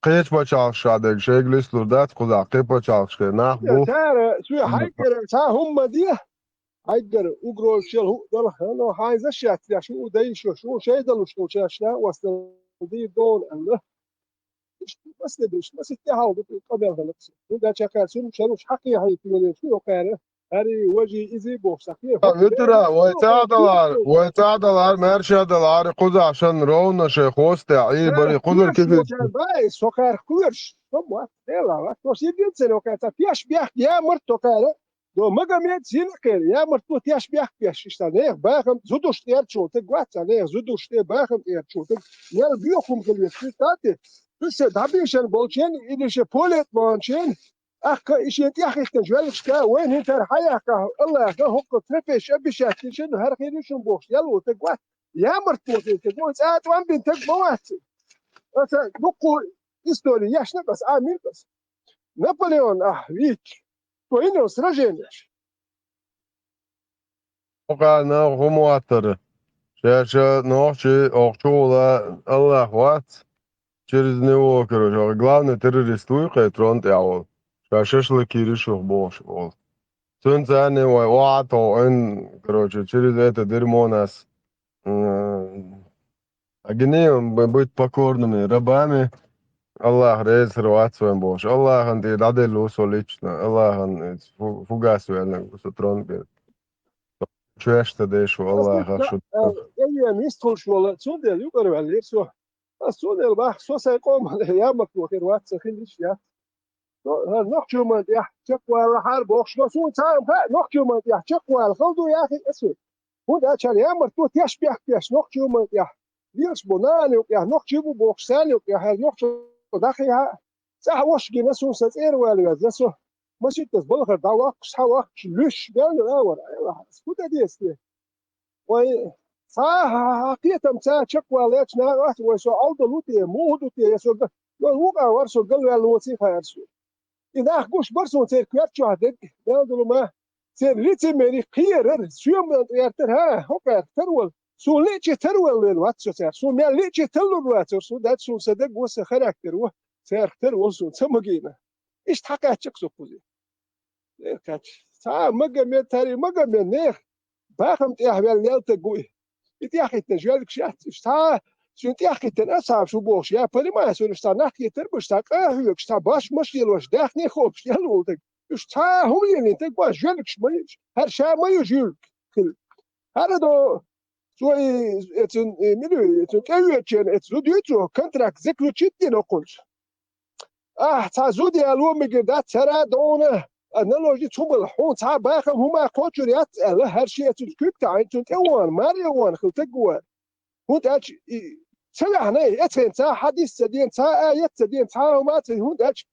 кхечу пачхьалкхашкахь дерг шайга луьсталур дац, кхузахь кхин пачхьалкхашкара нах бу. Цара, цу хьайгара, цхьа хӀумма де, хьайгара угроза шел хӀуъ дала, но хьайна защищать деш, хӀуъу дайшо, шу шайдалуш долчаьршна, остал дийр дона аьлла. Иштта масле беш, масийтта хьалха ду, къамел хилла. ХӀунда аьлча кхаьра цунна шаруш хьакхехьийта веллачу, йо кхаьра, хӀара важи иза бохуш схьа кхехьо. Витара, вай цӀа далар, вай цӀа далар, маьрша далар, кхузахь шан ровно шайн хостехь, и бари кхузар кифир. Бай, со кхаьра кхоьруш, со мотт, дела, ва, со сидин церан кхаьра, ца пеш бехк, я март то кхаьра, до Магомед сина кхаьра, я март то теш бехк пеш, иштта, нех, бахам, зудуш тӀерчул, таг вац, а нех, зудуш тӀе бахам тӀерчул, таг, ял бехум хилвет, цу тати, цу се дӀабийшан болчен, или ше полет бончен, Ахка и шен тӀехӀиттина жоьллашка, вайн хӀинтара хьаяхка, Аллаха, хӀокху трофейш обещать дина, хӀара хир ю шун бохуш, ял ву таг вац. Ямарт ву таг, ву цӀа тӀом бина таг ма вац. Аса дуккху истори яшна ас, а мин ас. Наполеон, а, вич. То ино сраженеш. Кхана хӀума ваттара. Шаьш нохчий, оха чугӀула Аллах вац, через него, короче, оха главный террорист вуй кхе трон тӀехь волу. Ша шашлык йира шух бохуш волу. Цуьнца царна вай охьа а тоху, короче, через это дерьмо нас, м, а гинийла мы быть покорными рабами, Аллах реза хир вац вайн бохуш. Аллахана тӀе дӀаделла ву со лично. Аллахана фу-, фугас ваьлларг ву со трон тӀера. Чоьш ца деш ву Аллаха шу. Э, э, мист хуьлуш волу, цундела юкъара ваьллера со. Ас цундела бах, со сайн къоман ямартло хир вац, ца хилла иштта яц. Со, хӀара нохчий хӀуманна тӀехь чекхвалахьара бохуш, но суна цхьа а хаьа, нохчий хӀуманна тӀехь чекхвала хала ду яхи аса. ХӀунда аьлча хӀара ямартло теш бехк теш нохчий хӀуманна тӀехь. Лелаш бу нахана юкъехь, нохчий бу бохуш, царна юкъехь, хӀара нохчо дӀахиа, цӀахь вошгина суна сан цӀера вала везна со. Маситтаза балхара дӀаваккхуш, схьаваккхуш, луьш, мел а вара, Аллах, ас хӀун дан деза те? Вай, цхьа а хьан кхетам ца чекхваллачу наха ас, вай со Ӏовдал ву те, муха ду те, я со га-, йо, вукъа вара со галваьлла воций хаьара со. И нах гуш бара суна церан коьрта чохь дерг, мел долу ма, церан лицемерий кхерар, соьман тӀертар, хӀа, хӀокхаьрга тарвала. Суна лиъчи тарвала вац со цаьрга. Суна мел лиъчи таллур вацара, суна дац суна сан даг ву, сан характер ву, цаьрга тарвала суна ца магийна. Иштта хьакхаьчча-кх со кхуза. Э, кхаьчча. Цхьа а Магомед, тари Магомед, нех, бахам тӀехь ваьлла ялтаг ву и. И тӀеххӀиттина жоьллигаш яц уьш. Цхьа а шуьна тӀеххӀиттина асхьабаш ву бохуш, я понимаю, суна уьш цхьа нах кхетар бу, уьш цхьа къахьоьгуш, цхьа баш-маш лелош, даьхни хобуш, ял волу таг. Уьш цхьа а хӀума лелийна таг бу, жоьллигаш ма ю уьш. ХӀара ша ма ю жоьллиг хила. ХӀара до, цо и, эцун, и, мила ю, эцун тӀеоьцучеран, эцу зуда ю цо, контракт заключить дина окхунца. Ахь цхьа зуда яло мегар дац, цара а догӀуна, а, наложница хӀун бала, хьуна цхьа а бахам хӀума кхочур яц аьлла, хӀара шен цуьнца куьг таӀийна, цунна тӀе а вахана, маре а вахана хила таг вара. ХӀунда аьлча и ца ваьхьна, эцхенца хьадис ца дена, цхьа а аят ца дена, цхьа а хӀума а ца, хӀунда аьлча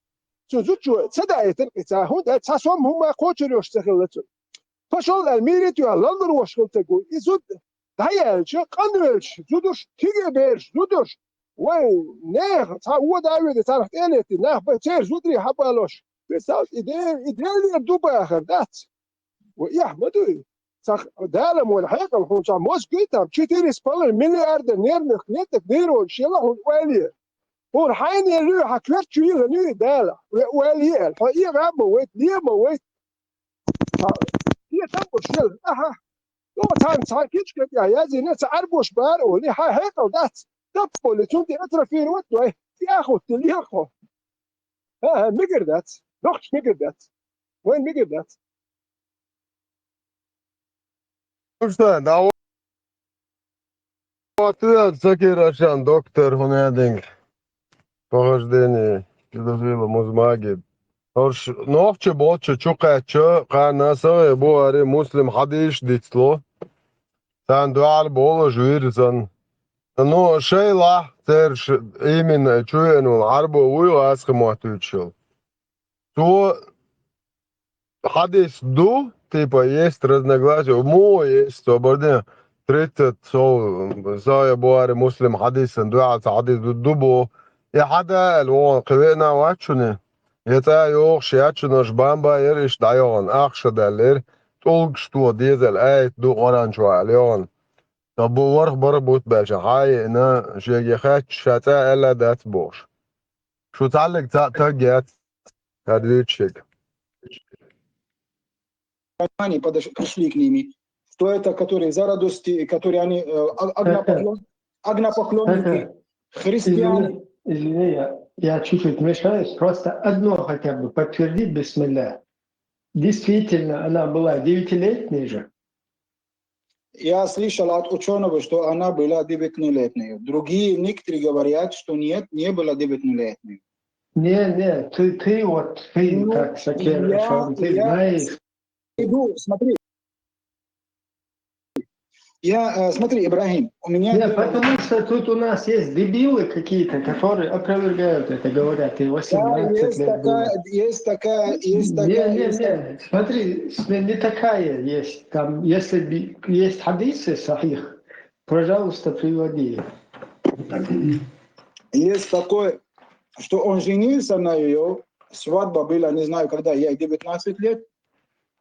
цу зудчо ца даийтина кхин цхьа, хӀунда аьлча цхьа сом хӀума кхочур йолуш ца хилла цунна. Пошёл аьлла, мийрит а йоьлла, лаллур волуш хила таг ву. И зуда дӀаяьлча, къанвелча, зудуш, кхиге бераш, зудуш, вай, нехан, цхьа вода а веза, царах тӀе а летий, нах бай, церан зударий хьабалош. Представь, и Дела, и Делера ду бахар дац. Вай, эхь ма дуй. Цхьа Дала вайна хьекъал хьуна цхьа мозг гуй там, четыре с половиной миллиарда нервных клеток, нейронаш яла хьуна ойла е. Хьуна хьайна луьй, хьан коьрта чу йилла нуьй Дала, вай ойла е аьлла. Хьо э гӀа ма вайта, ле ма вайта. Цхьа кхетам бу шел, аха. О, царна цхьа кичка тӀехь язйина, ца Ӏарбош бара олий, хьан хьекъал дац. Таппа олий, цунна тӀе атрофировать дой, тӀе а хӀутту, леххо. ХӀа-хӀа, мегар дац. Нохча мегар дац. Вайн мегар дац. Ну что, да, вот ты, Закир Ашан, доктор, хӀунединг. Похождение педофила Музмаги. Орш нохча болча чу кхаьчча, кхана сагӀе Бухари, Муслим хьадийш дицло. Царна дуьхьал болаш вирзан. Ну, шайлахь, церш именно чу веана волу Ӏарбо вуй, асхи моттуьйтуш йолу. Цо хьадис ду, типа, есть разногласия, муо есть, цо бардина, тридцать сов, сагӀе Бухари, Муслим хьадисан дуьхьал ца хьадис ду, ду бо. И хьада аьлла, вон кхин веана вац шуна. Я цӀа йохуш яц шуна, аша бамба яра иштта дӀайогӀан, ахша даьллера, тӀулгаш то дезал аят ду Къуръан чохь аьлла йогӀан. Ца бу ворхӀ бара бутт баьлча, хьа а еана, шега хаьттича, ша цӀа аьлла дац бохуш. Шу цхьаьллиг цхьаъ таг яц, ответчик. Они подош- пришли к ними, что это, которые зарадости, которые они э, ог- огнопоклон- огнопоклонники, христиане. Извини, извини, я, я чуть-чуть вмешаюсь. Просто одно хотя бы подтверди, бисмилля. Действительно, она была девятилетней же. Я слышал от ученого, что она была девятнолетней. Другие некоторые говорят, что нет, не была девятнолетней. Не, не, ты, ты вот, ты Ну, как Сакир я- Ашан, ты я- знаешь. Иду, смотри. Я, э, смотри, Ибрагим, у меня Нет, дело- потому что тут у нас есть дебилы какие-то, которые опровергают это, говорят, и Да, восемнадцать есть лет такая, было. есть такая, есть такая. Не, не, есть- не, смотри, с- не такая есть. Там, если бы есть хадисы сахих, пожалуйста, приводи. Есть такое, что он женился на ее, свадьба была, не знаю, когда ей девятнадцать лет,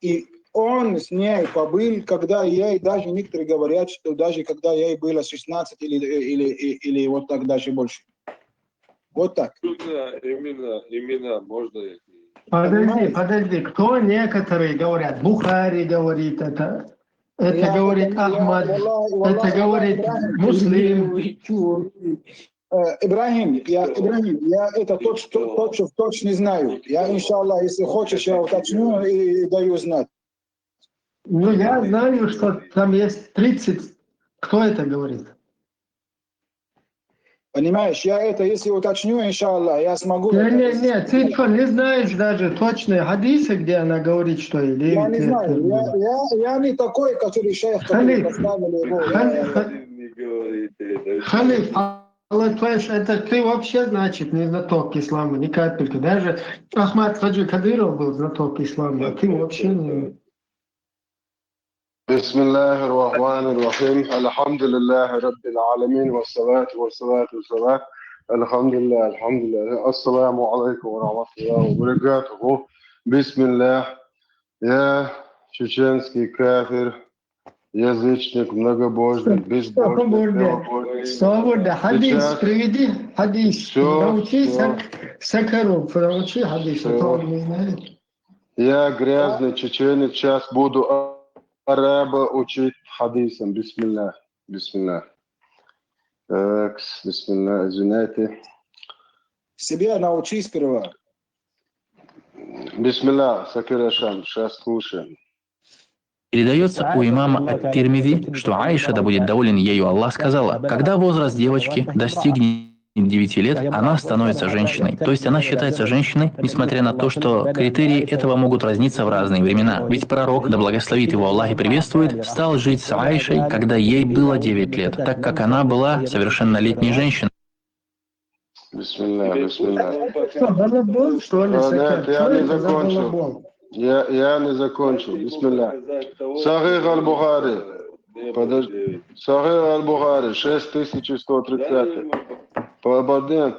и он с ней побыл, когда ей, даже некоторые говорят, что даже когда ей было шестнадцать или, или, или вот так даже больше. Вот так. Именно, именно, именно можно. Подожди, Понимаешь? Подожди, кто некоторые говорят, Бухари говорит это, это Я говорит это не- я- Ахмад, валлахи- валлахи, это говорит Ибрагим, Муслим. Э, Ибрагим, я, Ибрагим, я это точно, точно, точно не знаю. Я, иншаллах, если хочешь, я уточню и даю знать. Ну, я знаю, что там есть тридцать. Кто это говорит? Понимаешь, я это, если уточню, иншаллах, я смогу. Не, это не, если- не, ты что, не знаешь даже точные хадисы, где она говорит, что и Я не девять лет знаю. это Я, было? Я, я не такой, который шейх, который Халиф, поставили его. Халиф, Я- Халиф, а, то есть это ты вообще, значит, не знаток ислама, ни капельки. Даже Ахмад Хаджи Кадыров был знаток ислама, а ты вообще не... بسم الله الرحمن الرحيم. الحمد لله رب العالمين. والصلاة والصلاة والسلام. الحمد لله، الحمد لله. السلام عليكم ورحمة الله وبركاته. بسم الله. Я чеченский кафир, язычник, многобожник, безбожник, Свободно. прямобожник. Свободно. Хадис, Сейчас. Приведи хадис. Всё, Научи всё. Сак- Сакару, научи хадис, а то Всё. он не знает. Я грязный чеченец, сейчас буду а- араба учить хадисам. Бисмилля. Бисмилля. Так, бисмилля, извиняйте. Себя научи сперва. Бисмилля, Сакир Ашан, сейчас слушаем. Передается у имама Ат-Тирмизи, что Аиша, да будет доволен ею Аллах, сказала: «Когда возраст девочки достигнет девяти лет, она становится женщиной». То есть она считается женщиной, несмотря на то, что критерии этого могут разниться в разные времена. Ведь пророк, да благословит его Аллах и приветствует, стал жить с Аишей, когда ей было девять лет, так как она была совершеннолетней женщиной. Бисмилля, бисмилля. Что, балабол, что ли? А, Сакар? нет, я Что не это за закончил. Балабол? Я, я не закончил. Бисмилля. Сахих аль-Бухари. Подожди. Сахих аль-Бухари, шесть тысяч сто тридцать. Подожди.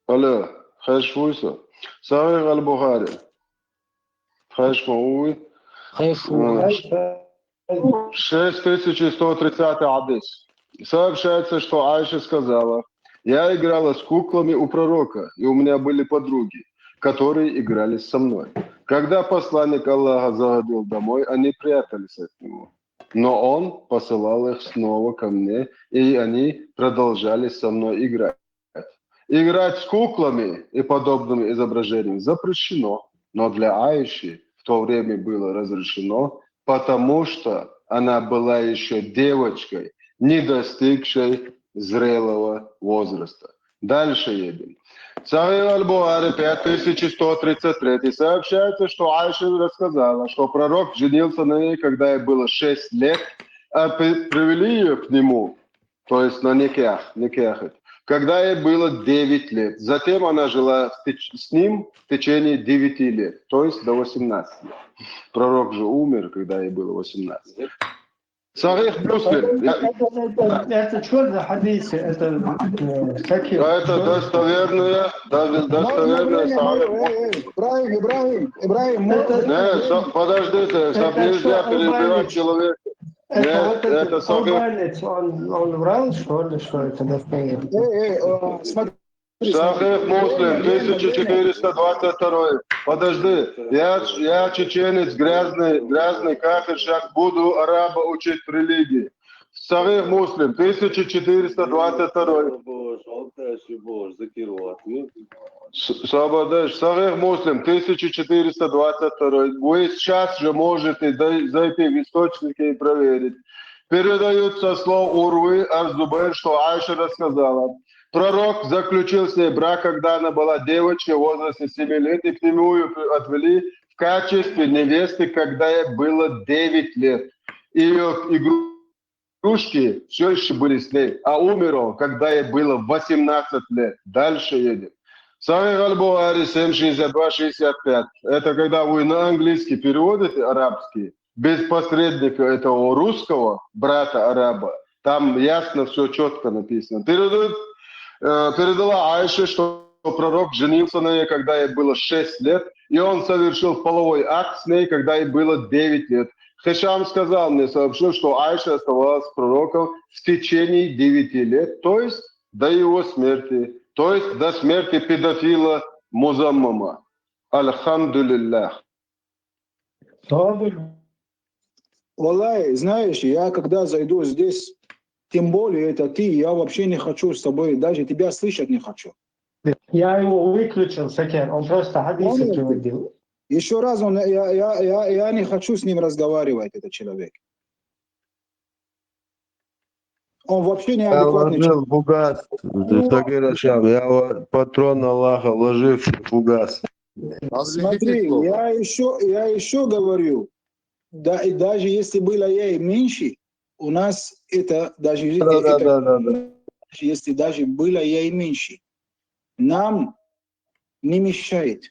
Алло, хайр шуйса. Сахих аль-Бухари. Хайр шуй. Хайр шуй. Шесть тысяч сто тридцатый хадис. Сообщается, что Аиша сказала: «Я играла с куклами у пророка, и у меня были подруги, которые играли со мной. Когда посланник Аллаха заходил домой, они прятались от него. Но он посылал их снова ко мне, и они продолжали со мной играть». Играть с куклами и подобными изображениями запрещено, но для Аиши в то время было разрешено, потому что она была еще девочкой, не достигшей зрелого возраста. Дальше едем. Сахих аль-Бухари, пять тысяч сто тридцать третий. Сообщается, что Аиша рассказала, что пророк женился на ней, когда ей было шесть лет, а при- привели ее к нему, то есть на никях, никях это, когда ей было девять лет. Затем она жила в теч- с ним в течение девяти лет, то есть до восемнадцати лет. Пророк же умер, когда ей было восемнадцать. Сахих Муслим. Я- Это, это, это что за хадисы? Это э, какие? Да, это Что- достоверная, да, достоверная Можно, Сахих можно, э, э, Ибрагим, Ибрагим, Ибрагим, Это- можно? Не, со- подождите, Это нельзя что, перебивать албанец? человека. Это Нет, вот этот это Сахих. Албанец, он, он врал, что ли, что это достоверно? Э, э, э, смотри, Сахих Муслим, тысяча четыреста двадцать второй. Подожди, я, я чеченец, грязный, грязный кафир, сейчас буду араба учить в религии. Сахих Муслим, тысяча четыреста двадцать второй. С- Сабадеш, Сахих Муслим, тысяча четыреста двадцать второй. Вы сейчас же можете дой- зайти в источники и проверить. Передают со слов Урвы Аз-Зубайр, что Айша рассказала. Пророк заключил с ней брак, когда она была девочкой в возрасте семи лет, и к нему её отвели в качестве невесты, когда ей было девять лет. Её игрушки все еще были с ней, а умер он, когда ей было восемнадцать лет. Дальше едем. Сахих Аль-Бухари семь шестьдесят два шестьдесят пять. Это когда вы на английский переводите арабский, без посредника этого русского брата араба, там ясно все четко написано. Передают, э, передала Айше, что пророк женился на ней, когда ей было шесть лет, и он совершил половой акт с ней, когда ей было девять лет. Хишам сказал мне, сообщил, что Айша оставалась с пророком в течение девяти лет, то есть до его смерти, то есть до смерти педофила Музаммама. Альхамдулиллах. Аллах. Валлахи, знаешь, я когда зайду здесь, тем более это ты, я вообще не хочу с тобой, даже тебя слышать не хочу. Я его выключил, Сакер, он просто хадисы Понял ты? Приводил. Еще раз он, я, я, я, я не хочу с ним разговаривать, этот человек. Он вообще Я неадекватный человек. Вложил фугас. Сакер Ашам, я ва- патрон Аллаха вложил в фугас. Смотри, я еще, я еще говорю, да, и даже если было ей меньше, у нас это, даже если, Да, да, это- да, да, да. Даже если даже было ей меньше, нам не мешает.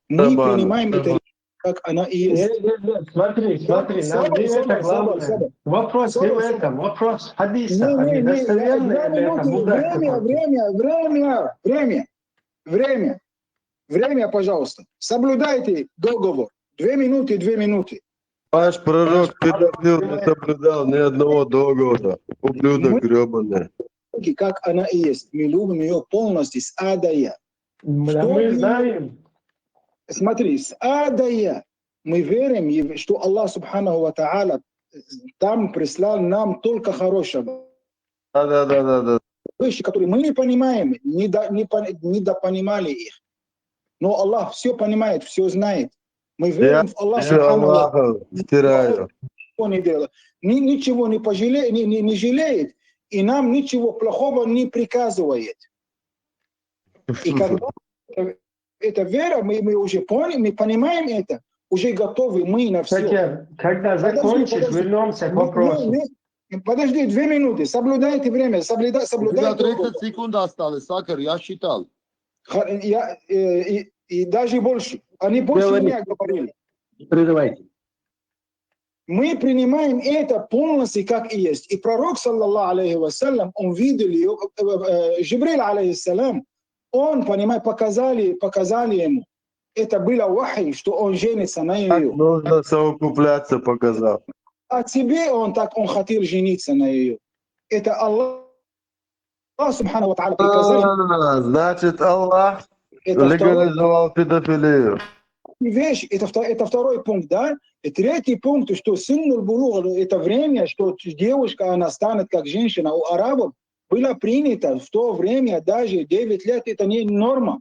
Мы Тамам, принимаем это тамам. Как она и есть. Нет, нет, нет, смотри, смотри, нам Саба, не Саба, это Саба, главное. Саба. Вопрос не Саба, в Саба. этом, вопрос хадиса, Не, не, хадис, не, достоверный две ли это, минуты, мудак время, какой-то. Время, время, время, время, время, пожалуйста. Соблюдайте договор. Две минуты, две минуты. Ваш пророк педофил не соблюдал ни одного договора. Ублюдок гребаный. Как она и есть. Мы любим ее полностью с А до Я. Да Что мы вы- знаем. Смотри, с А до Я мы верим, и что Аллах Субханаху ва Тааля там прислал нам только хорошего. Да, да, да, да, да. Вещи, которые мы не понимаем, не, до, не, пон- не допонимали их. Но Аллах все понимает, все знает. Мы верим в Аллаха Я Субханаху ва Аллаха стираю. Тааля, не делает. Ни, ничего не, пожале, не, не, не жалеет, и нам ничего плохого не приказывает. И когда это вера, мы, мы уже поняли, мы понимаем это, уже готовы мы на все. Хотя, когда закончишь, вернемся к вопросу. Подожди две минуты, соблюдайте время, соблюда, У тебя соблюдайте. тридцать секунд осталось, Сакер, я считал. Ха- Я, э, и, и даже больше. Они больше Говори. Меня говорили. Прерывайте. Мы принимаем это полностью как и есть. И пророк, саллаллаху алейхи ва саллям, он видел ее, э, э, Джибрил, алейхиссалям, он, понимаете, показали, показали ему. Это было вахи, что он женится на Как нее. нужно совокупляться, показал. А тебе он так, он хотел жениться на нее. Это Аллах, Аллах Субханаху ва Тааля приказал. А, значит, Аллах Это второй легализовал педофилию. Вещь, это, вто- это второй пункт, да? И третий пункт, что синнуль булуг, это время, что девушка, она станет как женщина у арабов, было принято в то время, даже девять лет, это не норма.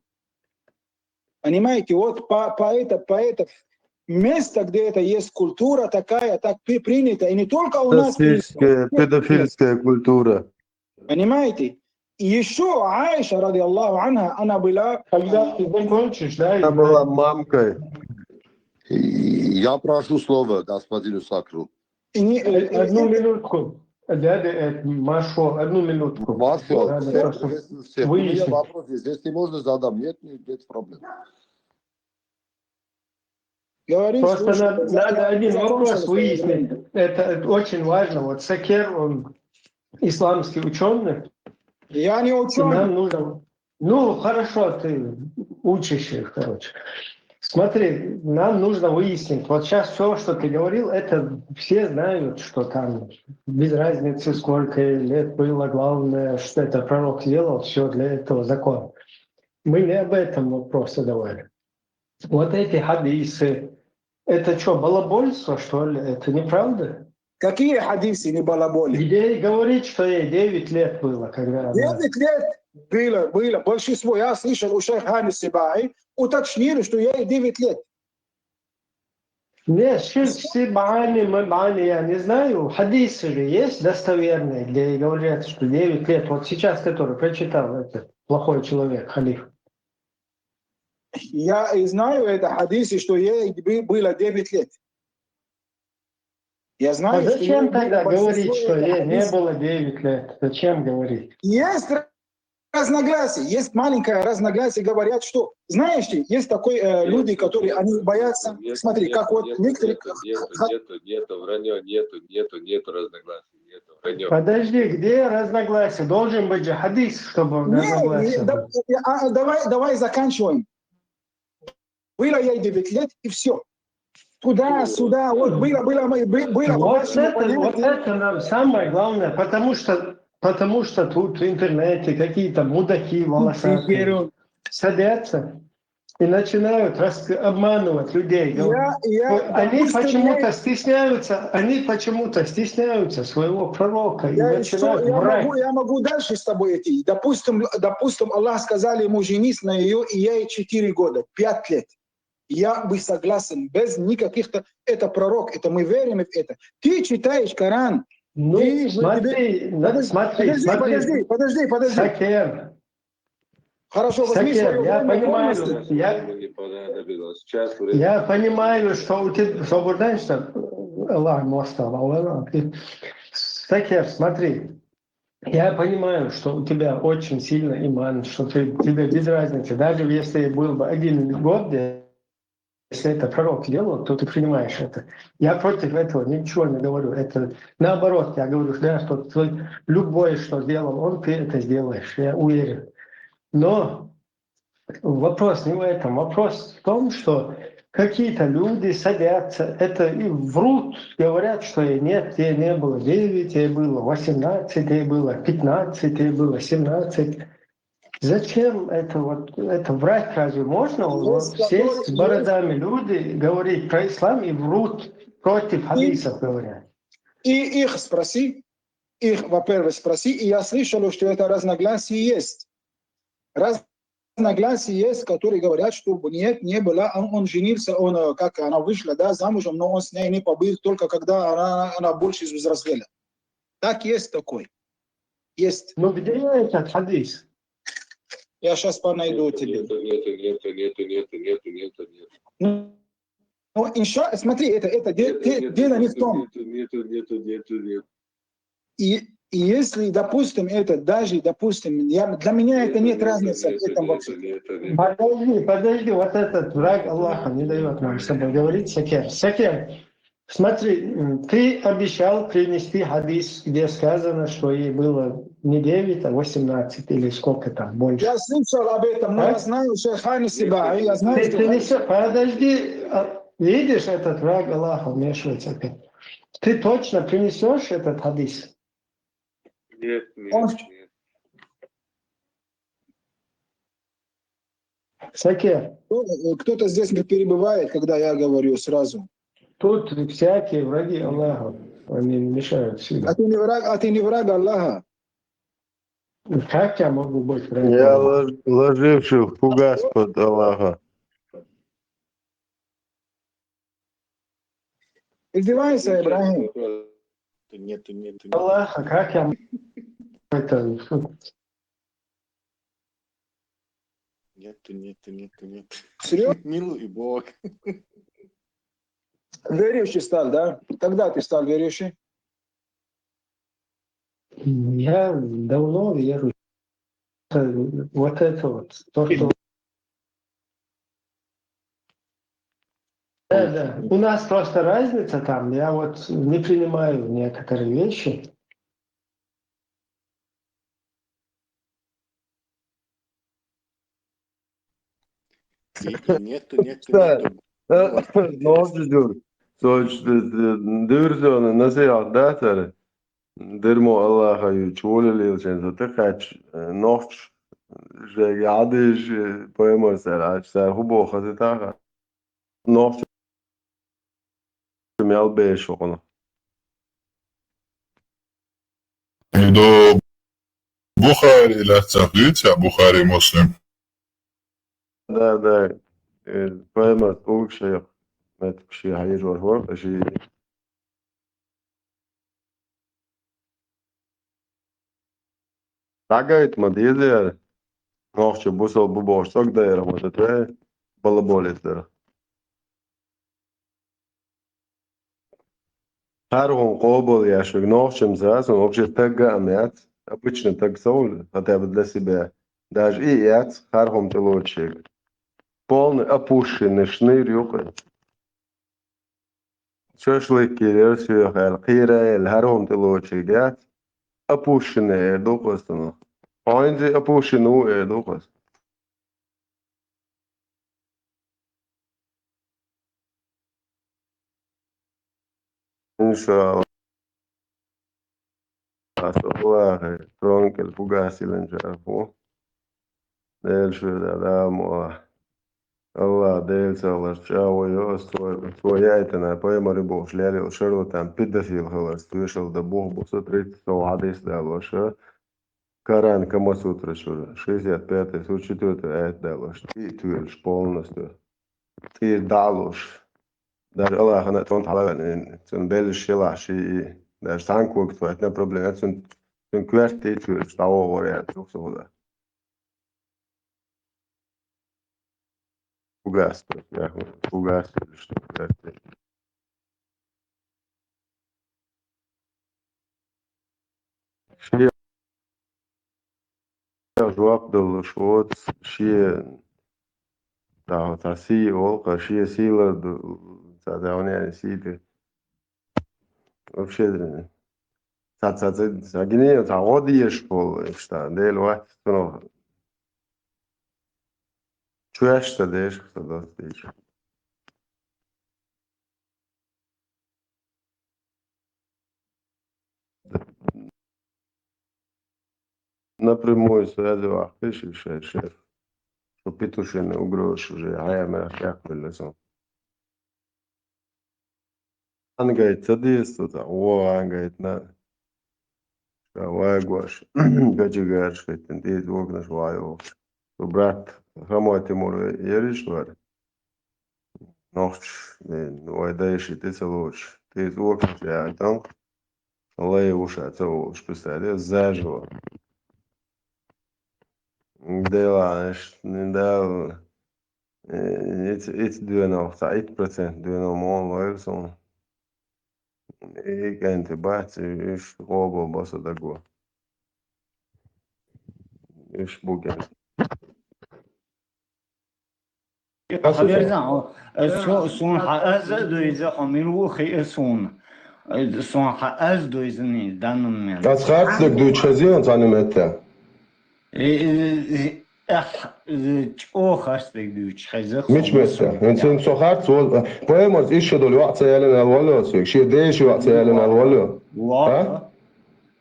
Понимаете, вот по, по это, по это место, где это есть культура такая, так при- принято, и не только у нас принято. Педофильская, педофильская культура. Понимаете? И еще Аиша, радиаллаху анха, она была... Когда ты закончишь, да? Она была мамкой. Я прошу слово господину Сакру. И не- Э, Одну минутку. Дядя, э, Машо, одну минутку. Масло, Надо всех просто приветствую всех. У меня выяснить. Вопрос есть. Если можно, задам. Нет, нет, нет проблем. Говори, Просто слушай, надо, за- надо один закончилось вопрос твоё выяснить. время. Это, это очень важно. Вот Сакер, он исламский ученый. Я не И ученый. нам нужно... Ну, хорошо, ты учишься, короче. Смотри, нам нужно выяснить. Вот сейчас все, что ты говорил, это все знают, что там без разницы, сколько лет было, главное, что это пророк сделал, все для этого закон. Мы не об этом вопрос задавали. Вот эти хадисы, это что, балабольство, что ли? Это неправда? Какие хадисы не балаболи? Где говорит, что ей девять лет было, когда она... Девять лет было, было. Большинство, я слышал у шейха Хани Сибаи, уточнили, что ей девять лет. Нет, шейх Сибаи, Мибаи, я не знаю. Хадисы же есть достоверные, где говорят, что девять лет. Вот сейчас, который прочитал этот плохой человек, халиф. Я и знаю это хадисы, что ей бы- было девять лет. Я знаю, А зачем тогда говорить, что ей не было девять лет? Зачем говорить? Есть разногласия, есть маленькое разногласие, говорят, что, знаешь, есть такой э, люди, которые они боятся, смотри, как вот некоторые... Нету, нету, нету, вранье, нету, нету, нету разногласий, нету, вранье. Подожди, где разногласия? Должен быть же хадис, чтобы Не, разногласия не, да, были. А, давай, давай заканчиваем. Было ей девять лет, и все. Туда, сюда, вот было, было, мы- бы- было. Вот больше это, вот непонятно. Это нам самое главное, потому что, потому что тут в интернете какие-то мудаки волосатые садятся и начинают рас- обманывать людей. Я, я, Они допустим, почему-то я- стесняются, они почему-то стесняются своего пророка и Я, что, начинают я, врать. могу, я могу дальше с тобой идти. Допустим, допустим, Аллах сказал ему женись на ее, и ей четыре года, пять лет. Я бы согласен, без никаких-то... Это пророк, это мы верим в это. Ты читаешь Коран, Ну, Ты- смотри, на- подожди, смотри, подожди, смотри. Подожди, подожди, подожди. Сакер, Хорошо, возьми Сакер, своё я время понимаю, полностью. я, Ему не понадобилось. Сейчас время. Я понимаю, что у тебя, что, знаешь, что, Аллах мастер, Аллах, ты- Сакер, смотри, я понимаю, что у тебя очень сильный иман, что ты, тебе без разницы, даже если был бы один год, если это пророк делал, то ты принимаешь это. Я против этого ничего не говорю. Это наоборот, я говорю, да, что твой, любое, что делал он, ты это сделаешь, я уверен. Но вопрос не в этом. Вопрос в том, что какие-то люди садятся, это и врут, говорят, что и нет, ей не было девять, ей было восемнадцать, ей было пятнадцать, ей было семнадцать. Зачем это вот это врать разве можно? Вот Есть, сесть с есть. Бородами люди, говорить про ислам и врут, против хадисов говорят. И их спроси, их, во-первых, спроси, и я слышал, что это разногласие есть. Разногласия есть, которые говорят, что нет, не было, он, он женился, он, э, как она вышла, да, замужем, но он с ней не побыл, только когда она, она больше взрослела. Так есть такой. Есть. Ну где этот хадис? Я сейчас найду тебе. Нету, нету, нету, нету, нету, нету, нету, нету. Ну, ну, инша, смотри, это, это де- Нету, де- нету, дело не в нету, том. Нету, нету, нету, нету, нету. И, и если, допустим, это даже, допустим, я, для меня это нет разницы в этом вообще. Подожди, подожди, вот этот враг Аллаха не дает нам с тобой говорить, Сакер. Сакер, смотри, м, ты обещал принести хадис, где сказано, что ей было не девять, а восемнадцать или сколько там больше. Я слышал об этом, но А? я знаю, шейх Хани Сибаи, я знаю, Ты что... принесёшь, подожди, а, видишь, этот враг Аллаха вмешивается опять. Ты точно принесешь этот хадис? Нет, нет, Он- нет. Сакер, Кто- Кто-то здесь не перебывает, когда я говорю сразу. Тут всякие враги Аллаха, они мешают А всегда. ты не враг, а ты не враг Аллаха. Как я могу быть врагом? Я лож- ложивший фугас под Аллаха. Издевайся, Ибрахим. Нету, нету, нету. Аллаха, как я могу это? Нету, нету, нету, нету. Серьёзно? Милуй Бог. Верующий стал, да? Когда ты стал верующим? Я давно верю. Вот это вот. То, что... Да, да. У нас просто разница там. Я вот не принимаю некоторые вещи. Нету, нету, Да. нету. Ne oldu dur? Sonuçta dürzüne nasıl yakdatar? Dermo Allah'a yu çolelil sen zaten kaç nokç Жега хьадийша, паймар цара, Ӏача цара хӀун боху хаза тӀаккха? Нохча мел беша хьуна. Идо Бухари лаьцна дуьйцу, Бухари, Муслим? Да, да. Э, паймар тӀулг шайх, меттиг ши хьийжор хӀор, ши. ДӀагайта ма деза яра. Нохча бусал бу бохуш цӀогдайра ма ду те, балаболит дара. ХӀара хӀума къобал еш верг нохчамца, сан вообще тагга а ма яц, обычный таг ца хуьлу, хотя бы для себя. Даже и яц, хӀара хӀума тӀелоцуш ерг. Полный опущенный шныр ю-кх и. Шашлык кийрара соьха аьлла, кхера аьлла, хӀара хӀума тӀелоцуш ерг яц, опущенный эр ду-кх аса цунах. Хьо хӀинца опущенный ву эр ду-кх аса. Иншалла. Аса Аллахьа тронкел фугасилан жафу. Дела шуьда, Дала муха. Аллахь Дела ца хиларш чӀагӀо йо аса, цо, цо яйтина, пайхамар ю бохуш лелийла шарлатан педофил хиларца тоьшалла дан бух бу со, тридцать сов хьадис далош. Коран Камасутра чуьра, шестьдесят пятая сура, четвёртая аят далош, тӀе а тоьлуш полностью. ТӀера дӀа а луш. Даже Аллахьана а цунна хьалаваьлла, цунна беллаш елахь ши и. Даже цхьана когах тхоьттина проблема, цунна, цунна коьрта тӀе а тоьлуш, дӀавогӀур яц, юха со хӀун дан. Фугас, фугас, коьрта тӀе. Шен жоп далуш воцу, шен, да, цхьа сий олу-кха, шен сий лар ду, цхьа давнена сий ду. Вообще, цхьа, цхьа, цхьа, цхьа гине, цхьа гӀо дезаш волу, иштта, Дела вац цунах. Чоьш ца деш, ца достичь. Напрямую связи вахтиш и шайн шеф, шо Петушина угрозаш уже хьаямарах чекхбелла сан. Ангайта ца деза цо цхьа, вон ангайтина. Ша вайгош, гачигарш хӀиттина, деза окнаш вайохуш. Цу брат, Хамой Тимур ериш вара. Нохчаш, вай дайши тӀе ца лоцуш, тӀе цӀокаш яхьа тӀанкъ, лай вуша ца волуш, писали, заживо. Дела, иштта, Дала, э, иц, иц доьналгӀа, цхьа итт процент доьналгӀа ма вон лойла суна. И кӀанти бац, и, уьш къобал бо со даго. Уьш бу кӀанти. Хьо берзан, хьо, э, со-, суна хьан аз а дуьйза, хьо мила ву хиъа суна. Э, суна хьан аз дуьйзаний, данна мел. Ас харцлаг дуьйцу хезийон цхьана метта. Э, э, э, эх, э, чӀо харцлаг дуьйцу хеза. Мича метта? ХӀинца со харц вол-, поэмарца иш ша долу йоӀ ца ялина аьлла волло ас вега? Шен дайша йоӀ ца ялина аьлла волло? Во. А?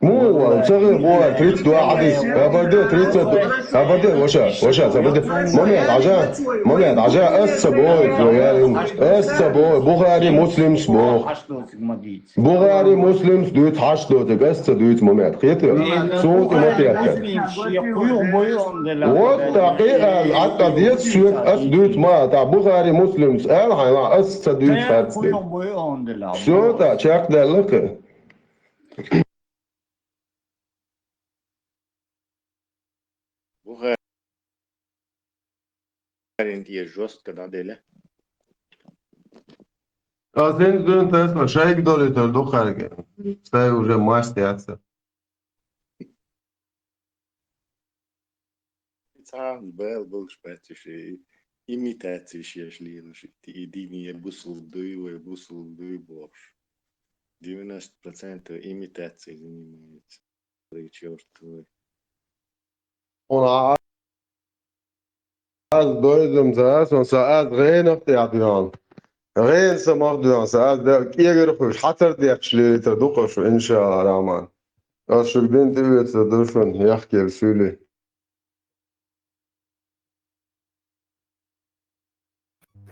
Муха вала, ца гӀин боху, тридцать два хьадис. Хабарде, тридцать, хабарде, ваша, ваша, хабарде. Момент, Ӏажа, момент, Ӏажа, ас ца боху, цо ялина. Ас ца боху, Бухари, Муслимс боху. Бухари, Муслимс дуьйцу хьашт доцург, ас ца дуьйцу, момент. Кхетий? Суна тӀе ма кхетта. Вот, тӀаккха и аьлла, Ӏатта деза соьга, ас дуьйцу ма, тӀаккха Бухари, Муслимс аьлла хьайна, ас ца дуьйцу харц дерг. Всё, тӀаккха чекхдаьлла кхин. Бухарин тӀе жестко дӀаделла. Ас хӀинца дуьйна тесна шайга долуьйтур ду кхаьрга. Сай уже маст яц. Цхьа бала болуш бац уьш, и имитацеш еш лелаш, и дине бусулба дуй вай, бусулба дуй бохуш. Девяносто процентов имитацией занимаются. Хьуна аз дойзам ца ас, сан аз гӀенах тӀехь доьгӀна. ГӀена самах доьгӀна сан аз, Дала кӀегар хуьлуш, хьацар детташ лелийтар ду-кх шу, иншалла рахьман. Ас шуьга дин тӀеоьцур ду шуна, яхкера суьйлий.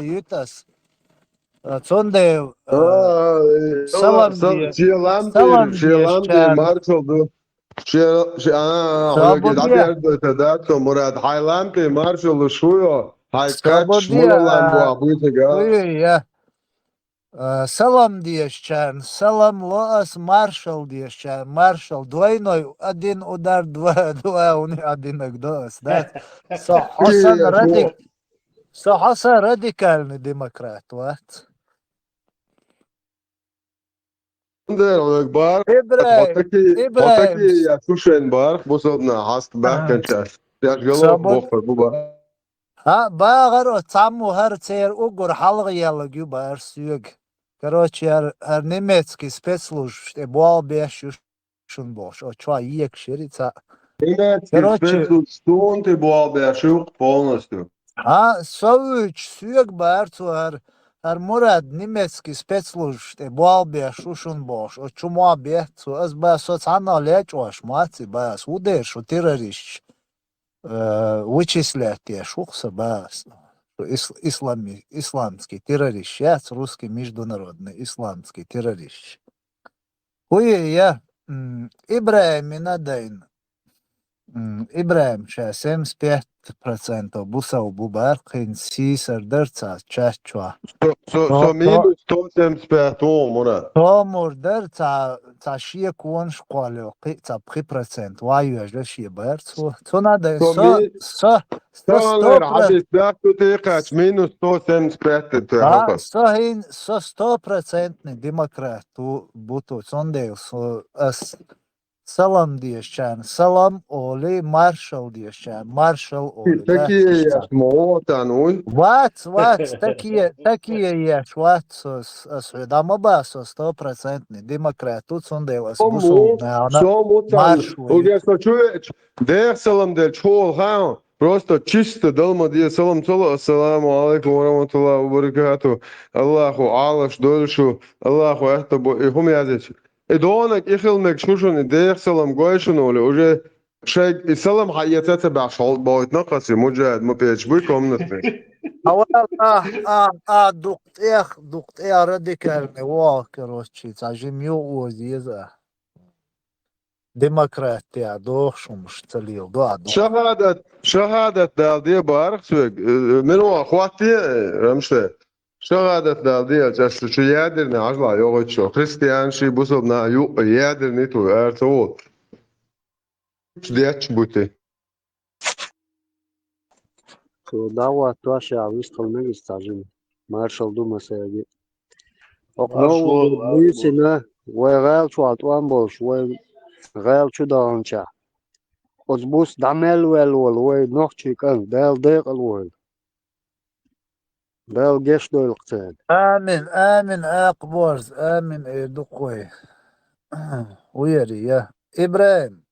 маршалла юьтас. Цундела салам де, салам де, шен маршал ду. Шен, шен, а, хьоьга дӀаберда да, цо, Мурад, хьай лам тӀе маршалла шу йо, хьай кач мула лам бу а буьйцага. Салам дешчарна, салам ло ас, маршал дешчарна, маршал. Двойной один удар, два, два уни один до ас, да? Со хьо сан радик-, со хьо сан радикальный демократ вац. Дер, век бар. Ибрагим, хьо таки, хьо таки, я шу шен бар, бусалбна хьаст баьхканчаш. Яш гало бохфа, бу бар. А, багӀар о цхьаммо хӀара церан уггар хьалха еллаг ю баьр соьга. Короче, хӀара, хӀара немецкий спецслужбаш тӀе болх беш ю шун бохуш. О, чо екаш яри цхьаъ. Немецкий спецслужбаш суна тӀе болх беш ю полностью. А, со вуьйча соьга баьр цо хӀара, хӀара Мурад немецкий спецслужбаш тӀе болх беш ю шун бохуш. О, чу мо бетта цо, ас ба со цхьанна лечкъош мац и ба ас. Ву дер шу террористаш. Вычислять деш ву-кх со баьс. Ис-, ислами-, исламский террорист яц, русский международный исламский террорист. Хьуе я, м, ИбрахӀимна дайна. М, ИбрахӀим ша семьдесят пять процентов бусалба бу баьркхин сийсар дар ца чат чохь. Со, со, со минус сто семьдесят пять ву, Мурад. Со мур дар ца, ца шен конаш кхолло, кхи, ца пхи процент. Ва йожа шен бар цо. Цо надо, со, со, со, со сто процент. Хьадис баьхку тӀе кхаьча, минус сто семьдесят пять тӀе. А, со хӀин, со стопроцентный демократ ву, бу ту, цундела со, ас салам дезачарна салам олий, маршал дезачарна маршал олий. Такие я, мо, вот оно. Вац, вац, такие, такие еш вац, ас, ас хьоьга ма бац, со стопроцентный демократ ву, цундела ас бусалба марш ву. Угер со чу веача, Дех салам делча, хьол хаан, просто чисто дал ма де салам ца ло, ассаламу алайкум ва рахматуллахи ва баракату. Аллаху Ӏалаш дойла шу, Аллаху аьтта бо, и хӀума язйича. И донаг, и хила мегаш хӀу шуна, и дех салам гой шуна олий, уже шайга и салам хьаэца ца баьхьаш хьол бохуьйтна кхаси, муджахид ма печаш буй комнатный. А, а, а, дукха тӀех, дукха тӀех радикальный вогӀу, короче, цхьа жима юкъа оза еза. Демократия дохуш хӀумаш ца леладо а доху. ШахӀадат, шахӀадат дала де бахара соьга, э, э, мила ван хӀоттае, э, Рамшта. ШахӀадат дала де аьлча, ас шу ядерный хьажал йогӀуьйту шо. Христиан ший бусалба наха юкъа ядерный ту, ара ца волу. Детташ бу те. Цо дӀахӀоттош а вистхила мегаш цхьа жима. Маршалла ду массаьрга. Оха новкъа буьйсина, вай гӀала чохь тӀом болуш, вай гӀала чу даханчохь. Оцу буса дӀа мел ваьлла волу вай нохчийн кӀант, Дала декъала войла. Дала гечдойла-кх царна. Амин, амин, акха борз, амин, эр ду-кх вай. ХӀун яра я? ИбрахӀим,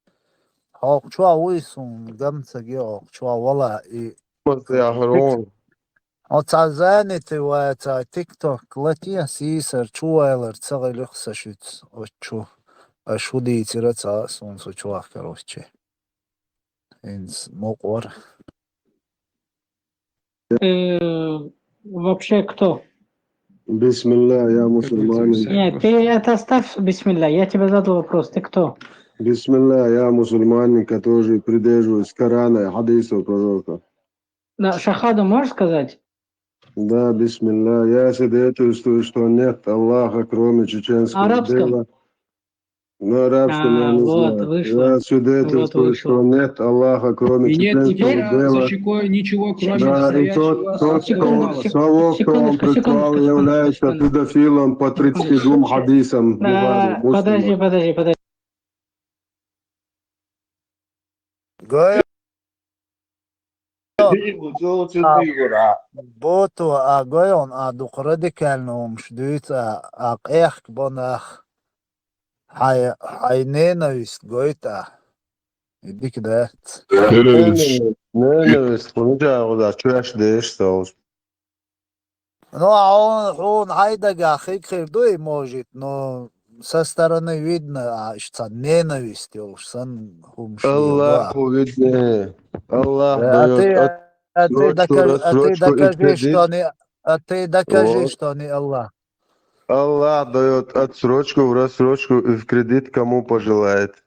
хьо кху чохь вуй, суна гам ца го хьо кху чохь вала и. Хьо цхьа занятый вац, цхьа тикток лате, сийсара чувалар ца хилира сан шуьца оцу чу. Аша хӀун дийцира ца а суна цу чохь, короче. ХӀинца мукъа вара. Э, вообще кто? Бисмилла, я мусульманин. Нет, ты это оставь, бисмилла. Я тебе задал вопрос. Ты кто? Бисмилла, я мусульманин, который придерживаюсь Корана и хадисов пророка. Да, шахаду можешь сказать? Да, бисмилла. Я свидетельствую, что нет Аллаха, кроме чеченского дела. Арабском? На арабском я не знаю. А, вот, вышло. Я свидетельствую, что нет Аллаха, кроме чеченского дела. И нет теперь за щекой ничего, кроме настоящего. Да, и тот, тот, кто, того, кто он призвал, является педофилом по тридцати двум хадисам Бухари, Муслима. Подожди, подожди, подожди. Гой. А, бото, а гой он, а дукха радикальный хӀумаш дуьйцу, а, а къехка бо нах. Хьайн, хьайн ненависть гойту а. И дика дац. Ненависть. Ненависть, хӀунда чӀагӀо дац, чоьш деш сталш. Ну, а хьуна, хьуна хьайн дагахь хиг хир ду и, может, но со стороны видно, а, иштта цхьа ненависть йолуш санна хӀумаш леладо. Аллаху видне. Аллах даёт отсрочку, рассрочку и кредит. А ты докажи, что не Аллах. Аллах даёт отсрочку, в рассрочку и в кредит, кому пожелает.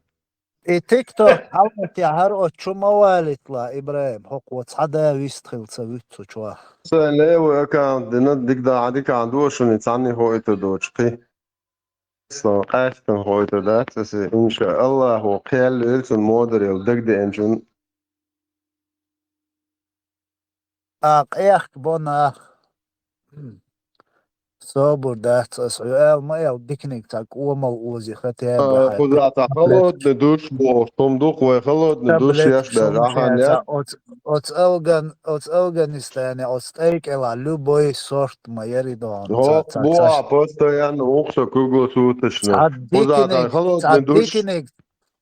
И тикток хьалатехьара оцу чу ма валийтала, ИбрахӀим, хӀокхо цхьа да вистхила ца вуьту цу чохь. Сайн левый аккаунт дина, дика да, хьан дикахь ду шуна, цхьанна хӀоуьйтур доцу кхин. Сан къаьстина хӀоуьйтур дац аса, иншааллаху, кхел лоьру цунна модар йолу дагадеанчун. А, къехка бо нах. Собар дац ас, хьо ала ма аьлла, диканиг цхьа кӀомал ози хата. А, кхуза цхьа холодный душ бохуш, хӀума ду-кх вай, холодный душ еш дара, ахьа нет? Оцу, оцу Афган-, оцу Афганистане, оцу тӀай кӀелахь любой сорт ма яри дон. Ца, ца, ца. Постоянно уху со круглосуточно. Кхуза цхьа холодный душ. Цхьа диканиг,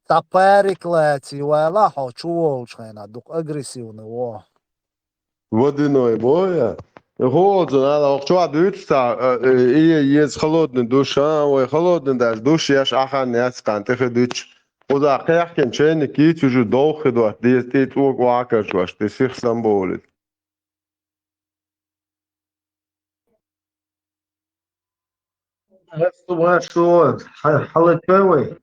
цхьа парик лаций вала хьо чу волчу хенахь, дукха агрессивный во. Водяной боя. Хьоьца нала, охьа чохь дуьйцу цхьа, э, э, и еза холодный душ, а, вай холодный даже душ еш ахьа яц кхана тӀе хи дуьтуш. Кхуза кхехкина чайник йийцу уьш довха хи доцу, деза тӀе цӀога охьа карчош, тӀе сиха самбовлийта. Маршо, хьалачой вай.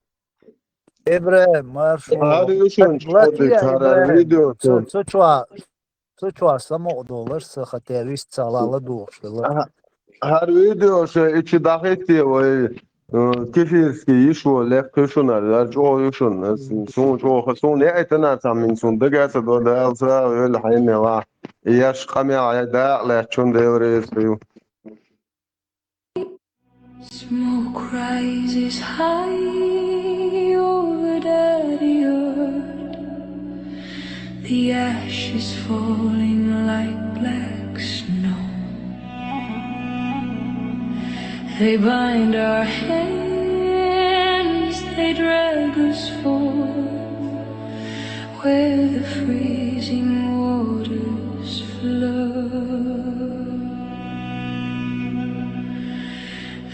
Ибрахим, маршо. Гьар ишан чӀоагӀа дика, гьар видео. Цу чуа, цу чуа самукъадолаш, са хатӀе вист ца лала духуш хила. Гьар видео ше ичи дахийте вай, э, кефирский йиш во лекха йиш хунар, яр чӀоагӀа йиш хун, сун чӀоагӀа, сун яйтана цамин сун дагаса до Дала сагӀа вел хьайнела. Яш къамел ай дакъ лаьчун Дела реза хила. Smoke rises high over Daddy Earth. The ashes falling like black snow. They bind our hands, they drag us forth where the freezing waters flow.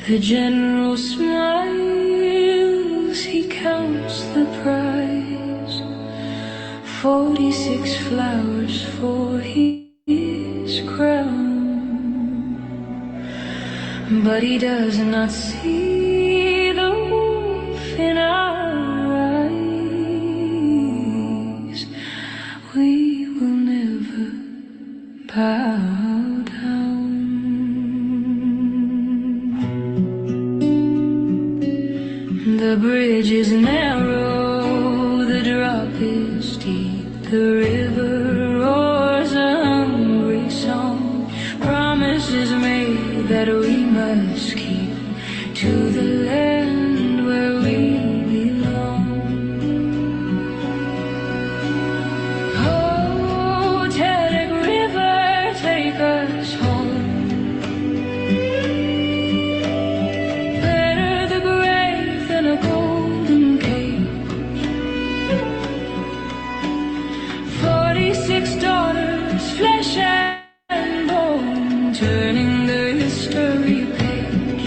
The general smiles, he counts the prize. Forty-six flowers for his crown. But he does not see the wolf in our eyes. We will never bow down. The bridge is narrow, the drop is deep, the river roars a hungry song. Promises made that we must keep to the land where we belong. Oh, Tariq River, take us home. Better the grave than a golden cage. Forty-six daughters, flesh and bone, turning the history page.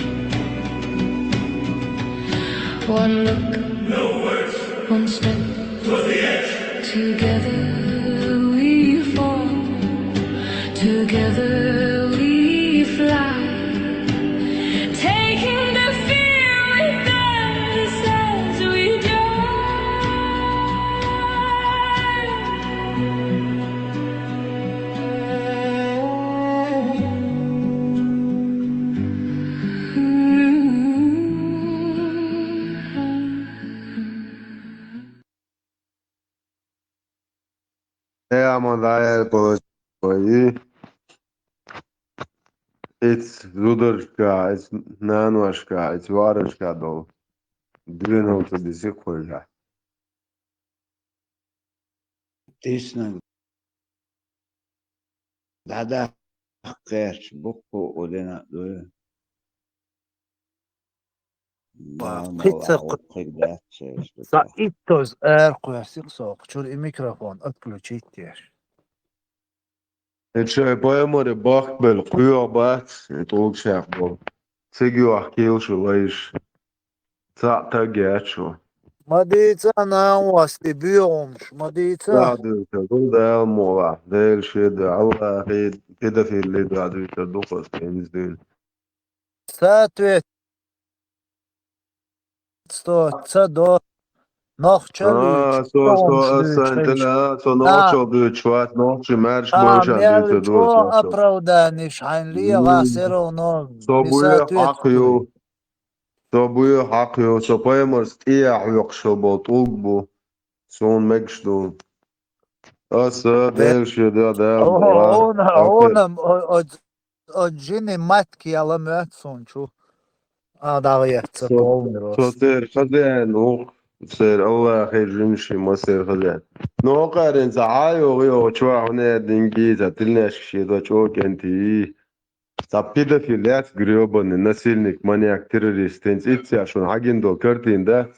One look, no words, one step, to the edge. Together we fall, together we fly. Taking the fear with us as we die. Э, амма дӀаэла кхуза вай. Иц зударшка, иц наношка, иц варашка долу дуьйна хӀума ца дисиг хьоьжахь. Тиснаг. ДӀадаккха гӀерташ буккха а дина а дуй. Ва, Мама кхин ца вахь кху-, вукхиг дац цаьрца. Ца иттаза ара кхоьссина со, чуьра и микрофон отключить еш. Эт шай паймаре бахбелла кхоьгӀа бац, и тӀулгашех болу. Цига йохкийла шу лайш. Цхьаъ таг яц шу. Ма дийца, нанвас, и боьгӀумаш, ма дийца. Ца дуьйцур ду Дала мукъалахь, Дела шеда, Аллахьий педофилли дуьйцур ду кхуза, хӀинца дуьйна. Соответственно, ца до. Нохча луьйчу, со, со, аса тӀе, а, со нохчо дуьйцуш вац, нохчи маьрша бойшан дуьйцур ду аса. Оправданиш хьайн легӀа, все равно. Со буьйхьа хьакха ю. Со буьйхьа хьакха ю. Со пайхамарца тӀехьа хьоькхуш болу тӀулг бу. Суна мегаш ду. Аса Дела шеда, Дала. Хьуна, хьуна, о, о, Оцу жинийн матка яла моьтту суна чу. А, дагӀа яц ца полный рост. Со церан хазаьн ву, церан Аллахьий жинаш ма церан хазаьн. Ну, хӀокхарин цхьа хьан йогӀу, йогӀу чохь хьуна динги, цхьа тилнешка шеда чӀогӀа кӀентий. Цхьа педофил яц, грёбаный насильник, маньяк, террорист. ХӀинца иццехь шуна хьагина долу картина дац?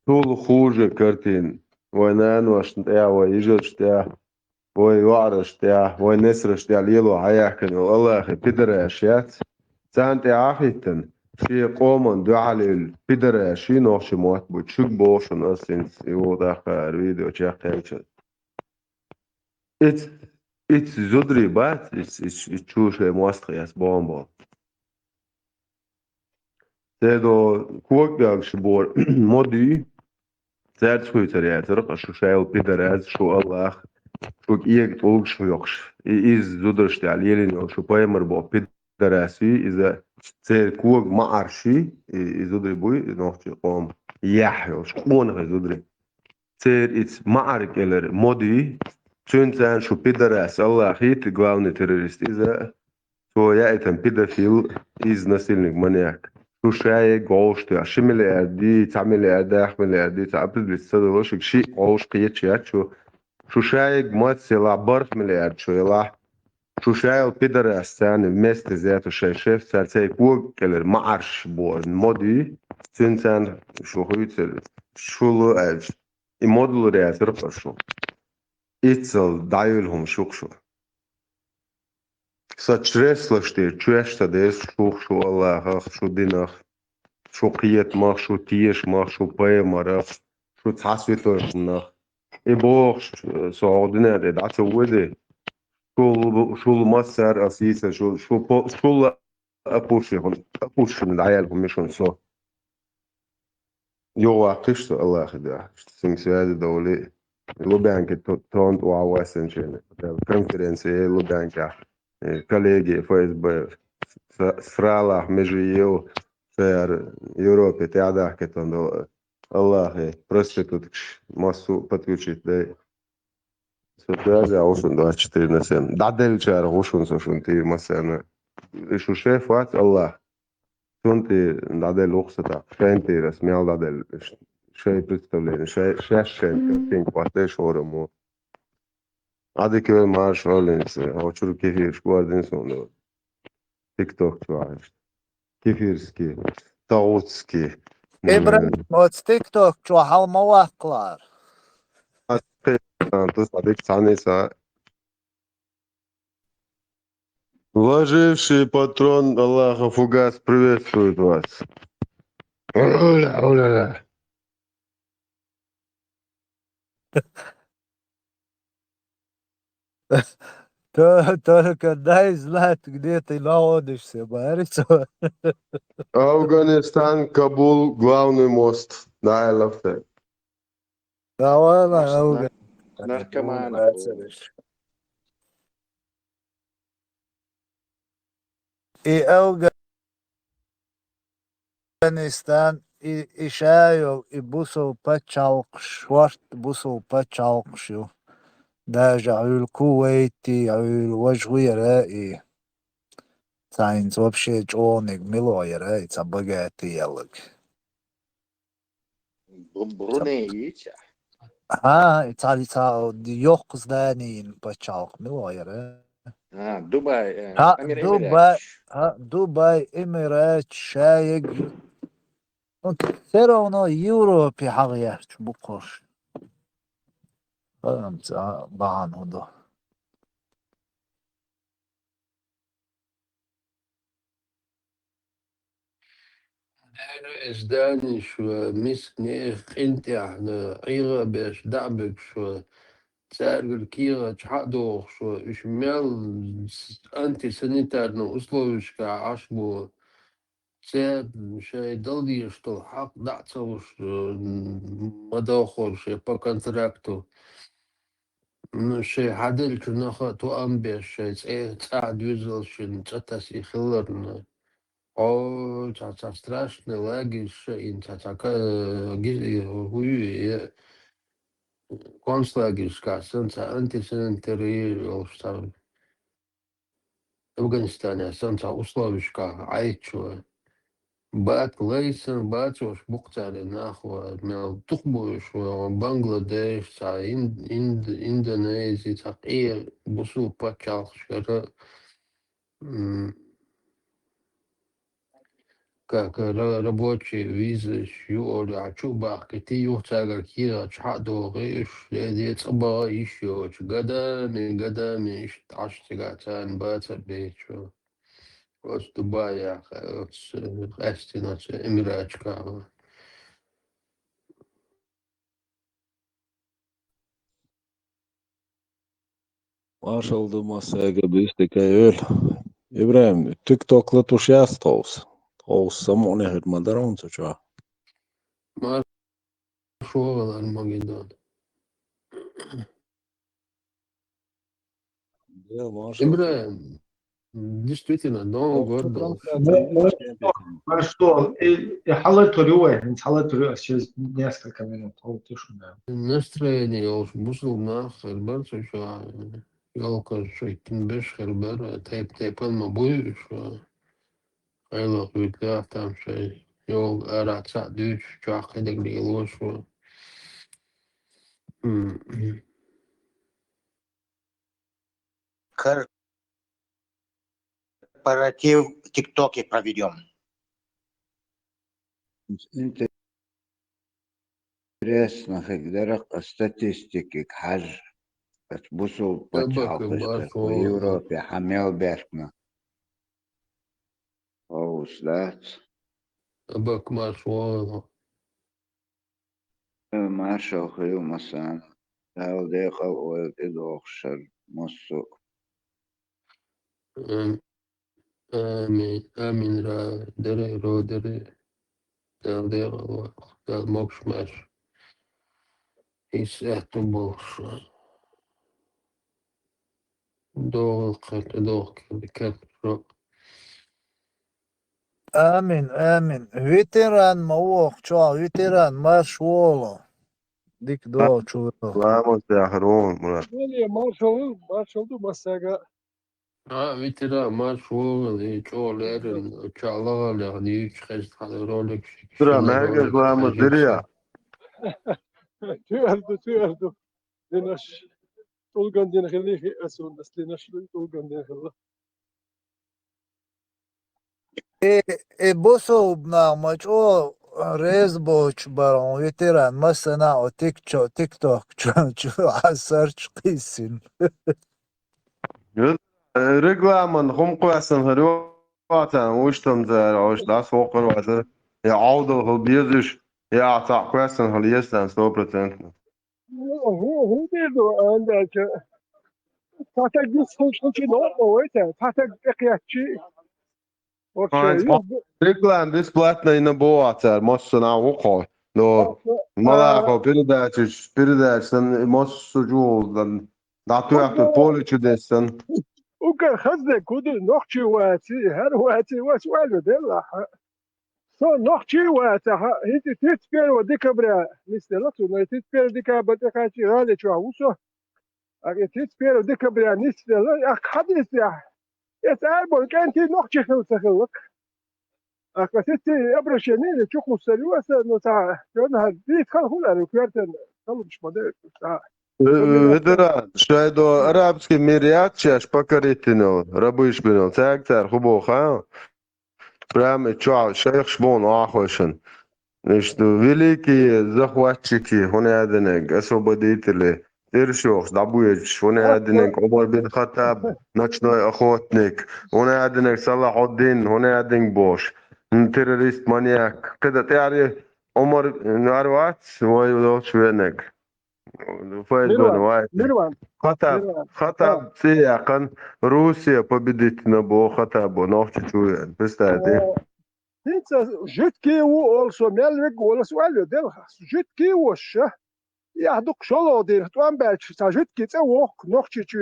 Цул хуже картина. Вай наношна тӀехь, вай йижаршна тӀехь, вай йоӀарашна тӀехь, вай несаршна тӀехь лело хьаяьхкина йолу Аллахьий пидараш яц? Царна тӀехь а хӀиттина, шен къоман дуьхьал йолу пидараш, шен нохчийн мотт бу, шуьга боху шуна аса хӀинца, и ву тӀаккха ара видео чекхъяьлча. Иц, иц зударий бац, иц, иц, иц чу шайн мостагӀ эцна бохам боху. Седо ког бегаш бор модий, церц хуьйцар яцар, шу шайла пидарас, шу Аллах, шу кӀега тӀулгаш хьоькхуш. И иза зударшта лелийна йолу шу пайхамар боху пидарас, иза церан кога маӀарш, и, и зударий буй, и нохчий къоман яхь йолуш, къонахий зударий. Церан ица маӀар кӀелара модий, цуьнан царна шу пидарас, Аллах хийтта, главный террорист иза, цо яийтина педофил, иза насильник, маньяк. Шу шаерг гӀовшта, ши миллиард ди, цхьа миллиард, ах миллиард ди, цхьа определиться ца долу, шуьга шиъ гӀовш кхеташ яц шу. Шу шаерг мац елахь, барх миллиард шу елахь. Шу шайла пидарас царна вместе взято шайн шеф, цара церан кога кӀелара маӀарш бора модий, цуьнан царна шу хуьйцар, шу лу аьлча, и модулур яцара шу. Иццал дӀайолу хӀума шу-кх шу. Сан чреслаш тӀе чоьш ца деза шух, шу Аллахах, шу динах, шу кхетамах, шу тешамах, шу пайхамарах, шу цхьа святой хӀуманах. И бохуш, со хӀокху дуьнен тӀе дӀа ца воьдий, шул, шул массара ас йийца, шу, шу по-, шул опущена, опущена дӀаяьлла хӀума ю шуна со. Юха ваккхиш со Аллахе дуьхьа. Цуьнга связи довлий. Лубянке то-, тонна тӀе вахьа ваьссина чуьра. Конференция Лубянкехь. Э, коллеги ФСБ. С-, сралахь меже ел, шаяр Европе тӀаьхьадахкийтина долу. Аллахе, проституткаш массо а подключить дай. Со связя ву шуна двадцать четыре на семь. ДӀаделлачарах ву шуна со шуна тӀера массарна. И шу шеф вац Аллах. Цунна тӀе дӀаделла ву-кх со тӀаккха. Шайн тӀера ас мел дӀаделла. Шайн представление, шай-, шаьш шайн картинка хӀоттайша хӀораммо. Ӏадика йой, марша Ӏойла, хӀокху чуьра кефираш гор дина суна. ТикТок чохь. Кефирский, тагӀутский. ИбрахӀим, оцу ТикТок чохь хьала ма ваккхалара. Ас кхетан, ту схьа дика цхьаьна ца. Вложивший патрон Аллаха фугас приветствует вас. Уля, уля, уля. То-, только дай знать, где ты находишься, говорит. Афганистан, Кабул, главный мост. Да, I love that. Давай, Может, Афга-, нар-, наркоманов. И Афганистан, и, и ша йолу, и бусул пачхьалкхаш, шорта бусул пачхьалкхаш ю. Даже Ӏуьйла Кувайти, Ӏуьйла важа гӀу яра и. Цхьа хӀинца вообще чӀогӀаниг мила яра и, цхьа багати яллаг. Бу-, Бруней йийца? ХӀа, и цхьа, и цхьа йоккха здани йина пачхьалкх мила яра? А, Дубай, э, ХӀа, Эмир-, Дубай, Эмираташ. ХӀа, Дубай, Эмираташ, шаерг. Ну, всё равно Европе хьагӀ яхча бу кхуш. Ханца бахьана хӀун ду. Дера изданеш ва миска нехан къинтӀехь, ӀийгӀа беш дӀа а буьгуш ва, цаьргара кехаташ хьа а дохуш ва, уьш мел антисанитарный условиешкахь Ӏаш бу, церан шайн дала дезаш долу хьакъ дӀа а ца луш, ма дохура шайн по контракту. Ну, шайн хьаделлачу наха а тоам беш, шайн цӀе-, цӀахь доьзалшна цӀа таса и хиларна. О, цхьа, цхьа страшный лагерь шайна, цхьа, цхьа ка-, ги-, хӀу ю, э, концлагерьшкахь санна, цхьа антисанитарный йолуш цхьа Афганистанехь санна цхьа условиешкахь Ӏайташ ва. Бат лайсан, бацош бу-кх цара нах ва, мел дукха буьйш ва, Бангладеш, цхьа Ин-, Ин-, Индонези, цхьа къе бусул пачхьалкхашкара, м, как ра-, рабочий визаш ю олу, ахьа чу а бахкийти, юха цаьргара кехаташ хьа а дохий, уьш леде цӀа баха йиш йоцуш, годами, годами иштта Ӏаш цигахь царна бацар бечу. Оцу Дубаях, оцу къаьстина оцу Эмираташкахь. Маршалла ду массаьрга, бийстика йойла. ИбрахӀим, тикток латуш яц тховса? Хьо самукъане хир ма дара хьуна цу чохь. Маршо валар Магеддон. Ибрахим, действительно, Новый год был. Хорошо, и, и хьалатур ю вай, хьалатур ю, а через несколько минут, хьо тешуна. Настроение йолуш бусулба нах хир бара цу чохь, ялкаш шайтин беш хир бара, тайп-тайпана ма буй уьш. Хайло хӀуьтту там шайн йолу арахь цхьаъ дуьйцуш, чохь кхидерг лелош ву. М. Корпоратив в ТикТоке проведём. Интересно хир дара-кх статистикиг хьажа, оцу бусулба пачхьалкхашкара, Европе хьан мел баьхкина. Хьовса дац. Абакмаш вогӀу. Маршалла хуьлда массарна. Дала декъал ойла тӀедогӀуш шуна массо а. Ам-, амин. Амин, ра-, дара, ро дара. Дала декъал ваккха. Дала могуш-маьрша. Иза аьтту болуш. ДогӀу кхетта, догӀу кхетта, кхетта. Амин, амин. Ветеран ма воху чохь, ветеран, марш волу. Дика догӀу чу воху. Ламаз дахар вон, Мурат. Вале, маршалла, маршалла ду массага. А, ветеран, марш волу, и чӀогӀа леррина, чохь лагӀаллех дийцча хезна хьан ролик. Тура, мегаш ламаз диря? Туьар ду, туьар ду. Динаш тӀулган дина хилли хи асун, ас динаш тӀулган дина хилла. Э, э, бусулба нах ма чӀогӀа реза боцуш бара хьуна ветеран, массанхьа а тикчо-, тиктокчо чу Ӏасарчу кхиссина. Э, регламент хӀума кхоьссина хир ю, ватан, уьш там зара, уьш дӀасавоккхур вац, я Ӏовдал хила безаш, я ахьа цхьаъ кхоьссина хила еза царна сто процентов. Ну, хӀу-, хӀун дийр ду, аьлла аьлча, цхьа стаг юьсу хӀума хилчи новкъа вай те, цхьа стаг тӀекхеччи. Вообще, хӀинца юьсу бу- реклама бесплатно йина боху цара, массо а нах ву кхо. Но массо а малахо передачаш, передача сан, массо а чухула дан, дӀатоьхна поле чудес сан. Уггар хазде куду нохчи ваци, хӀара ваци, вац валю делахьа. Со нохчий вацахьа, хӀинца тридцать первого декабря нисделла цунна, тридцать первого декабря тӀекхачий гӀали чохь ву со. Аки тридцать первого декабря нисделла, ах, хьадисехь. Эца арбан кӀентий нохчий хила ца хиллакх. Аха сици обращение или чухуссар ю аса, ну, ца, чон хьан дийца хала хула аьлла, коьртан халумаш ма дара, ца. Э, э, ветеран, шайдо арабский мир яц шаьш покорительно, рабыш бинал, цаьрга цара хӀу боху, а? Прямо и чохь шайхаш боху ахойшан. Иштта великие захватчики, хӀунда аьлла динарг, освободители, тӀершохуш дӀабоьдуш, хӀунда аьлла динарг, Ӏумар бин Хаттаб, ночной охотник, хӀунда аьлла динарг, Салахьуддин, хӀунда аьлла динарг бохуш, м, террорист, маньяк, кхидӀа тӀаьхьаре Ӏумар, ну, ар вац, вай лоцу венаг. Файзбан, Мирван, вай. Мирван. Хатаб, Мирван. Хатаб цӀе яьккхина, Русия победительна боху Хатабо, нохча чу веана. Представь, де? Э, хӀинца жуьгтий ву олу со, мел вега волу со, валло, делахь. Жуьгтий ву ша. Яхь дукха шолгӀа дийрах, тӀом баьлча, цхьа жуьгтий цӀа вохку, нохча чу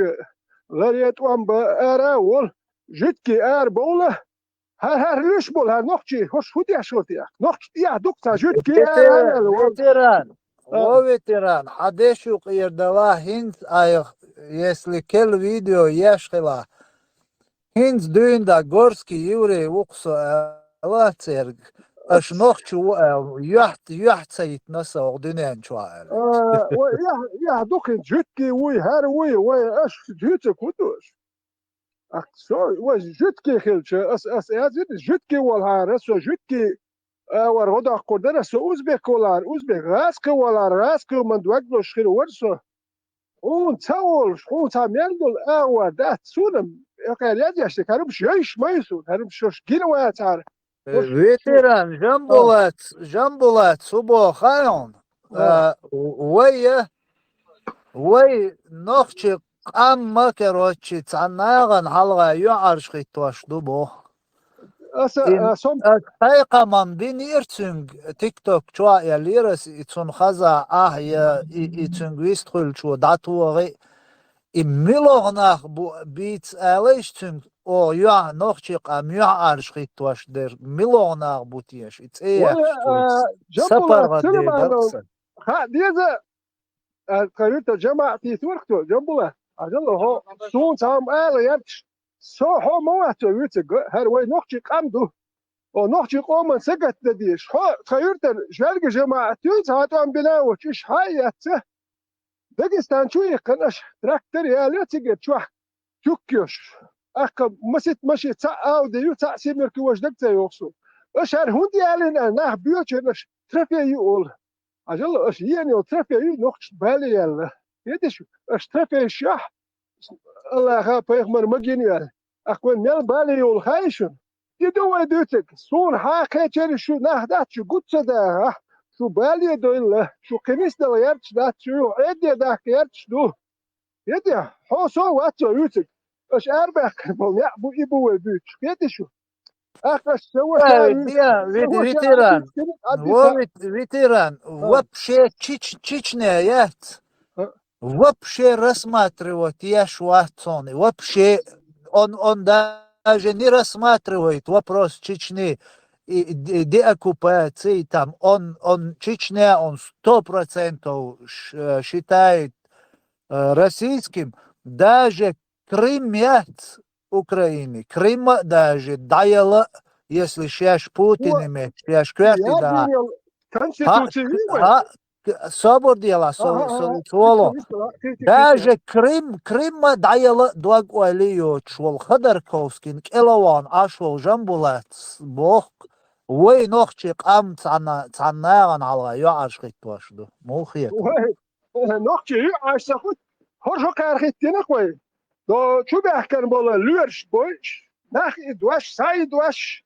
ларе тӀом бан ара а волу. Жуьгтий ара бовла, хӀара, хӀара луьш болу, хӀара нохчий, хӀорш хӀун деш вара тӀехь? Нохчий тӀехь дукха цхьа жуьгтий ара, ара, ара, ара. Ветеран, а, во ветеран, хьан деш юкъера дала, хӀинца айхьа, если кел видео еш хила, хӀинца дуьйна дан горский еврей ву-кх со аьлла церга, аша нохча ву аьлла, юьхь, юьхь ца йитина со хӀокху дуьнен чохь аьлла. А, вай, яхь, яхь ду хӀинца, жуьгтий вуй, хӀара вуй, вай, аша дуьйцург хӀун ду аша? Ах, со, вай жуьгтий хилча, ас, ас аьлла, жуьгтий волхьара, со жуьгтий агӀор гӀо доккхур дара, со узбек волара, узбек, гӀазкхи волара, гӀазкхи ман дог лозуш хир вара со. Хьуна ца олуш, хьуна цхьа мел долу агӀор дац, суна, экхара язъеш дерг, хӀара хӀумаш йойуш ма ю суна, хӀара хӀумаш шуьш гина вацахьара. Э, ветеран, Жамбулат, Жамбулат, хӀун боху хаьий хьуна? А, вай, вай нохчи къам ма карочи, цхьа нахана хьалха юьхьӀаьржа хӀиттош ду боху. Аса, И а, сом ас пайхамам бинийра цуьнга, TikTok чохь а аьллера ас, и цунна хаза ахь я, и, и цуьнга вистхуьлучо дӀатохи, и муьлха нах бу бийца алийша цуьнга, оха юьхь, нохчийн къам юьхьӀаьржа хӀиттош дерг, муьлха нах бу теша, и цӀе Вай, яхаш а, цуьнца Жамбулат сапаргӀат Сулейманов дийр сан. Хаа деза, а, тхан юьртара жамаӀат йитора-кх цо, Жамбулат. Хьажал хьо, суна цхьамма ала яьрташ, со хьо ма вац цо вуьйцург, хӀара вай нохчийн къам ду. О, нохчийн къоман сагатдан дезаш. Хьо, тхан юьртара жоьлга жамаӀат ю, цхьа тӀом бина а воцуш, хьа а эцна. Дагестан чу а иккхина аша, трактор ялайо цигара чохь, тюк йолуш. Аккха масийтта машен, цхьаъ Ауди ю, цхьаъ семёрка ю, важа дага ца йогӀу суна. Аша хӀара хӀунда ялийна аьлла, нах боьлхучеран аша трофей ю олу. Хьажал, аша еана йолу трофей ю, нохчашна бале яьлла. Хеташ ю? Аша трофейш яхь, Аллаха, пайхамара магийна ю аьлла. Аккха вайн мел бале йолу хаьий шуна? И ду вай дуьйцург, суна хьан кхечеран шу нах дац, шу гуд ца дахахь, шу бале а дойла, шу кхин нисдала гӀерташ дац, шу юха Ӏедале дахка гӀерташ ду. ХӀетий, хьо со а вац цо вуьйцург. Аша арабаьккхина болу неӀ бу, и бу вай буьйцуш. ХӀетий шу? ТӀаккха аша сан ваша Эй, вуьйцу, я, сан вит-, ваша ветеран. Вуьйцу, Во кхин а вит-, ветеран, А. вообще Чеч-, Чечня яц. А. Вообще рассматривать еш вац цунна. Вообще он, он даже не рассматривает вопрос Чечни и де-, деоккупации там. Он, он Чечня, он сто процентов ш-, э, считает, э, российским. Даже Крым яц Украины. Крым даже дӀаяла, если шаьш Путин О, имеет, шаьш коьрте я да. Конституция Ха, вижу. Ха, к-, собар дела, со-, Ага, со-, ага. Соло. Вижу, вижу, вижу, вижу. Даже Крым, Крым ма дӀаяла дог ойла йоцуш волу Ходорковскийна кӀелаван Ӏаш волу Жамбулатс боху, вай нохчий къам цхьана, цхьана нахана хьалха юьхьӀаьржа хӀиттош ду. Муха хета? Вай, нохчий юьхьӀаьржа ца хӀуьтту, хӀорш хӀокхара хӀиттинарх вай. До чу баьхкина болу лоьраш бойуш, нах и дош, схьа и дош.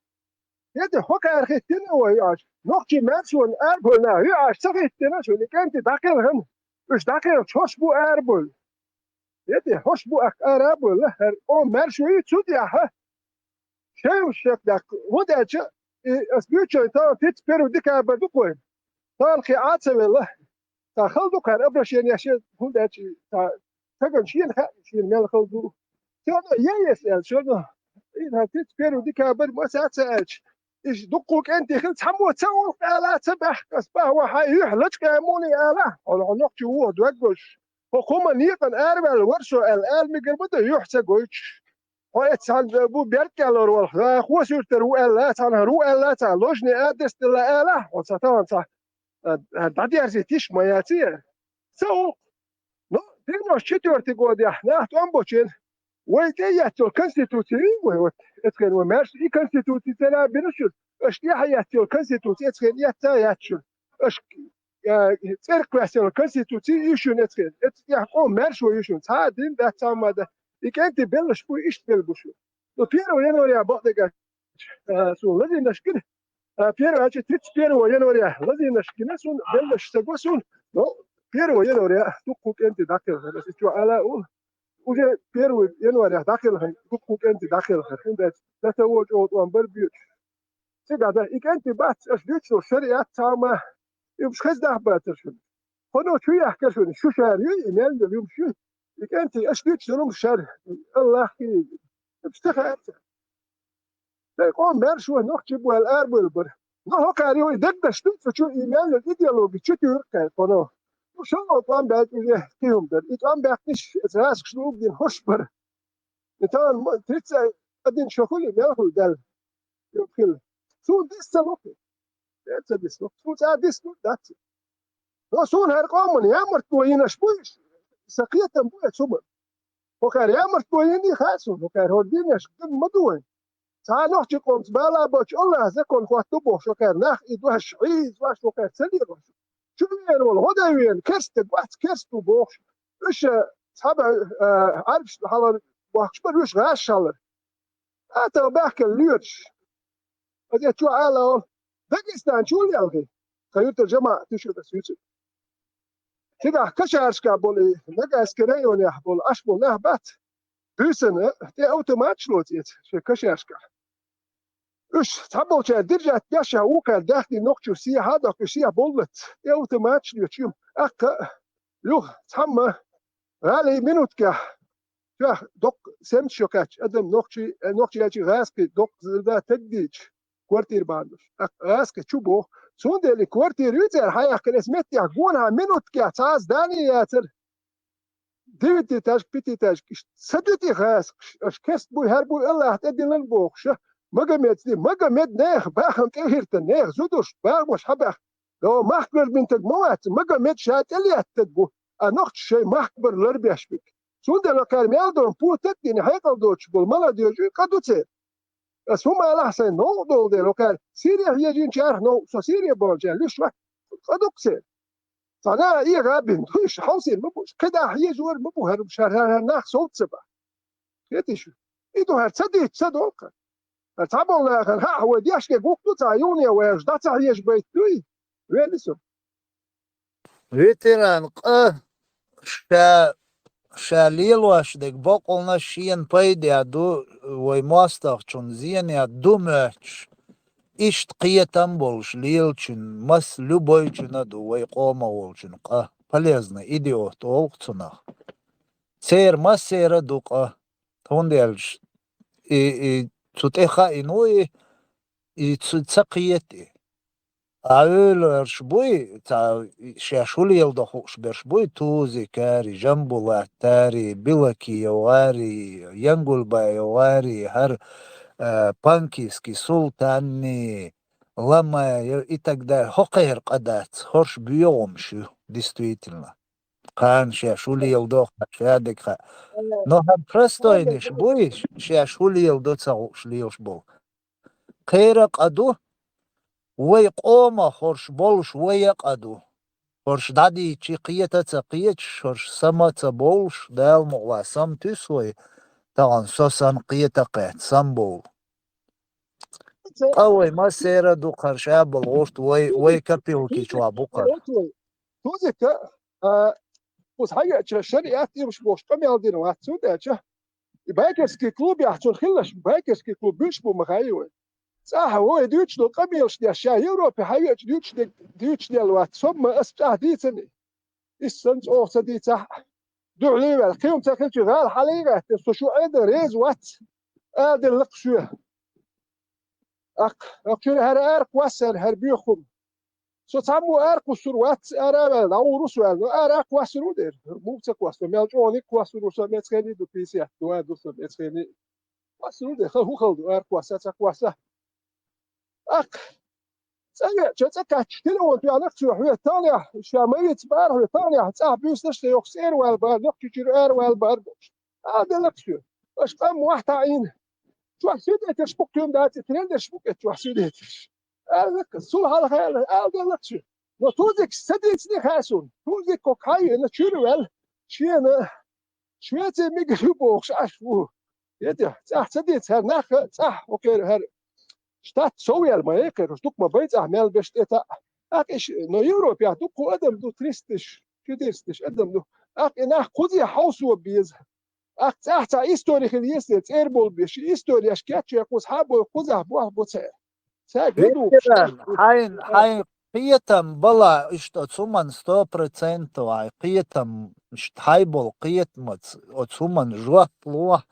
ХӀетий, хӀокхара хӀиттина вай юьхьӀаьржа. Нохчий маьршонан арабевлла нах юьхьӀаьржа ца хӀиттина, шуна и кӀентий дӀакхелхина. Уьш дӀакхелхича хӀорш бу арабевлла. ХӀетий, хӀорш бу ахка арабевлла, хӀара къоман маьршо ю цу тӀехь. Шайх шек даьккха, хӀунда аьлча, и ас буьйцу шайна, тахана тридцать первый декабрь ду-кх вайн. Тахана кхин Ӏа ца велла. Цхьа хала ду-кх хӀара обращение шен, хӀунда аьлча, цхьа стагана шена хаьа, шена мел хала ду. Всё равно, е ес аьлла, всё равно. И хӀара тридцать первый декабрь ма саца аьлча, иза дуккха кӀентий хила, цхьаммо ца гӀуллакх ала, ца баьхка, ас бахьа вахьа, юьхь лачкъа муьлий ала, хьо, хьо нохчи ву, дог гуш. Хьо кху ма некъан араваьлла вара со аьлла, ала мегар ма ду, юьхь ца гойтуш. Хьо эццахь бу берккъеллар волу, а, хо суьртара ву аьлла, цхьанхьара ву аьлла, цхьа ложный адрес делла ала, хьо ца тахана цхьа, а, а, дӀадерзийта йиш ма яций? Ца ву. Ну, девяносто четвёртый годехь нах тӀом бочу. Вай тӀе а етташ йолу конституци ю вай, вот, эцхен вай маьрша и конституци ца бина шуьга. Аша тӀехь а етташ йолу конституци эцхен етта а етташ шуьга. Аша а, цӀеркъ кхоьссина конституци ю шуна эцхен. Эцу тӀехь къоман маьршо ю шуна. Цхьа а дин дац, цхьа а ма дац. И кӀентий беллаш бу, иштта белла бу шуна. Ну, первого января бакъдерг аьлча, а, суна лазийнаш гина. А, первого, значит, тридцать первого января лазийнаш гина суна, беллаш ца го суна. Ну, первого января дуккха кӀентий дӀакхелхира. Аса чу ала а ву. Уже первого января дӀакхелхина, дуккха кӀентий дӀакхелхира. ХӀунда аьлча, ца ца вочу оцу ан бар боьчу. Цигахь дан и кӀентий бац, аша дуьйцуш долу шариат цхьа а ма, и уьш хеза дахбацара шуна. Хьо ну чу яхкара шуна, шу шара ю, и мел йолу юмаш ю. И кӀентий аша дуьйцуш долу хӀума шара, Аллахь и, уьш ца хаьа ца. Сайн къоман маьршо нохчий бу аьлла арабевлла бара. Но хӀокхара ю и дагадаш ду, цу чу и мел йолу идеологи чу туьйра кхаьрта хьуна. Ну, шолгӀа тӀом баьлча уже кхин хӀума дара. И тӀом баьхкинчу, эца гӀазкхаш лугдина хӀорш бара. И тахана ма, тридцать один шо хуьлу, мел хуьлу даьлла. Юха хила. Суна дис ца лур. Э, ца дис лур. Суна цкъа дис лур дац. Но суна хӀара къоман ямартло йинаш бу уьш. Сан кхетам бу эцу хӀуман. ХӀокхара ямартло йиний хаьа суна, хӀокхара хӀора динаш ган ма ду вайн. Цхьа нохчийн къомца бала боцуш Аллахь закон хӀотто бохуш, хӀокхара нах и дош, Ӏийза дош, хӀокхара ца лелош. Чу веана волу, хӀо дай веана, керста вац, керста ву бохуш. Уьш, э, цхьаба, э, Ӏарбаш хьалар бохкуш бара, уьш гӀаш хьалар. ТӀатагӀа баьхкина лоьраш. Аса чу ала, Дагестан чу лелхи. Тхан юьртара жамаӀат ю шуьга аса юьцу. Цигахь Кашарашкахь болу и, Ногайский районехь болу, аш болу нах бац. Буьйсанна, тӀе автоматаш лоцу эца, шайн Кашарашкахь. Уьш цхьаболчара держать беш, ша вукхара даьхни нохчо сехьа а дохкуш, сехьа боллац. Э, автоматаш лоьчу юм. Аккха, юха, цхьамма, гӀалий минуткехь, чохь доккха семца шо кхаьчча, адам нохчий, э, нохчий аьлча гӀазкхий доккха зуда таг дийча, квартира бахьана долуш. Аккха гӀазкхи чу боху. Цундела и квартира ю цара хьаяьккхина, эс меттехь гонахьа минуткехь цхьа а здани яцара. Девятиэтажка, пятиэтажка, иштта ца дуьти гӀазкхаш, аша кест буй, хӀара буй, Аллахь тӀедиллина бохуша, Магомед, Магомед нехан бахам тӀе а хӀиттина, нехан зудуш, бахамаш хьабаьхна. О, махкара бинтаг ма вац, Магомед ша тӀелеттаг бу, а нохчаш шайн махкабар ларбеш биг. Цундела кхара мел долу путат дина хьекъал доцуш болу молодёжь къа ду церан. Ас хӀума алахь сайн новкъа долу дела, кхара Сире хьежинчарах новкъа, со Сире болчарах лиш вац, къа ду-кх церан. Цхьана а эгӀа бина, дуьйш хьовсийр ма бу, кхидӀа хьежор ма бу, хӀара, хӀара, хӀара нах совца ца бахь. Хетий шу? И ду хӀара ца дийца ца долу кхара. ХӀара цхьаболу нахана хаьа, вай дешне гух ду цхьа юхне ваьлча, дӀа ца хьежа байта дуй? Вели со. Ветеран къа ша, ша лелош дерг бакъална шена пайде ду, вай мостагӀчунна зене ду моьттуш. Иштта кхетам болуш лелачун, мас любойчун а ду, вай къомах волчун къа. Полезный идиот олу-кх цунах. Церан массеран а ду къа. ХӀунда аьлча и, и цу тӀе хаийна ву и, и цу, ца кхета и. А Ӏуьйларш буй, цхьа шаьш хӀу леладо хууш берш буй, Тузикари, Жамбулаттари, БилакиевгӀари, ЯнгульбаевгӀари, хӀара, а, Панкийский Султанни, Ламаев и так далее. ХӀокхеран къа дац, хӀорш боьгӀамаш ю, действительно. Кхана шаьш хӀу леладо, ша дерг хаьа. Но хӀара простойнаш буй, шаьш хӀу леладо ца хууш лелаш болу. Кхеран къа ду, вай къомах хӀорш болуш вай а къа ду. ХӀорш дӀадийчи кхета а ца кхеташ, хӀорш сама а ца бовлуш, Дала мукъалахь сама туьсу вай, тахана со санна кхета а кхетта, сама бовлу. Къа вай массеран а ду кхара, ша болу гӀурт вай, вай копилки чохь бу кхара. Тузика, а, кхуза хьаеача шариат иймаш бохуш къамел дина вац, цундела и байкерский клубехь цунна хиллаш, байкерский клуб буьйш бу ма хаий вай. ЦӀахь вай дуьйцуш долу къамелаш деш, ша Европе хьаеача дуьйцуш де-, дуьйцуш делла вац, со-м ма ас цӀахь дийцина. Иштта санна чӀогӀа ца дийцахь а, дуьхьал ваьлла, кхин хӀума ца хилча, гӀала хьала а гӀаьттина, со шу Ӏедан реза вац, ала делла-кх соьга. Аккха, аккха шуьга хӀара аракхоссар, хӀара боьха хӀума. Со цхьаммо аракхуссур вац, ара а ваьлла, дӀагӀур ву со аьлла, но ара а кхоссур ву дера, муха ца кхосса, мел чӀогӀаниг а кхоссур ву со, мецхений ду, писет, дуа ду со, мецхений. Кхоссур ву дера, хӀу хала ду, аракхосса, ца кхосса. Аккха, цӀа веача, цӀа кхаьчча, телефон тоьхна-кх цо, хьоьца таханехь, ша ма виц бара, хьоьца таханехь, цӀахь буьйсанаш ца йоккхуш, цӀера ваьлла бара, нохчийчуьра ара ваьлла бара бохуш. Ала делла-кх соьга. Аша къам мохь таӀийна. Чохь свидетельш бу-кх, кхин дац и, тренерш бу-кх и чохь свидетельш. Аьлла-кх, цул хьалха аьлла, ала делла-кх соьга. Но Тузикас ца дийцина хаьа суна. Тузик кху хьайвина, чуьра ваьлла, шена Швеци мегар ю бохуш Ӏаш ву. Эти, цӀахь ца дийца хӀара нах, цӀахь, окей, хӀара штат совъяьлла ма яйхира, дукха ма бай цӀахь мел беш тӀе таӀа. ТӀаккха иш, но Европехь дукха адам ду, тристаш, четырьсташ адам ду. ТӀаккха и нах кхузахь хьовсо беза. ТӀаккха цӀахь цхьа истори хила еза, цӀера болу беш, и историяш кечъян кхуза хьан бой, кхузахь бохь бу цара. Цаьрга ю духуш. Ветеран, хьайн, хьайн кхетам бала иштта оцу хӀуманна сто процентов, хьайн кхетам, иштта хьайн болу кхетамаца оцу хӀуманна жоп ло.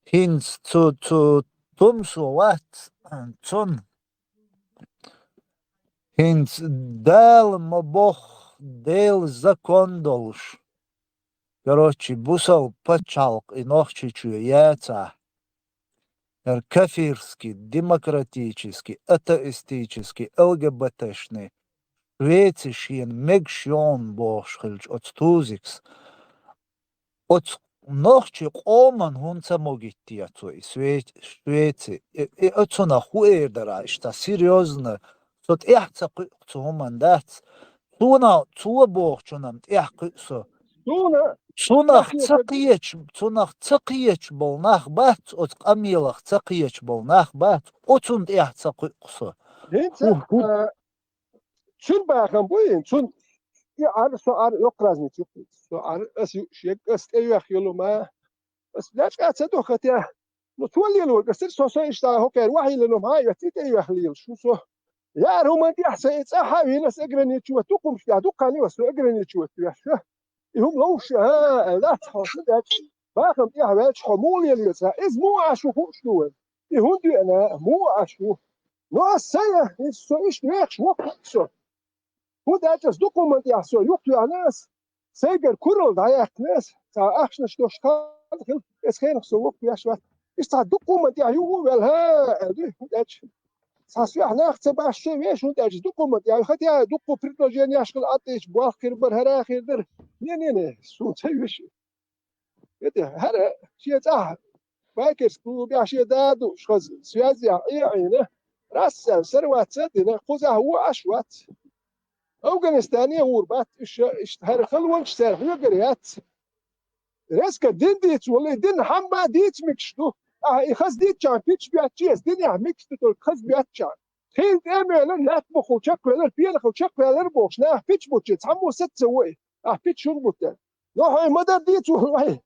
ХӀинца цу, цу тумсо вац, цунна. ХӀинца Дала ма бохху, Делан закон долуш. Короче, бусалба пачхьалкх и Нохчийчоь яцахь, хӀара кафирский, демократический, атеистический, ЛГБТ-шный, Швеци шена мегаш йогӀун бохуш хилча оцу Тузикас, оцу нохчи къоман хӀунда ца могиттия цо и Све-, Швеци? И, и оцунах хӀу эр дара, иштта серьёзно, со тӀаьхьа ца кхуьу цу хӀуманна дац. Цуна, цо бохучунна тӀаьхьа кхуьу со. Суна Цунах ца кхеча, цунах ца кхеча болу нах бац, оцу къамелах ца кхеча болу нах бац, оцунна тӀаьхьа ца кхуьу со. ХӀинца, хӀу, хӀу. А, цуьнан бахам бу хӀин, цуьнан и Ӏар, со Ӏар йоккха разница ю. Со Ӏар, ас ю шег, ас тӀеюьйхина йолу ма. Ас лечкъа ца до, хотя Цо лелоргасир со, со иштта хӀокхара вахьийла, но хьан а йоцци тӀе йоьхлийла шу со. Яра хӀуман тӀехь са и цӀа хьа а вина, ас ограничивать ду, кхумаш тӀехь дуккхана йо со ограничивать веш. И хӀума ловш, а, лац хьо шу деш. Бахам тӀехь ваьлча хьо муха лелайо цхьа? Иза муха Ӏаш ву хууш ду вайн? И хӀунда веана, муха Ӏаш ву? Но ас сайна, иза со иштта вехаш воккха со. ХӀунда аьлча ас дукха хӀуман тӀехь со юхатоьхна ас, сайгара куралла дӀаяьккхина ас, цхьа ахчанаш долуш хала хила, эс хенах со воккха веш вац. Иштта цхьа дукха хӀуман тӀехь юха а ваьлла, хӀа, аьлла дуй, хӀунда аьлча цхьа соьх нах ца башха веш, хӀунда аьлча дукха хӀуман тӀехь, хӀатта дукха предложенеш хила Ӏад дийча болх хир бара, хӀара хир дара. Не, не, не, суна ца веш. ХӀета, хӀара шен цӀахь байкерс клубехь шен да а дууш хаза, связь яхь Ӏе а Ӏийна, рассел сарват ца а дина, кхузахь вон Ӏаш вац. Афганистане гӀур бац уьш, иштта хӀара халонаш цара хьоьгур яц. Резко дин дийца волу, и дин хьамма дийца мегаш ду. Ахьа и хаза дийцчахьана пич боьттачи, ас динехь мегаш ду, только хаза боьттачахьана. Хийла тӀе а мелар, лаьтта бухахула чекхвелар, пенахула чекхвелар бохуш, нах пич бучи, цхьаммо саца ца вой. Ахьа пич хӀунда бу те? Но хьо и ма-дарра дийца волу вай.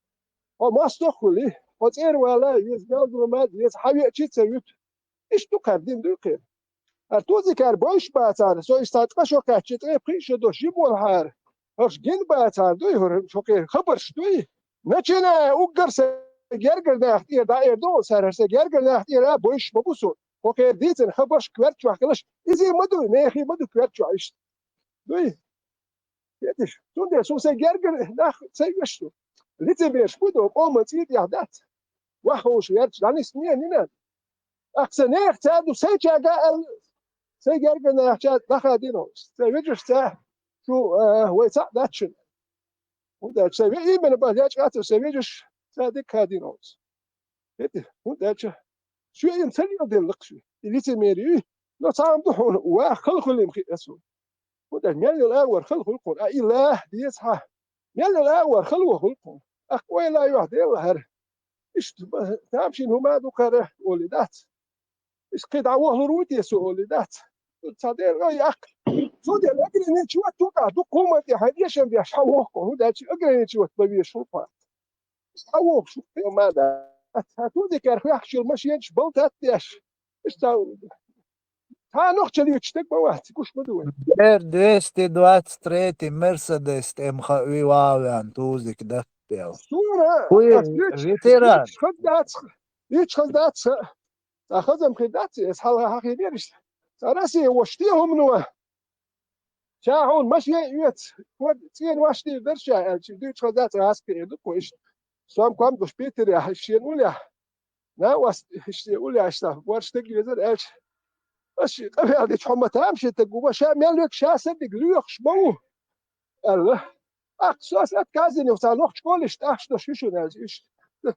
Хьо мостагӀ хуьлий, хьо цӀера вала а веза, мел ду ма деза, хьан веачи а ца вуьту. Иштта ду кхара дин дуй кхера. ХӀара тузикара бойш бацара, со иштта ткъа шо кхаьчча, ткъе пхиъ шо долуш жима волахьара. ХӀорш гина бацара дуй, хӀора шо кхера хабарш дуй. Начиная уггар сан гергара нах тӀера дӀаэр ду, сара сан гергара нах тӀера а бойш ма бу со. Хьо кхера дийцина хабарш коьрта чохь хилаш, изий ма дуй, нехий ма ду коьрта чохь иштта. Дуй? Хеташ? Цундела суна сайн гергара нах ца веш ду. Лицемерш бу ду, къоман цӀий тӀехь дац. Ваха ховш верча, дӀанисне а нина. Ахьа сан нехан ца ду, сайчаьрга аьлла, сайн гергара нахча дӀахадийна хьо. Сайн вежаршца шу, а, вай цхьаъ дац шуна. ХӀунда аьлча сайн ве-, именно бан лечкъацар сайн вежарш ца дика хадийна хьо. ХӀета, хӀунда аьлча соьга ца леладелла-кх шуьга. И лицемерий, но цхьа хӀума ду хьуна, ваха хала хуьлийла хи аса. ХӀунда аьлча мел йолу агӀор хала хуьлу хьуна, а и лаха деза хьан. Мел йолу агӀор хала вахуьлу хьуна. Ахь ойла йохь Делла хӀара. Иштта тамашийна хӀума а ду кхара, олий дац. Иштта кхин дӀавахалур ву те со, олий дац. Цхьа дера гӀой яккха. Цундела ограничивать ду тӀаккха, дукха хӀуманна тӀе хьайн эшам беш хьан вохку, хӀунда аьлча ограничивать бан везаш ву тхо. СхьавогӀуш ву, ма дац. Сан тузикара хьоьхуш йолу машенаш балтат деш. Иштта цхьа нохчалла йоьдуш стаг ма вац, гуш ма ду вай. Бер двести двадцать третий Мерседес тӀе ма хаъуй ван тузик даттел. Суна, Хуй, ас дуьйцуш, ветеран. Дуьйцуш хаза дац, дуьйцуш хаза дац. Цхьа хазам хир дац, ас хьалха хьахийнера иштта. Цхьа Россия волуш те хӀумано. Ша хьуна машен а оьцу, ког цӀена ваьш дийр дара ша, аьлча, дуьйцуш хаза дац, гӀазкхи эр ду кху иштта. Сом ком гуш Питерехь, шена уллехь. Накъост иштта уллехь иштта, борш стаг везара, аьлча. Ас ши къамел дича хьо ма тамашийна стаг ву, ва ша мел верг ша санниг лоьхуш ма ву, аьлла. Аккха со ас отказано, цхьа нохча школе иштта ахча долуш ю шуна, аьлча, иштта.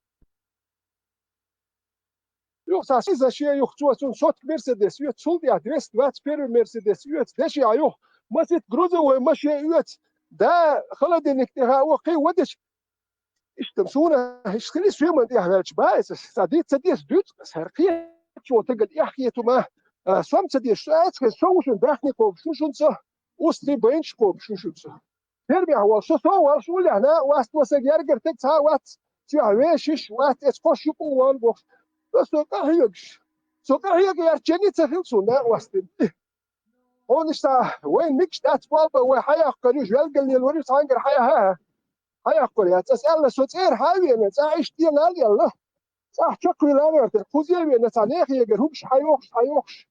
Юха цхьа сиза шен юха цо цунна сотка Мерседес оьцу, цул тӀаьхьа двести двадцать первый Мерседес оьцу, деши а юха масийтта грузовой машен оьцу, да, холодильник тӀе хаьа, кхин вадича. Иштта суна, иштта хили соьман тӀехь ваьлча, баьйса, цхьа дийца ца деза дуьйцу, ас хӀара кхечо тагана эхь хетума, а, сом ца деза, со аьцхьа, со ву шуна даьхни кхобуш ву шуна со, устий байнаш кхобуш ву шуна со. Фермехь волуш, со, со волуш уллехь накъост ву, сан гергара стаг цхьа а вац, цуьнан вешаш вац, эца кхош юкъа ван бохуш. Со, со къахьоьгуш. Со къахьоьгу ярченний ца хила суна накъостина. Хьуна иштта, вайн микаш дац болба, вай хьаяккхар ю, велгалле лур ю, цхьаьнгара хьаяхьа, хьаяккхар яц. Ас аьлла, со цӀера хьа а веана, цӀа иштта делал аьлла. ЦӀахь чекхвелла а вертар, кхузе а веана, цхьа нехан егар хӀумаш хьайохуш, хьайохуш.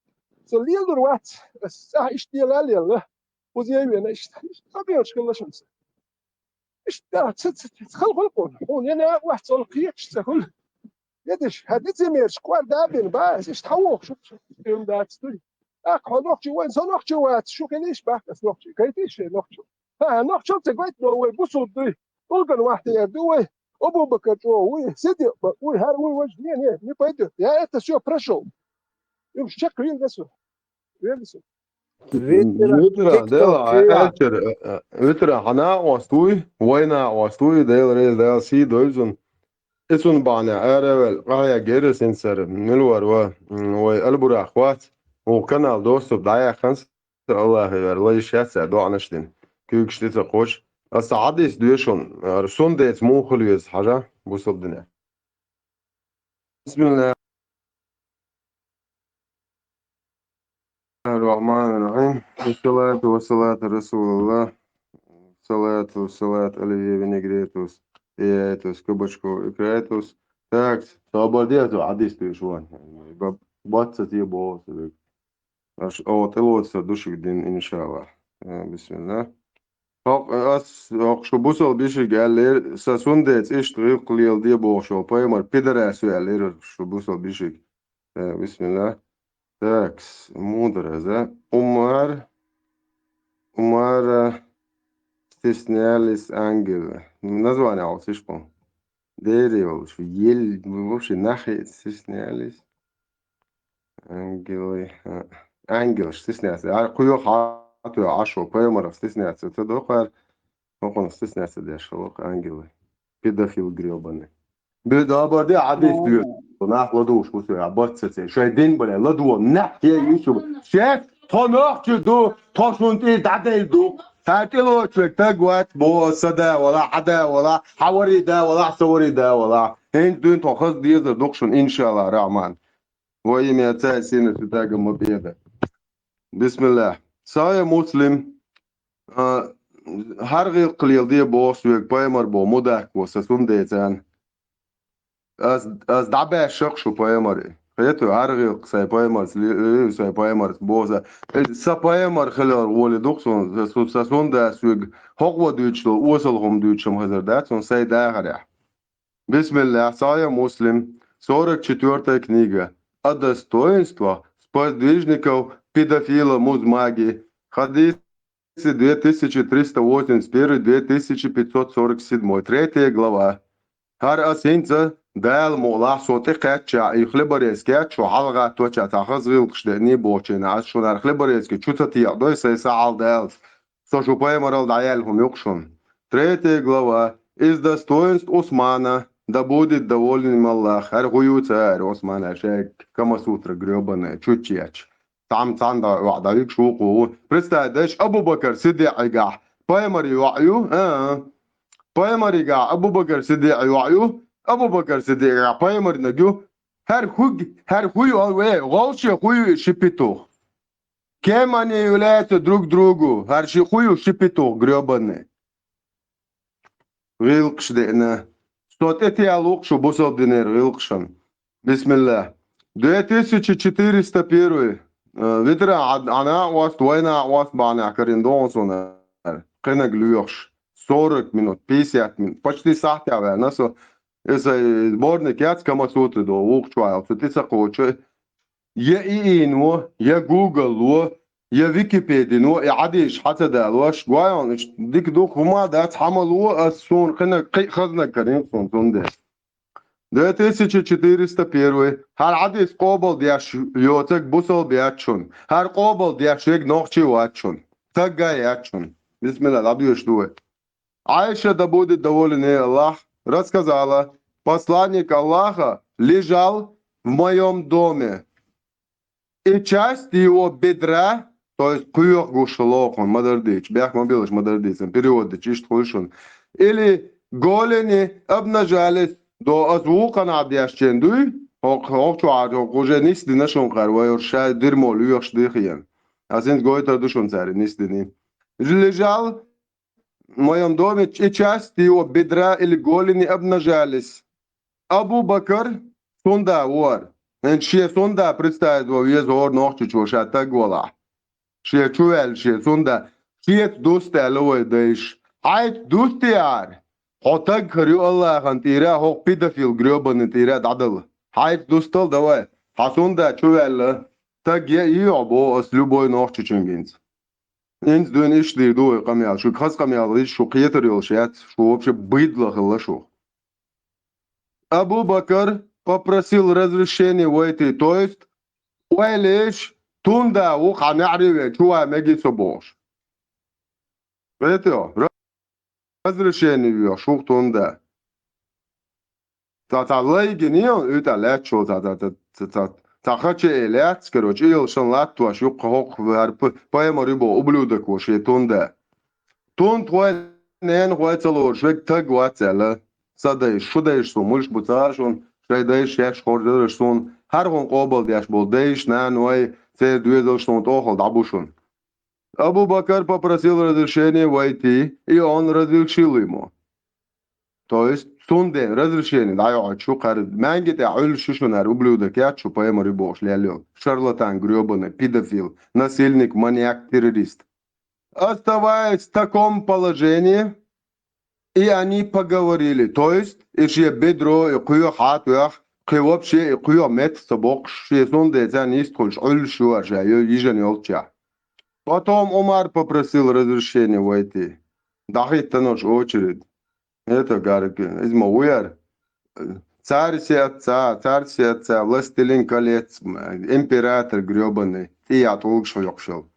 Со лелур вац, ас цӀахь иштта делал аьлла. Кхузе а веана, иштта, иштта къамелаш хилла шуна сан. Иштта ца, ца, ца, ца хала хуьлу хьуна. Хьуна я накъост цунах кхеташ ца хуьлу. Едиш, хьан лицемераш кӀорда а бина, ба, ас иштта хьан вохуш ву? Хьуна дац дуй. ТӀаккха хьо нохчи вайн, со нохчи вац, шу хилийш бахка ас нохчи. Гайтий шайн нохчо? ХӀан, хӀан, нохчо ца гойту, но вай бусулба дуй. Улган вахтер ду вай. Абу-Бакар чӀогӀа вуй, Сидикъ бакъ вуй, хӀара вуй важа. Не, не, не пойдёт. Я это всё прошёл. Юмаш чекх вен гасу. Вен гасу. Витра, Витра, дела, а, аьлчара, а, а, Витра, хьан накъост вуй, вай накъост вуй, Дела реза, Дала сий дойла цунна. И цунна бахьана араваьлла, къахьегира синсара, мила вара ва, м, вай Албурах вац, вукху канал доступ дӀаяьккхина сан, Аллахе вера, лайш яц цара доӀанаш дина, куьйгаш тӀе ца кхочу. Аса хьадис доьшу хьуна, ара сунна деца муха хила веза хьажа, бусалба динехь. بسم الله الرحمن الرحيم. والصلاة والصلاة على رسول الله. الصلاة والصلاة على النبي نجريتوس. إياتوس كبشكو إكريتوس. Так, собор дезу, хьадис туьйш ван. Бац ца тие боху. Аш оха тӀелоцу сан душиг дина, иншаллах. Э, бисмилла. ХӀокху ас, хӀокху шу бусал бишиг аьллера, сан сунде цӀишта гӀиллакх леладе бохуш йолу пайхамар пидарас ю аьллера шу бусал бишиг. Э, бисмилла. Такс, муха дара иза? Умар, Умара стеснялись ангелы. Название алсиш, по-моему. Дери йолуш, ел, вообще нахе стеснялись. Ангелы, а, ангелаш стесняться. А кхуьйо хьан а тоьху Ӏашо, пайхамарах стесняться ца доккхара, хӀокхунах стесняться деш хилла ангелы. Педофил грёбаный. Бе, да, баде, хьадис дуьйцу. Нах ладугӀуш бу соьга, бац ца цӀе. Шайн дин бале, ладугӀу, нах е йишу. Шех, тхо нохчи ду, тхо шун тӀе дӀаделла ду. Хьан тӀелоцу век таг вац, бо, са да вала, хьа да вала, хьа вари да вала, са вари да вала. ХӀинца дуьйна тхо хаза дезар ду-кх шуна, иншаллах, Рахман. Во имя Отца и Сына Святаго Мопеда. Бисмиллах. Сахьихь Муслим. А, хӀара гӀиллакх леладе боху соьга пайхамар боху, мудакко, сан сунде царна. Ас, ас дӀабаьшша-кх шу пайхамаре. Хету, хӀара гӀиллакх сайн пайхамарца ле-, э, сайн пайхамарца боху сан. Э, сан пайхамар хилар гӀоле ду-кх суна, сан су-, сан сунда соьга хӀокхо дуьйцуш долу осал хӀума дуьйцуш-м хезар дац суна сайн дахарехь. Бисмиллах, Сахьихь Муслим, сорок четвёртая книга. О достоинствах сподвижников педофила Музмаги. Хадис две тысячи триста восемьдесят первый, две тысячи пятьсот сорок седьмой. Третья глава. ХӀара ас хӀинца Дала мукъалахь со тӀекхаьчча, и хлеборезкаьчча, хьалагӀатточа цхьа хаза гӀиллакхаш деъний бохучу хенахь, ас шуна хӀара хлеборезка чу ца текъадой, сайн са хьалдалц. Со шу пайхамарал дӀаяьлла хӀума ю-кх шуна. Третья глава. Из достоинств Усмана, да будет доволен им Аллах. ХӀара хӀу ю ца аьлла Усмана, шайга Камасутра грёбаная, чуччеча. Цхьамма цхьаьна дӀа-, ваӀ дӀавигаш вукху ву. Представь, дайша Абу-Бакар Сиддикъигахь пайхамари йоӀ ю? А-а. Пайхамаригахь Абу-Бакар Сиддикъи йоӀ ю? Абу-Бакар Сиддикъигахь пайхамарниг ю? ХӀара хӀуг-, хӀара хӀу ю, ве, гӀовше хӀу ю и ши петух? Кем они являются друг другу? ХӀара ши хӀу ю ши петух грёбаный? ГӀиллакхаш деъна. Со тӀетаьлла ву-кх шу бусалба динера гӀиллакхашна. Бисмиллах. Две тысячи четыреста первый. Э, витра Ӏа-, Ӏана а ост, вайна а ост бахьанехь карийна догӀу суна. Кхинаг лоьхуш. Сорок минут, пятьдесят минут. Почти сахьтехь ваьлла со. Иза сборник яц, Камасутра ду, вукху чохь, цу тӀе ца кхочу. Я ИИ-но, я Google-о, я Википеди-но, и хьадисаш хьа ца далош, гой хьуна, иштта дика ду-кх, хӀума дац, хьа ма ло, ас суна кхинаг, кхин а хазнаг карийна суна цундела. Две тысячи четыреста первый. ХӀара хьадис къобалдеш йоцург бусалба яц шуна. ХӀара къобалдеш верг нохчи вац шуна. Стаг а яц шуна. Бисмилла, дӀабоьшуш ду вай. Айша, да будет доволен ей Аллах, рассказала: посланник Аллаха лежал в моём доме. И часть его бедра, то есть кхоьхьа гуш хилла хьуна, ма-дарра дийцича, бехк ма биллалаш ма-дарра дийцина, перевод дича иштта хуьлу шуна. Или голени обнажались, до ас вукханахь дешчен дуй, хӀокху, хӀокху чохь уже нисдина шуна кхара, вай уьш ша дерьмо лоьхуш дихийна. Ас хӀинца гойтур ду шуна цара нисдина. Лежал в моём доме, и часть его бедра или голени обнажались. Абу Бакр, сунда вара. ХӀинца шен сунда представить ван веза хӀора нохчичо ша таг валахь. Шен чу ваьлла шен сунда. Шеца дуста аьлла вай дайша. Хьайца дустехьара, хьо таг хир ю Аллахьан тӀера, хӀокху педофил грёбанный тӀера дӀадала. Хьайца дустал давай. Хьан сунда чу ваьлла, таг я и хьо боху ас любой нохчичуьнгинца. ХӀинца дуьйна иштта дийр ду вай къамел. Шуьга хаза къамел дийца, шу кхетар йолуш яц, шу вообще быдло хилла шу. Абу Бакр попросил разрешения войти, то есть, ойла еш, тунда ву хьан неӀаре вен, чу ван мегий со бохуш. Кхетий хьо? Разрешение веш, хӀух тунда. Цхьа, цхьа лайгина ю, уьйтӀа лаьтташ волу, цхьа, цхьа, цхьа, цхьа, цхьа хача э лаьтташ, короче, ийлашан латтош, юккъа хӀокху хӀара п-, пайхамар ю боху ублюдок ву шен тунда. Тун тхой ненахой ца лоруш верг таг вац аьлла. Сан дайша, шу дайша суна муьлш бу ца хаьа шуна, Шайн дайша шаьш хоржараш суна, хӀара хӀума къобалдеш болу дайша, наной, церан доьзалш суна тӀехула дӀабу шуна. Абу Бакар попросил разрешения войти, и он разрешил ему. То есть, цундела разрешение дӀайоуьйтуш ю кхара, маьнги тӀехь Ӏуьллуш ю шуна хӀара ублюдок яц шу, пайхамар ю бохуш лелла йолу. Шарлатан грёбаный, педофил, насильник, маньяк, террорист. Оставаясь в таком положении, и они поговорили. То есть, и шен бедро, и кхоьхьа хьа тоьхна, кхин вообще и кхоьхьа метта ца боккхуш, шен цундела царна йистхуьлуш Ӏуьллуш ю хӀара ша, йижина йолччехь. Потом Умар попросил разрешения войти. ДӀахӀиттина оцу очередь. Это, говорит, иза ма ву яра. Царь всех отца, царь всех отца, властелин колец, император грёбаный, тӀе я тӀулгаш хьоькхуш йолу.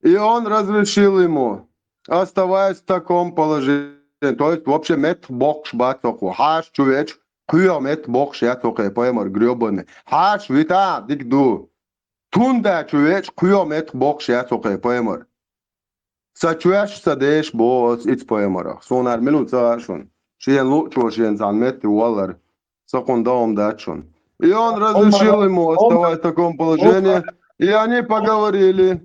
И он разрешил ему, оставаясь в таком положении. То есть, вообще, метта боккхуш бац хӀокхо. Хьаша чу веача, кхоьхьа метта боккхуш яц хӀокхе пайхамар грёбаный. Хьаша вита, дика ду. Тунда чу веача, кхоьхьа метта боккхуш яц хӀокхе пайхамар. Сан чоьш, сан деша боху аса, ица пайхамарах. Суна хӀара мила ву ца хаьа шуна. Шена луъучо шена цхьана метте валлара. Сан кхунна догӀма дац шуна. И он разрешил ему оставаясь в таком положении, и они поговорили.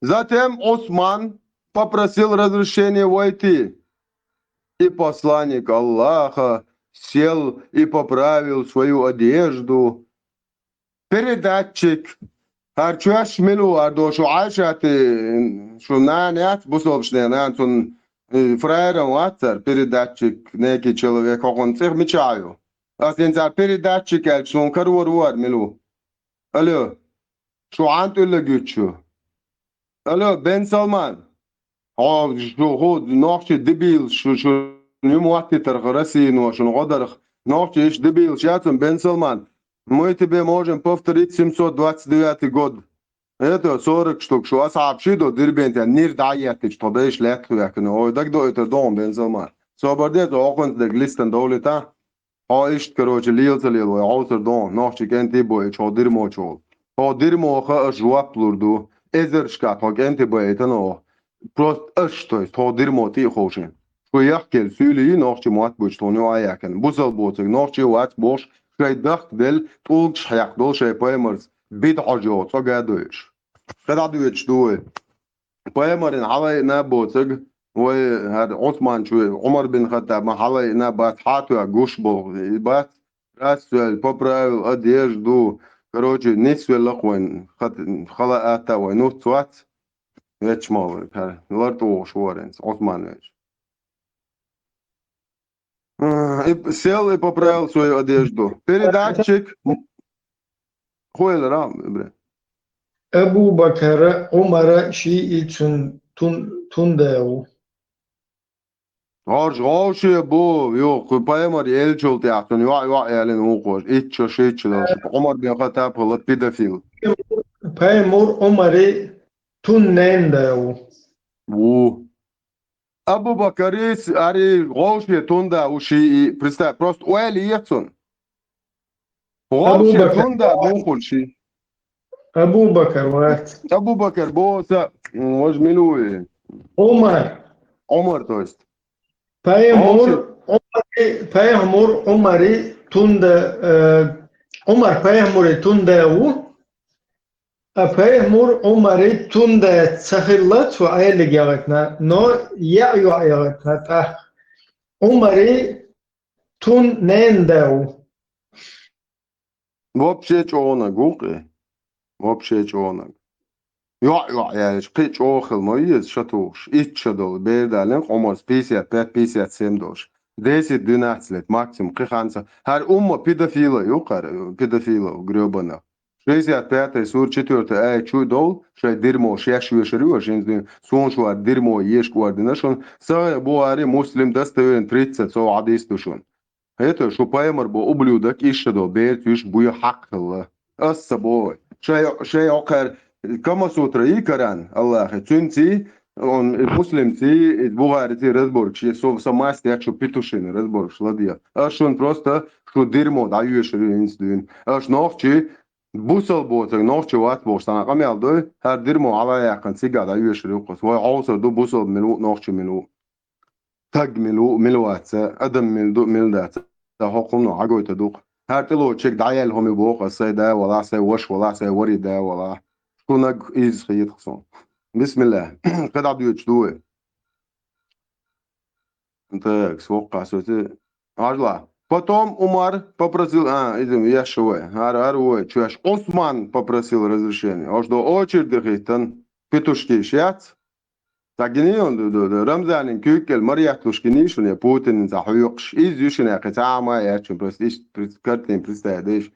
Затем Усман попросил разрешения войти. И посланник Аллаха сел и поправил свою одежду. Передатчик. ХӀара чоьш мила ву, хӀара дошу Ӏайшати, шу нана яц, бусалбашна нана, цунна, э, фраером вац цара, передатчик, некий человек, хӀокхунна цӀе мичахь ю? Ас хӀинца передатчик аьлча, суна карор ву хӀара мила ву. Алло, шу хьан тӀулла гуьтчу? Алло, Бен Салман! Хьо, шу хӀу нохчий дебилаш, шу, шу ним моттийтарх Россино, шуна гӀо дарх нохчий иштта дебилаш яцун, Бен Салман. Мы тебе можем повторить семьсот двадцать девятый год. Это сорок штук, шу асхьаб ши до Дербентя, нир дӀа а еттича, тхо дайша лаьттах вехкана. Ой, дагадоуьйтур ду хьуна, Бен Салман. Собар де, цо хӀокхунца дерг листан довлита. Хьо иштта, короче, лела ца лела вай, хьовсар доху, нохчий кӀентий бойчу хьо дирмочу волу. Хьо дирмоха аш жоп лур ду, эзаршкахь хьо кӀентий байийтана оха. Просто аш, то есть, хьо дирмо тӀе а ховшина. Шу яхкелла суьйлий, нохчий мотт буьйцу тхуна юкъа а яьккхина. Бусал боцург нохчий вац бохуш, шайн дахка делла, тӀулгаш хьекха долу шайн пайхамарца, бидӀа хьожа йогӀу цӀога а дойуш. КхидӀа доьдуш ду вай. Пайхамарна хьалаайина боцург, вай хӀара Ӏусман чу, Ӏумар бин Хаттаб ма хьалаайина бац, хьатоьга гуш болу и бац, расцвел, поправил одежду, короче, нисвелла вайн хат-, хала атта вайн нуц вац, вечмал вай, хӀара, лар тӀе вогӀуш ву хӀара хӀинца, Ӏусман веш. А, и п-, сел и поправил свою одежду. Передатчик. Хуэлара, бре. Абу Бакара, Умара, шиъ и цун тун-, тунда ву. Орж гӀовше бу, ю, кху пайхамар елчул тӀехь цун йоӀ-йоӀ ялин вукхош. Итча, шитча долуш. Умар бен Хаттаб хила педофил. Пайхамар Умари тун ненда ву. Ву. Абу Бакарис ари гӀовше тунда ву шиъ. Представь, просто ойла ехцун. ГӀовше Абу Бакар. Тунда мухул шиъ. Абу Бакар вац. Абу Бакар боса, м, вож милуи. Умар. Умар, то есть. Пайхамур гӀовше. Умари, пайхамур Умари тунда, э, Умар пайхамури тунда ву. А пайхамур Умари тунда ца хилла цу Ӏелиг ягӀатна, но яъ йоӀ ягӀатна тӀаккха. Умари тун ненда ву. Вообще чӀогӀанаг ву кхе. Вообще чӀогӀанаг. ЙоӀ-йоӀ яьлча, кхин чӀогӀа хила ма веза ша тухуш. Итт ша долу. Бер далин къомарс пятьдесят пять, пятьдесят семь долуш. Десять-двенадцать лет максимум. Кхин ханца. ХӀара умма педофила ю, кхара, педофила, грёбана. Шестьдесят пятая сура, четвёртая аят чу а довла, шайн дирмо шаьш вешар ю, шин зуьн, суна шу хӀара дирмо ешка ордина шуна, Сахих Бухари, Муслим, достоверно тридцать сов хьадис ду шуна. ХӀета шу пайхамар бо ублюдок, иша до, берца виш буй хьакъ хилла. Ас ца бо вай. Шай, шай окхар Камасутра и Коран, Аллахи, цуьнций, он, и Муслимций, и Бухариций разборгаш, со, со маст яц шу петушина разборгаш ладе. Ас шуна просто шу дирмо дӀайоьшур ю хӀинца дуьйна. Аш нохчий, бусал боцург нохчи вац бохуш, цхьана къамел дой, хӀара дирмо хьала а яьккхина, цигахь дӀайоьшур ю кхус. Вай хьовсар ду, бусал мила ву, нохчи мила ву. Таг мила ву, мила вац, адам мила ду, мила дац. Ца хӀокхунна хьагойта ду-кх. ХӀара тӀелоцу чиг дӀаяьлла хӀума боху ас, сай да вала, сай ваша вала, сай вари да вала. Шунаг иза хетах сон. Бисмилла. КхидӀа дуьйцуш ду вай. Так, своккха соти. Ажла. Потом Умар попросил, а, идем, я шо вай. Ар, ар вай, чуяш. Осман попросил разрешения. Ош до очереди хитан. Петушки шиац. Ца гинийон ду, ду, ду. Рамзанин куьйккел Марьятлуш гинийшуне Путинин ца хьоькхуш. Из юшине кхи ца ма яьчун просто иш пред-, картин представить деш.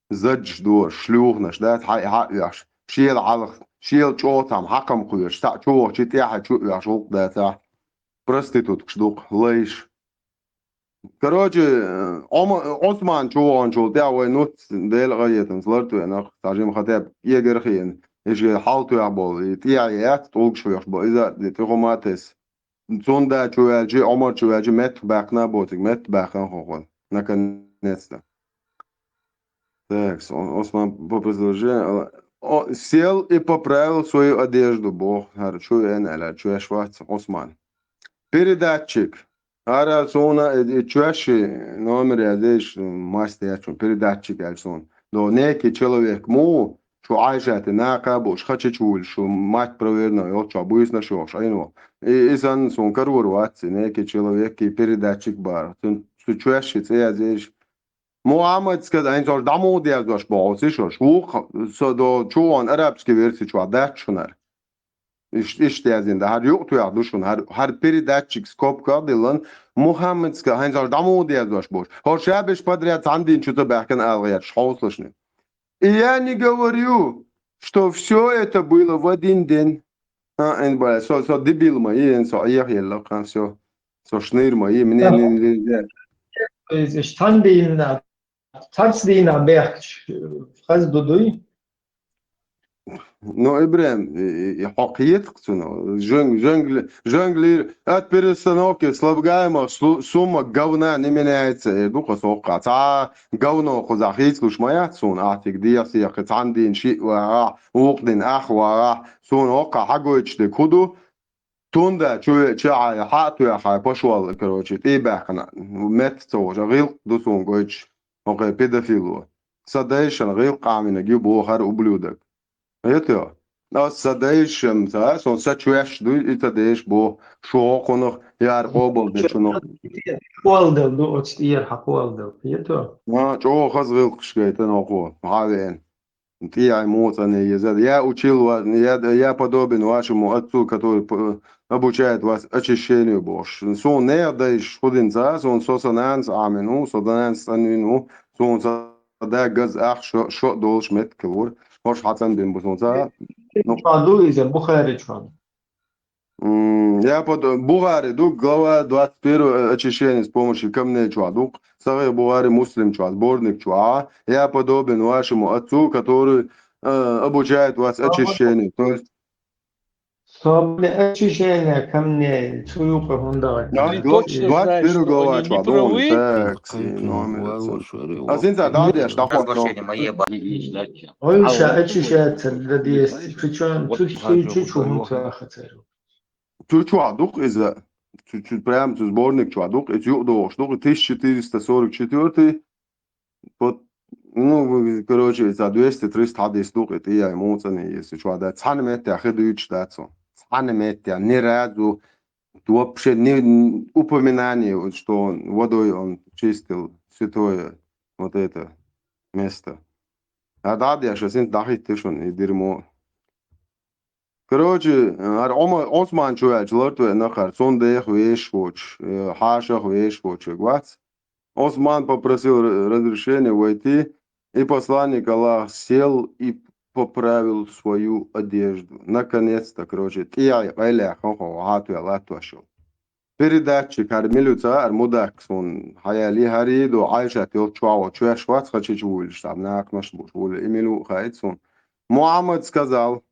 Задж дора, шлюхнаш, да, хьа, хьа оьхуш. Шел гӀалах, шел чӀоцам хьакхам кхоьш, ца чу вохчи тӀехьа чу оьхуш гӀуллакх да ца. Проституткаш дукха, лайш. Короче, Ома-, Осман чу вогӀанчул тӀехь вай нуц Дела къаетамца лартве нах, цхьа жима хатеб эгар хиъна. Ишге хьал тоьхь болу, и тӀехь яц, тӀулгаш хьоьхуш бо, иза а де, тӀехума а тесса. Цунда чу ваьлчи, Омар чу ваьлчи, меттах баьккхина а боциг, меттах баьккхина хӀокхо. Наконец-то. Так, О-, Осман попросил же, э, о, сел и поправил свою одежду, бох, хӀара чу веана аьлла, чу веш вац Осман. Передатчик. Ара суна, э, э, чуьши номер язеш, м, маста яцун передатчик аьлла суна. Но некий человек му, шу Айшати наха а бу, шу хача чу вуьлуш, шу мать проверенная йолчу буьйсанаш йохуш, айно. И, и санна суна карор вац, и некий человек, и передатчик бара. Цун, цу чуьши цӀе язеш. Мухаммад сказал, хӀинца ош дӀа муха дерзош боху, циша ош. Вукху, со до, чу вон арабский версия чохь дац шунара. Иш-, иштта яздина, да, хӀара юкъа тоьхна ду шуна, хӀара, хӀара передатчик скобка а диллан, Мухаммадска хӀинца хӀара дӀа муха дезош бош. ХӀора ша беш подряд цхьана дийна чу ца баьхкина ала гӀерташ, хьовсалашна. И я не говорю, что всё это было в один день. А, эн бала, со, со дебил ма, и эн со Ӏехъелла, кхана всё. Со шныр ма, и мне Ага. не, не, не. То есть, цхьана дийна Цхьацца дийнахь бехкаш, хаза ду дуй? Ну, Ибрахим, и, и, и хьо кхетах цунах. Жонг-, жонгли-, жонглир, от перестановки слагаемых слу-, сумма говна не меняется, э, ду-кха со хӀокху. Цхьа говно кхузахь хийцалуш ма яц суна, ахь цига дехьа-сехьа, цхьана дийна шиъ вагӀахь, вукху дийна ах вагӀахь, суна хӀокхахь хьагойтуш дерг хӀун ду? Тунда чу ве-, чу хьа, хьа а тоьхна, хьайн пошвала, короче, тӀе а баьккхина, метта ца вожа, гӀиллакх ду суна гойтуш, хӀокху педофило. Сан дайшна гӀиллакх къамийнарг ю боху хӀара ублюдок. Хетайо? Ас сан дайшна ца, сон сан чоьш дуй, и ца деш боху, шу хӀокхунах, яра къобалдечунах. Хьакхолладелла ду, оцу тӀера хьакхолладелла. Хетайо? Ма, чӀогӀа хаза гӀиллакхаш гайтина хӀокхо, хьа а веана. ТӀехьа муха цӀанъе еза. Я учил вас, я, я подобен вашему отцу, который п-, обучает вас очищению, бохуш. Суна нехан дайша хӀу дина ца, суна со сан нанас Ӏамийна ву, со сан нанас цӀанвина ву, суна сан да газа ах шо, шо а долуш меттиг хилла вара. ХӀорш хьан цӀанбина бу суна ца? Ну. Чохь ду иза, Бухари чохь. М, я под-, Бухари ду, глава двадцать первая, э, очищение с помощью камней чохь ду. Сахих Бухари, Муслим чохь, сборник чохь. Я подобен вашему отцу, который, э, обучает вас очищению. То есть Собственно, очищение камней, цу юкъа хӀунда. Да, Ты двадцать, точно двадцать первая знаешь, что глава они чохь ду, неправы? Так, си номер. А синца да деш, да хватит. Ой, ша, очищается для действий. Причём тут чуть-чуть хунца хацару. Цу чохь ду-кх иза, цу, цу, прям цу сборник чохь ду-кх, иза юкъадогӀуш ду-кх, тысяча четыреста сорок четвёртый, под, ну, короче, иза двести триста хьадис ду-кх, и тӀе яй муха цӀанъе еза чохь дац. Цхьана меттехь хи дуьйцуш дац цо. Цхьана меттехь ни разу вообще ни упоминание, вот, что он водой он чистил святое, вот это место. А дӀа а деш, ас хӀинца дӀахӀиттира шуна и дерьмо. Короче, хӀара Ӏума-, Ӏусман чу ваьлча лартве нах хӀара, цунна деха вешаш воцуш, э, хьашах вешаш воцуш вац. Ӏусман попросил ра-, разрешения войти, и посланник Аллаха сел и поправил свою одежду. Наконец-то, короче, тӀехьа къайлаьхна хӀокхо вахьа а тоьлла латтош йолу. Передатчик хӀара мила ю ца, хӀара мудаккас вон хьаяьлли, хӀара йийду Ӏайшат йолчу чохь волчу веш вац, хачича вуьйлуш, там накхамаш буш вуьйлу, и мила ву хаийта суна. Мухьаммад сказал,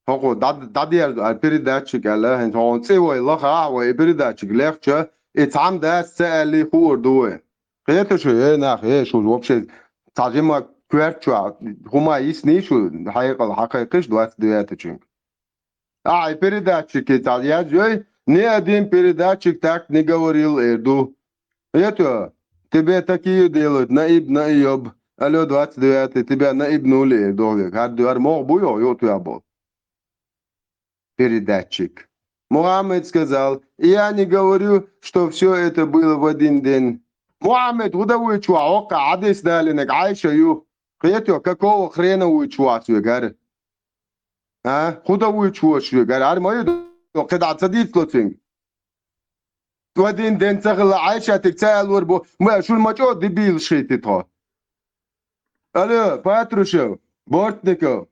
хӀокхо дӀа-, дӀадерза, хӀара передатчик аьлла, хӀинца хьо цӀе вай лахахь, вай и передатчик лехча, и цхьамма дац ца аьлли, хуур ду вай. Кхета шу, э, нах, э, шу вообще цхьа жимма коьрта чохь хӀума йисний шу хьекъал хьакхайкхиш двадцать девятый чуьнга? Ахьа, и передатчике цхьа язйой, ни один передатчик так не говорил, эр ду. Это, Тебе такие делают, наиб, наиб. Алло, двадцать девятый, тебя наибнули, дохлик. Гьар дуьар мох бу йо, йо, туя бол. Передатчик. Мухаммед сказал: «Я не говорю, что всё это было в один день». Мухаммед, худа вуй чу, окка, хадис далинек, Айша ю. Хетё, какого хрена вуй чу, сюгар? А? Худа вуй чу, сюгар? Ар мою, кеда цадит лоцинг. Вадин ден ца хила Айшатик ца ялур бу. Ма, шул мачо дебил шити то. Алло, Патрушев, Бортников.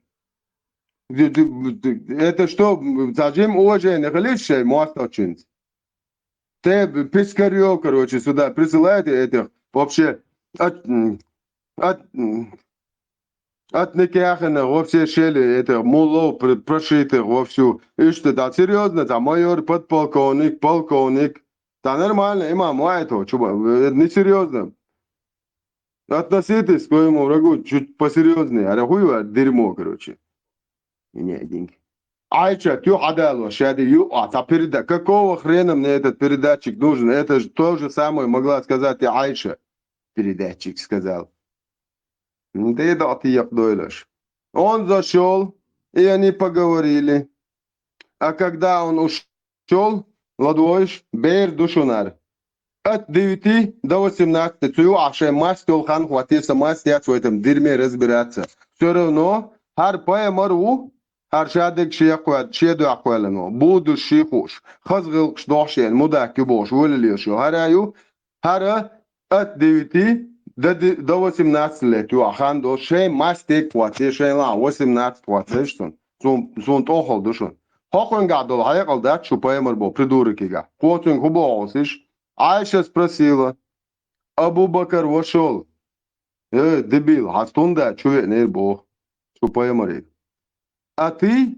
Д-, д-, д-, это что, зажим уважения, хилишь, мосточинц? Те Пискарёв, короче, сюда присылайте этих вообще от, м, от, м, от Никяхина во все щели, это мулов пр-, прошитых вовсю. И что, да, серьёзно, там майор, подполковник, полковник. Да нормально, имам Уайтов, чё, это несерьёзно. Относитесь к своему врагу чуть посерьёзнее. А хуево дерьмо, короче. И не один. Айча, тю хадало, шади ю, а та переда-, какого хрена мне этот передатчик нужен? Это же то же самое могла сказать и Айша. Передатчик сказал. М, да и да ты як дойлаш. Он зашёл, и они поговорили. А когда он ушёл, ладвойш, бер душунар. От девяти до восемнадцати, цу ю ахшай масть ол хан хватился, масть яц в этом дерьме разбираться. Всё равно, хар пая марву, хар шадек шех хват, шеду ахвалено. Буду шихуш, хазгылкш дохшен, мудак ю бош, вылили шо. Хара ю, хара от девяти до де-, до восемнадцати лет ю ахан до, шей масть тек хватился, шей ла восемнадцать хватился, что? Сун, сун тохал душун. Хохунгах дол хьекъал дац шу пайхамар бо придуркига. Кхоцунг хӀу бохьусиш? Айша спросила. Абу Бакар вошёл. Э, дебил, хьастун да чу веънер бох. Шу пайхамариг. А ты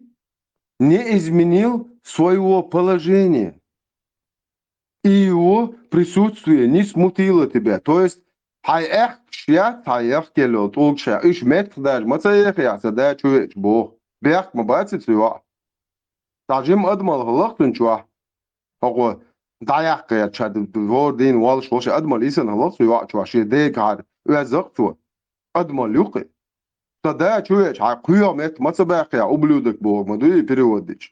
не изменил своего положения. И его присутствие не смутило тебя. То есть, хьай эхкаш яц, хьай эхкело тӀулгаш, иш меттах даже ма ца ехаяц, ца да чу веъча бох. Бехк ма бац цу йоӀ. Цхьа жим адамал хӀаллакх цун чохь. ХӀокхо дӀаяккха яц ша д-, д-, вор дийна волуш волуш адамал йисан хӀаллакх цу йоӀ чохь, шен дегахьара оьззакх цо. Адамал юккхе. Ца да чу веъча, хьай кхоьха метта ма ца баьккхи, ублюдок боху ма дуй и перевод дича.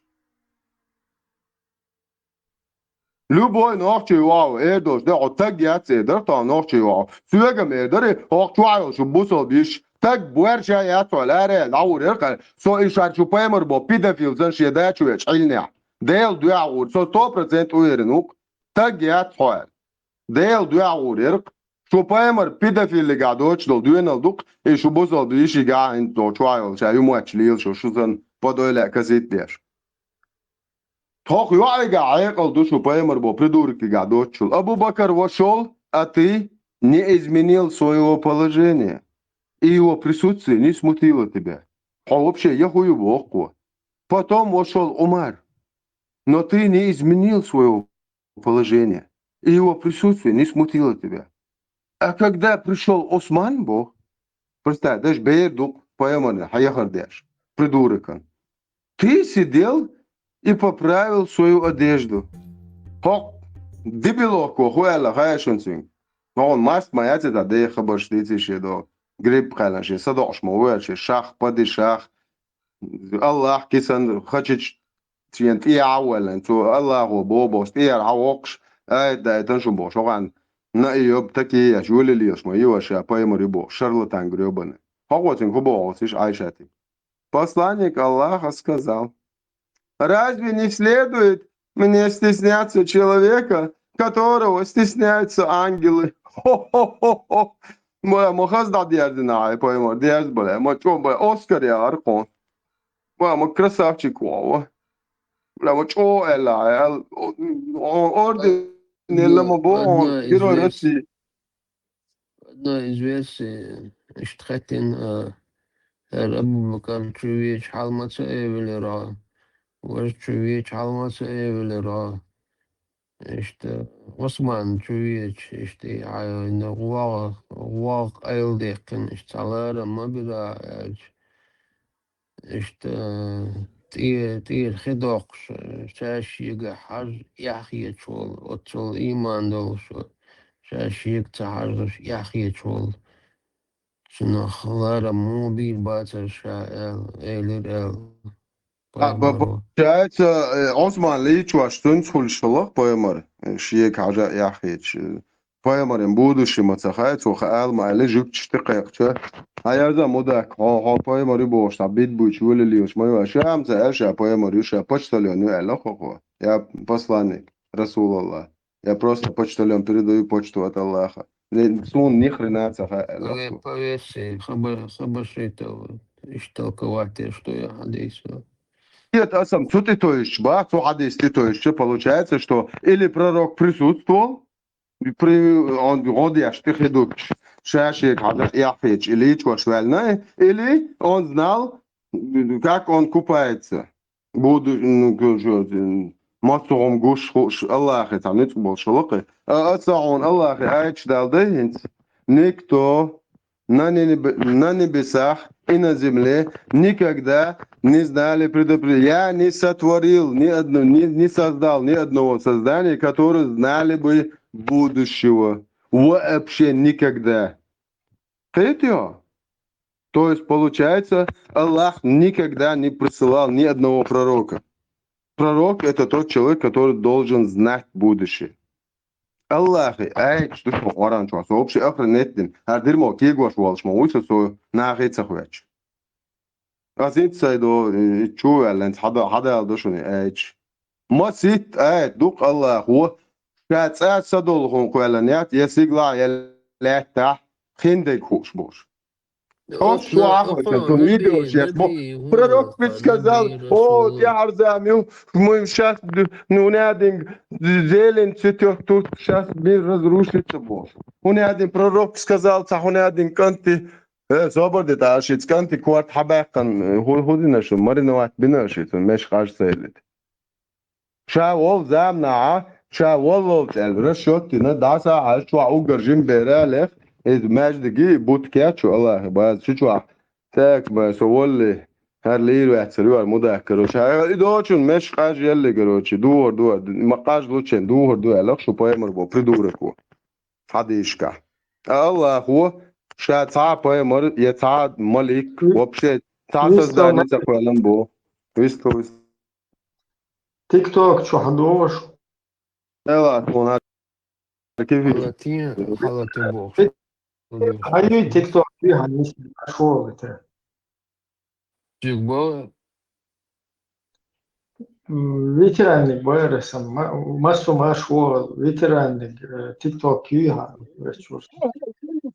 Любой нохчий вау, эр долуш, де, хьо таг яц эр дара, тхо нохчий вау. Соьгам эр дара, хьо чохь йолуш бусалба йиш. Таг буьрша яц хьо, ларе, дӀагӀур яра кхаьр. Со и шар шу пайхамар бо, педофил сан шен да чу веъча Ӏилнехь. Дела дуьхьа гӀур, со сто процент уверен ву-кх. Таг яц хьо аьлла. Дела дуьхьа гӀур яра-кх. Шу пайхамар педофилигахь доцуш долу доьналла ду-кх, и шу бусалба йишигахь а хӀинца чохь йолуш, ша юматаш лела шу, шу санна подойла касийта деш. Тхох йоӀигахь хьекъал ду шу пайхамар бо придуркигахь доцучул. Абу Бакар вошёл, а ты не изменил своего положения, и его присутствие не смутило тебя. Хьо вообще я хӀу ю боху кхо. Потом вошёл Умар, но ты не изменил своего положения, и его присутствие не смутило тебя. А когда пришёл Осман, бох, представь, даже бер ду-кх пайхамарна хьехар деш, придуркан. Ты сидел и поправил свою одежду. ХӀокху дебилохко хӀу аьлла хаьа шуна цуьнга? НогӀун маст ма яц и цхьа деха хабарш дийций шен догӀу. Грипп кхаьллина шен садоӀуш ма ву аьлла шен шах, падишах, Аллах кисан хачич шен тӀехьа а ваьллина, цо Аллахо боху бохуш, тӀера хьан воккхуш, аят дайтан шу бохуш, хӀокхарна наиёб такие яш, вуьлалелаш ма йиъа ша пайхамар ю бохуш, шарлатан грёбаный. ХӀокхо цуьнга хӀу боху, циша Айшатик? Посланник Аллаха сказал: «Разве не следует мне стесняться человека, которого стесняются ангелы?» Хо-хо-хо-хо. Ма, ма хаза дӀадерзина хьайн пайхамар, дерза бала, ма чӀо бала, Оскар яхара кхо. Ма, ма красавчик ву хьо. Бала, ма чӀо аьлла хьайн, ал-, о-, о-, орден элла ма бо, Одна из Герой вес-, России. Одна из версий, иштта хеттина, а, хӀара Абу-Бакар чу веъча хьал ма ца эвелира, важа чу веъча хьал ма ца эвелира. Иштта Осман чу веъча, иштта и хьайна гӀогӀа, гӀогӀа къайладаьккхина, иштта цхьа лара ма бира аьлча. Иштта тӀе-, тӀера хи доккхуш, ша шегахь хьажа эхь хеташ волу, оццул ийман долуш волу, ша шега ца хьажалуш, эхь хеташ волу. Цунах ларам муха бийр бацара ша аьлла, элира аьлла. А, ба-, получается, э, Ӏусман лийчош цуьнца хуьлуш хилла пайхамар, э, шега хьажа а эхь хеташ. Пайхамаран будущий ма ца хаьа, цо хаала ма аьлла, жуьгташ тӀе кхайкхича. Хьан ярза мудак, хьо, хьо пайхамар ю бохуш, цхьа бид буьйцуш, вуьллий лелаш ма ю, ша ма ца аьлла, ша пайхамар ю, ша почтальон ю аьлла хӀокхо. Я посланник, Расулаллах. Я просто почтальон, передаю почту от Аллаха. Суна ни хрена ца хаьа аьлла. По версии, хабар, хабар шайтал, истолковать, что я хьадийса. Нет, а сам цу тӀе то есть, ба, цу хьадис тӀе то есть, получается, что или пророк присутствовал, при, он, гӀодеш тӀе хи дучу, ша шега хьажа эхь хеташ, или чош ваьлла, или он знал, как он купается. Буду, ну, массо хӀума гуш хууш Аллахе цхьа ницкъ болуш хилла кхин. А, аса хьуна Аллахе аяташ дала дай хӀинца. Никто на небе-, на небесах и на земле никогда не знали предопределения. Я не сотворил ни одно, не, не создал ни одного создания, которые знали бы будущего. Вообще никогда. Кхетий хьо? То есть, получается, Аллах никогда не присылал ни одного пророка. Пророк — это тот человек, который должен знать будущее. Аллахе аяташ ду шуна Къуръан чохь, со вообще охренеть дина. ХӀара дирмо кегош волуш ма вуй со, со нахе ца хоьттуш. Ас итт сайдо, и чу а ваьлланца хьада-, хьадала ду шуна и аяташ. Маситта аят ду-кх Аллахо, ша цӀа садолу хӀума кхоьллина яц, я сигалахь, я лаьттахь, хиндерг хууш болуш. Оцу чохь а хӀума, цунна видео шех бо. Пророк предсказал, о, тӀаьхьарза ю, мы щас, ну, надо, зелень цветёт, тут щас мир разрушится, бо. ХӀун яздина, пророк сказал, цхьа хӀун яздина, кӀанти, э, собар де, тӀаккха шица кӀанти корта хьабаьккхина, хӀу-, хӀун дина шу, мариновать бина шица, меш къаж ца еллита. Ша волу заманахьа, ша воллалц аьлла, расчет дина, дӀасахьа, чохь уггар жима бер а лех, иза маьждиги, бутт кечу Аллахе база, шу чохь цаьрца ма со воллий, хӀара лийр ваьццара ю, хӀара мудак, короче, хьа и доцун меш къаж елли, короче, духар ду, ма къаж лучен духар ду аьлла, шу пайхамар бо, придурок ву. Хьадийшка. А Аллахо ша цхьа а пайхамар, я цхьа а малик, вообще, цхьа а создание ца кхоьллина бо. Вистхуьйста. ТикТок чу хьадогӀуш. Эла, тхуна кефи. Халатин, халатин бохуш. Хьаюй ТикТок, юй хьан йиш, шо витра. Чугбала. М, ветеранник байрасан, ма-, массо марш вогӀал, ветеранник, э, ТикТок юй хьан, верчуш.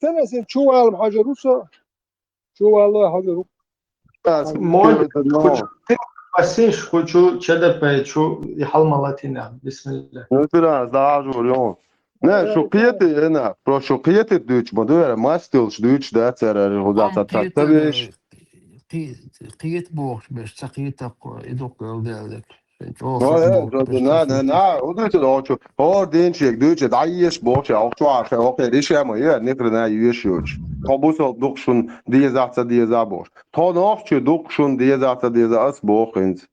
Тенесин чу валам хьажа руса. Чу валла хьажа ру. Мой, кучу, пасиш, кучу, чадапай, чу, и хьалмалатина. Бисмилла. Ну, ты раз, да, жур, ё. Не, шу кхетий, э, на, про шу кхетий дуьйцуш ма ду, яра, мастилш дуьйцуш дац, яра, хӀу дац, ца, ца, ца веш. Кхе-, кхета бохуш берш, ца кхетаккхо, и дукха даьлларг. Ой, э, жо-, на, на, на, хӀу дуьйцу, хӀора дийна шега дуьйцу, дӀаеш бохуш, хӀокху чохь ша, хӀокхеран иша ма ю, яра, ни хрена йоьш йоцуш. Тхо бусалба дукха шуна дезахь, ца дезахь бохуш. Тхо нохчий дукха шуна дезахь, ца дезахь, ас боху хӀинца.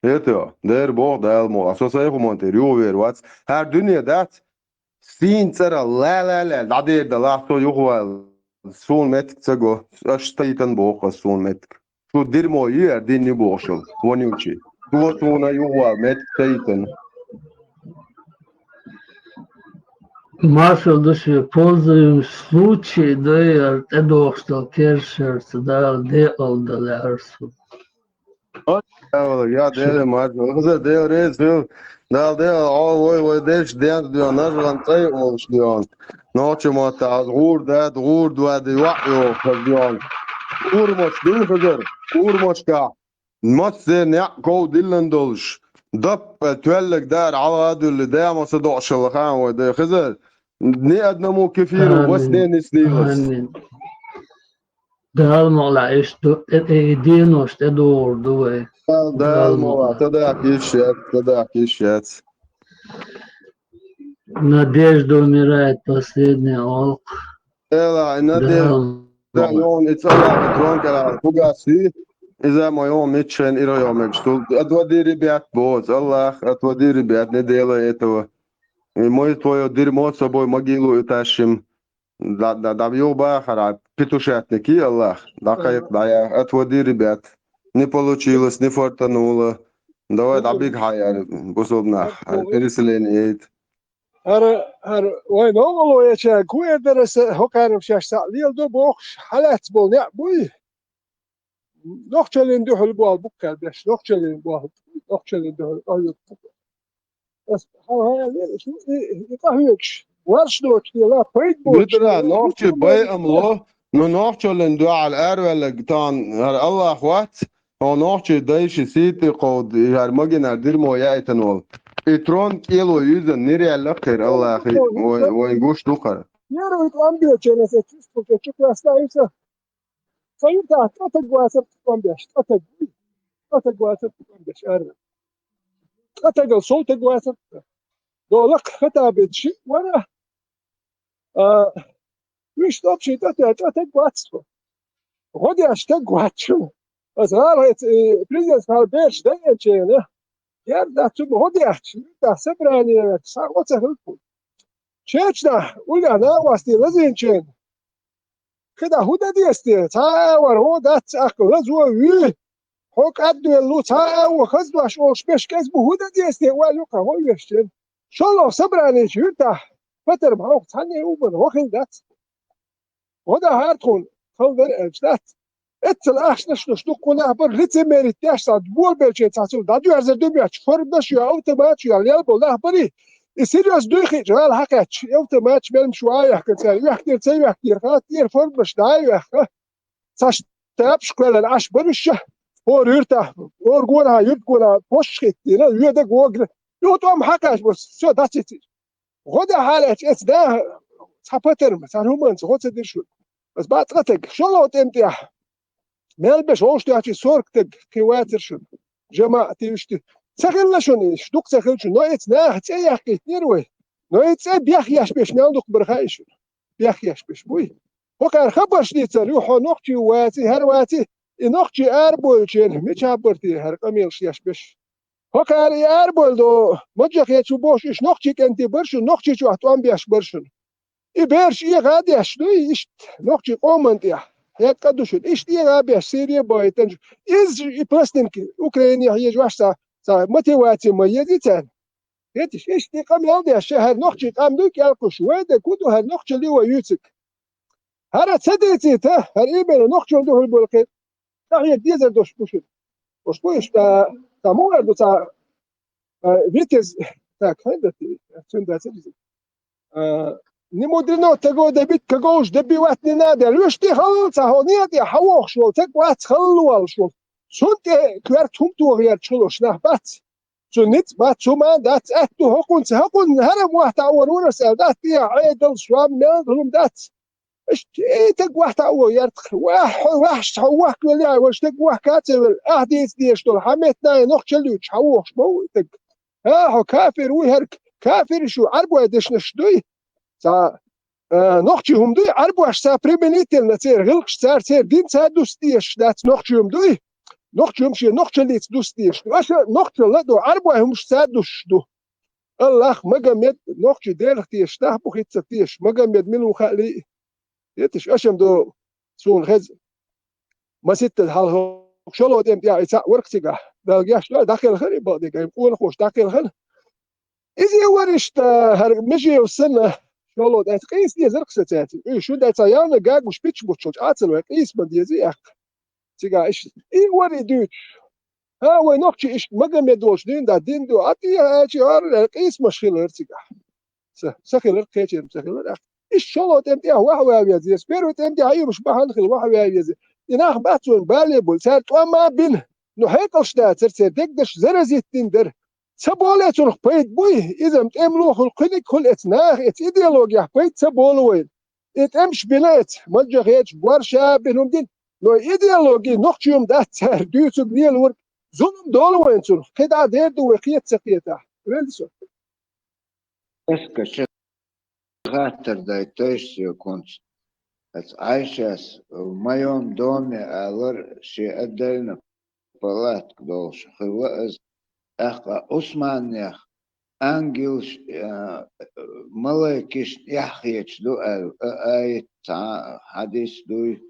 ХӀета, дера боху Дала мо, ас со сайн хӀуманна тӀера юхавер вац. ХӀара дуьне дац, Сийна цӀара ла-ла-ла дӀадер далахь, со юхавала, суна меттиг ца го, аш тайтан боху ас суна меттиг. Шу дирмо ю яр динни бохушал, вонючий. Шу суна юхавала меттиг тайтан. Маршал ду ши, пользуемся случай, да, яр тӀедохуш дал кершерца, Дала декъал дал яр су. Ой, я Дела, мажа, хаза Дела реза хила. Дала Дела, о, вай, вай, деш, ден, ден, нажган, цӀай олуш, ден. Ночи мотта, аз гӀур дад, гӀур дуади, ваъ, йо, хаз, ден. Урмаш, дин хазар, урмашка. Массе неӀ ков диллан долуш. Даппа, тоьллаг дар, хьалха дуьлли, дама са доӀшалла хаан вай, дай хазар. Ни одному кефиру во сне не снилось. Дала мукъ лахь, иштта ду, тӀе, тӀе, и денош тӀедугӀур ду вай. Дала мукъ лахь, тадаккха йиш яц, тадаккха йиш яц. Надежда умирает последняя, олу. Эла, и надежда, йон, и цӀа лаьа, трон кара, фугаси, иза ма йон, миччахьен ира йо мегаш тул. Отводи ребят, боз, Аллах, отводи ребят, не делай этого. И мы твоё дерьмо с собой в могилу и тащим. Да, да, да, ёба, хара, петушатники, Аллах. Да, кайф, да, я отводи, ребят. Не получилось, не фартануло. Давай, да, биг хайяр, бусубнах, переселение. Ара, ара, вай, ногало яча, куэ дересе, хокарам шаш са, лил до бохш, халац бол, не, буй. Нохчалин духул бол, буккал беш, нохчалин бол, нохчалин духул, ай, буккал. Ас, ха, ха, и, и, и, кахвекш, варш дочки, ла, пойт бо. Битра, нохчи бай амло, но нохчалин дуал арвелег тан, ар Аллах ват, но нохчи дайши сити код, и ар магинар дерьмо яйтан вол. И трон кило юза нирял лакхир Аллах, и, вай, вай гуш духар. Первый амбиочен, это чувство, что красавица. Сайын та, тӀатаг вацар тукъам беш, тӀатаг. ТӀатаг вацар тукъам беш, ара. ТӀатагал сол таг вацар. Долак хата бет ши вара. А, виш топ ши тӀата, тӀатаг вацар. Годяш таг вацар. Аз гал хет, э, президент гал беш да ячена. Яр да цум годяш, да собрание, са оца хылку. Чечна, уля на вас ти лазинчен. Кхида хӀу дан деза те? Цхьа а вар, хӀо дац, ахка лазо вуй. Хьо кӀадвеллу, цхьа а ву, хаздош олуш беш кӀезиг бу, хӀу дан деза те? Валю-кха, хӀо вешча. ШолгӀа собраничу юьртахь, патар боху цхьанне а убан, хӀо хила дац. ХӀо дан хӀара тхуна, хала дара аьлча дац. Эццал ахчанаш долуш дуккха нах бара, лицемерить деш цхьа болабелчийн цхьа цул дӀадоьрзар ду моьттуш, формаш а йо, автоматаш а йо, лел болу нах барий. И серьёзно дуй хиъча, гӀала хьакхаьчча, и автоматаш мел муш ван а яхкина цара, йоьхкера, ца йоьхкера, хаттера, формаш дӀа а йоьхна. Цхьа штабаш кхоьллина Ӏаш бара уьш, хӀора юьртахь, хӀора гонахьа, юьрт гонахьа, пошт хӀиттийна, йоьдага вогара. Юха тӀом хьакхаьчча, всё, дӀацицира. ГӀо дан хьалаьцча, эца наха цхьа патарма, цхьа хӀуманца гӀо ца дира шуна. Аса бац ткъа таг, шолгӀа тӀем тӀехь. Мел беш вовшах доьхчий сорок таг кхин вацара шуна. ЖамаӀат иштта. Ца хилла шуна, иштта дукха ца хилла шуна. Но эца наха цӀе яхкийтинера вай. Но и цӀе бехъеш беш мел дукха бара хаьий шуна. Бехъеш беш буй. ХӀокхара хабарш дийцар ю, хьо нохчи ваций, хӀара ваций, и нохчи арабойлучеран мичахь бара те хӀара къамелаш еш беш. ХӀокхара и арабойла до, маджахъечу бохуш, уьш нохчий кӀентий бара шуна, нохчий чохь тӀом беш бара шуна. И бераш эгӀа а деш дуй, иштта нохчий къоман тӀехь, хьекъа а ду шуна, иштта эгӀа а беш, Сирия бахийтанчу, иза и пластинки Украинехь езаш ваьш ца, ца мотиваци ма езий царна. Хеташ, иштта и къамел деш, хӀара нохчий къам дуй кӀелкхуш, вай де ку ду хӀара нохчалли вай юьйцург. ХӀара ца дийцийта, хӀара именно нохчалла дуьхьал болу кхин. Тахье дезар долуш бу шуна. Уьш бу иштта, ца муха ду ца, а, витез, так, хӀун ду те, цуьнан дацар иза. А, не мудрено, того добить, кого уж добивать не надо. Луьш тӀе халла ца хьо, не тӀе хьан вохуш волу, ца вац халла волуш волу. Цунна тӀе коьрта хӀума тохаерчу хилуш нах бац. Цу ницкъ бац, цу ма дац, аьтту хӀокхунца, хӀокхунна хӀара мотт а вара вара аса, дац, тӀе Ӏедал, сом, мел хӀума дац. Иштта и таг вахьта а вон яртах. Вахь, хьо вахьаш, хьо вахка велла, вай стаг вахка а ца велла, ахь дийца дезаш долу, хьан метта а нохчалла юьйцуш, хьан вохуш ма ву и таг? ХӀа, хьо кафир вуй хӀара, кафир шу, Ӏарбой дешнаш дуй? Цхьа, а, нохчий хӀума дуй, Ӏарбош цхьа применительно церан гӀиллакхаш, цара церан дин цара дуста дезаш дац, нохчий хӀума дуй? Нохчий хӀума шен нохчаллица дуста дезаш ду. Аша нохчалла а ду, Ӏарбой хӀумаш цара дусуш ду. Аллах, Магомед, нохчий Делах тешаш нах бу хӀинца тешаш. Магомед мила ву хаалий? Еташ, аша-м ду, суна хеза. Маситтаза хьалха шолгӀа тӀем тӀехь и цхьаъ вара-кх цигахь. Далла гечдойла, дӀакхелхира и бакъдерг, айма къонахоша дӀакхелхина. Иза а вара иштта, хӀара Межиев санна, шолгӀа тӀе къийса дезара-кх сан цаьрца. Уьш шу дай цхьа ялна гагуш пичча бутчалча Ӏацал вай къийса ма деза и аьлла. Цигахь иштта. И вара и дуьйцуш. ХӀа, вай нохчий иштта Магомед волчу дин дан, дин ду, а тӀе аьлча, ара, къийсамаш хилар цигахь. Са, са хилар, кхечеран са хилар, а. Иштта шолгӀа тӀем тӀехь ваха ван веза, первый тӀем тӀехь хьуьймаш бахьана хила ваха ван веза. И нах бац вайн бале болу, цара тӀом а бина, но хьекъалш дацара, церан дегнаш заразить дина дара. Ца боле цунах пайда буй, иза-м тӀемло хуьлу, кхиниг хуьлу эца наха, эца идеологехь пайда ца болу вайна. И тӀемаш бина эца, маджахечу, борша а бина хӀума дина, но идеологи нохчий хӀума дац цара дуьйцург, лелорг, зулам долу вайн цунах, кхидӀа дер ду вай кхета ца кхетахь. Велла со. Аска чу гӀаттар дай тойш соьга хӀунца. Аца Ӏайшас в моём доме алар шен отдельно палатка долуш хилла иза. ТӀаккха Ӏусманнех ангелш, а, малайкашна эхь хеташ ду аьлла, а, аят цхьа хьадис дуй,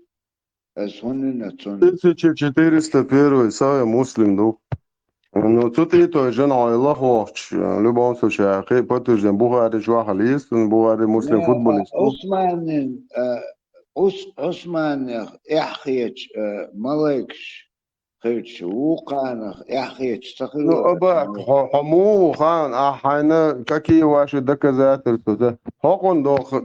ас хӀуннина цунна. Тысяча четыреста первый, Сахих Муслим ду. Ну, цу тӀе той жена хьо лахвохчу, любом случае, кхин а подтверждение Бухари чохь а леза, Бухари, Муслим, футболист ду. Ӏусманин, а, Ӏус-, Ӏусманех эхь хеташ, а, малайкаш хилча, вукханах эхь хеташ ца хилла. Ну, абак, хьо, хьо муха хаьа, ахь хьайна какие ваши доказательства? ХӀокхунна доху,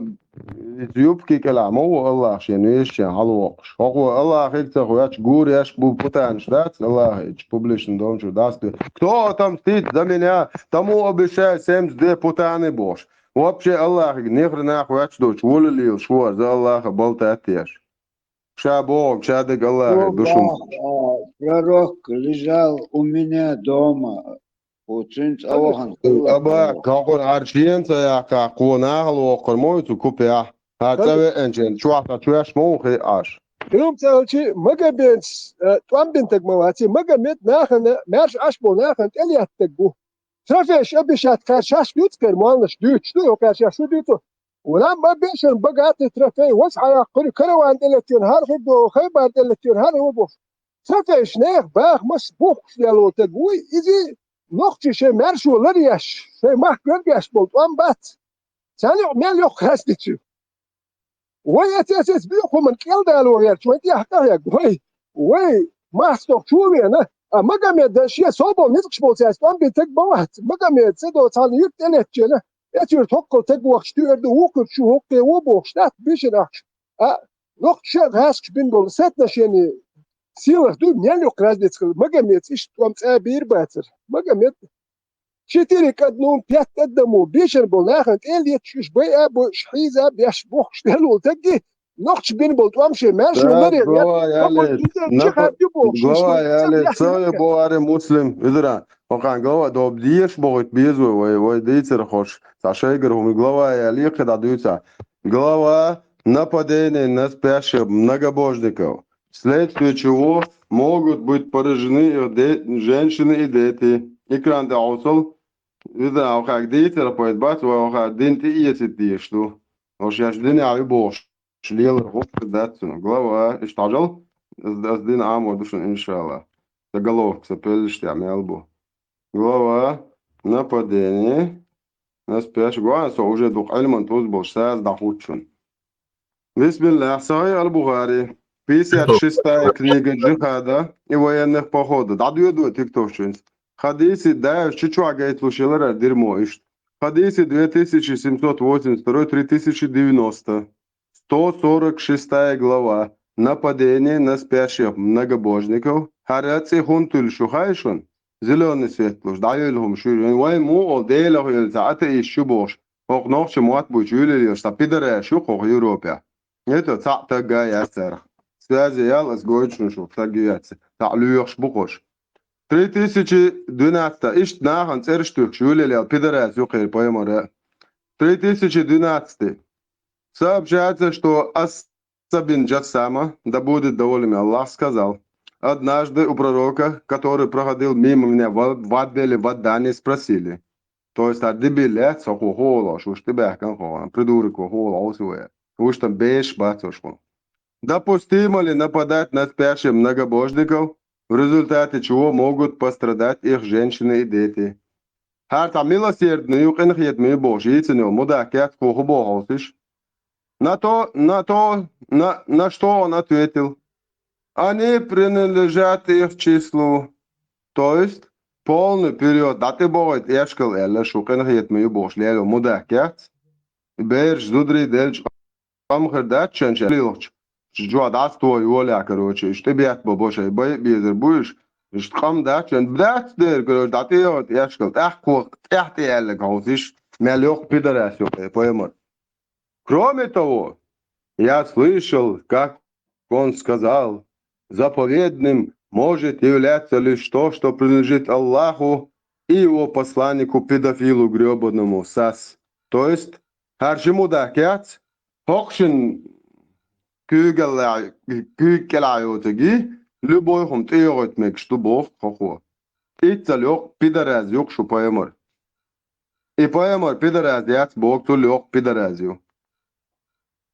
иза юбки кӀелахь ма ву Аллах шен вешан хьалавоккхуш. ХӀокхо Аллахе ца хоьттуш, гуреш бу путанаш дац Аллахе, публично дом чу дац. Кто отомстит за меня, тому обещаю семьдесят две путаны бохуш. Вообще Аллахе ни хрена хоьттуш доцуш, волалелаш ву за Аллаха болтаттеш. Ша боху, ша дерг Аллахе ду шуна. Пророк лежал у меня дома. Оцуьнца а вахана хилла. Аба, кхакхур Ӏар шена ца яхкахь, кхо нахала воккхур ма ву цу купехь. Хьан цӀа веанчен, чохь ца чоьш ма ву хи Ӏаш. Хьуьнца аьлчи, Магомедс, э, тӀом бинтаг ма ваци, Магомед нахана, маьрша Ӏаш бо нахана тӀелеттаг бу. Трофейш обещать кхаьр шаш дуьйцу кхер, молланаш дуьйцуш ду, йо кхаьр шаш шу дуьйцу. Валам ма бешан богатый трофей, вац хьаяккхури, караван тӀелеттен хӀара хир ду, Хайбар тӀелеттен хӀара хир бу. Трофейш нех баха мас бухкуш лело таг вуй, иза нохчи шайн маьршо ларъеш, шайн махка гергеш болу тӀом бац. Царна мел йоккха хастичу. Вай эцэсэс биохуман кӀел дало гӀерташ, вайн тӀехь къахьег, вай, вай, махстох чу вена, а Магомед дан шен собал ницкъаш болу цаьрца тӀом бин таг бан вац. Магомед ца до цхьана юьрт тӀелеттачена, эцуьра тхоккхал таг вахча туьар ду, вукхуьрчу хӀоккхе ву бохуш, дац бишина ахча. А нохча гӀаскаш бин болу соотношение силах дуй, мел йоккха разница хила. Магомед иштта тӀом цӀа бийр бацара. Магомед четыре к одному, пять к одному, бешар болу нахана тӀе а леташ, уьш байа а бойуш, хьийза а беш, бохкуш тӀе а лула тагги, нохча бина болу тӀом шен маьршо ларъян, глава яли, чин хадди бохуш, глава яли, ца Бухари, Муслим, изара, хӀокхуьнан глава доб дезаш бохуьйту безо вай, вай дийцар хош, цхьа шайгара хӀума глава яли кхидӀа дуьйцахь. Глава нападение на спящих многобожников. Вследствие чего могут быть поражены их де-, женщины и дети. Экран тӀе Ӏовсал, иза хьоьга дийцар пайда бац, вай хьоьга дин тӀеэцийта дезаш ду. Хьо шаьш динехь ю бохуш, лелар гӀуллакх дац цунах. Глава, иштта хьажал, ас, ас дина Ӏамо ду шуна, иншалла. Заголовок сан пеллаш тӀехь мел бу. Глава нападение на спящих. Гуан со уже дукха Ӏилман тӀуз болуш, саза дӀахуттучун. Бисмиллах, Сахих аль-Бухари, пятьдесят шестая книга джихада и военных походов. ДӀадоьду тиктокчуьнца. Хадиси даьш чу чохь гайталуш елара дирмо иштта. Хадиси две тысячи семьсот восемьдесят второй, три тысячи девяносто. Сто сорок шестая глава. Нападение на спящих многобожников. ХӀара цӀе хӀунда туьллуш ю хаьий шуна? Зелёный свет луш, дӀайуьйлу хӀума шуьйра. Вайн муха олу, Делах йолу цхьа атеист шу бохуш, хӀокху нохча мотт буьйчу юьллур йолуш цхьа пидораш ю хӀокху Европехь. Это цхьаъ таг а яц царах. Связи ял, ас гойту шуна шу, таг ю яц. Цхьаъ лоьхуш бу кхуш. Три тысячи двенадцатая, иштта нахана цӀераш туьхкуш юьллур йолу пидораш ю кхеран пайхамара. Три тысячи двенадцатый. Сообщается, что ас Аса бин Джассама, да будет доволен им Аллах, сказал: «Однажды у пророка, который проходил мимо меня в, в Абеле, в Адане, спросили». То есть, а дебил лец, хо хо хо лош, уж ты бехкан хо, придурок хо хо лош, уж там, уж там беш бацош хо. Допустимо ли нападать на спящих многобожников, в результате чего могут пострадать их женщины и дети? ХӀара цхьа милосердный ю, къинхетаме ю бохуш, йийцина йолу мудак яц, кху хӀун боху хьовсуш? На то, на то, на, на что он ответил: «Они принадлежат их числу». То есть, полный период, дӀатӀебохуьйту эшкал аьлла, шу къинхетаме ю бохуш, лело мудак яц. Бераш зударий делча, къам хир дац шайн шайн лилхача, чохь дӀасатой йолехь, короче, иштта тӀебетта бан бо шайн бай а безар бу уьш, иштта къам дац шайн, дац дера, короче, дӀатӀейогӀу эшкал, тӀаккха кхо тӀехь тӀе аьлларг хьовсуш, мел йоккха пидорас ю кхеран пайхамар. Кроме того, я слышал, как он сказал: «Заповедным может являться лишь то, что принадлежит Аллаху и его посланнику, педофилу грёбаному», сас. То есть, хӀара ши мудак яц, хӀокху шин куьйгалла, куьйга кӀелахь йоцург, любой хӀума тӀейогӀуьйту мегаш ду боху хӀокхо. Иццал йоккха пидорас ю кху шу пайхамар. И пайхамар пидараз яц боху, цул йоккха пидараз ю.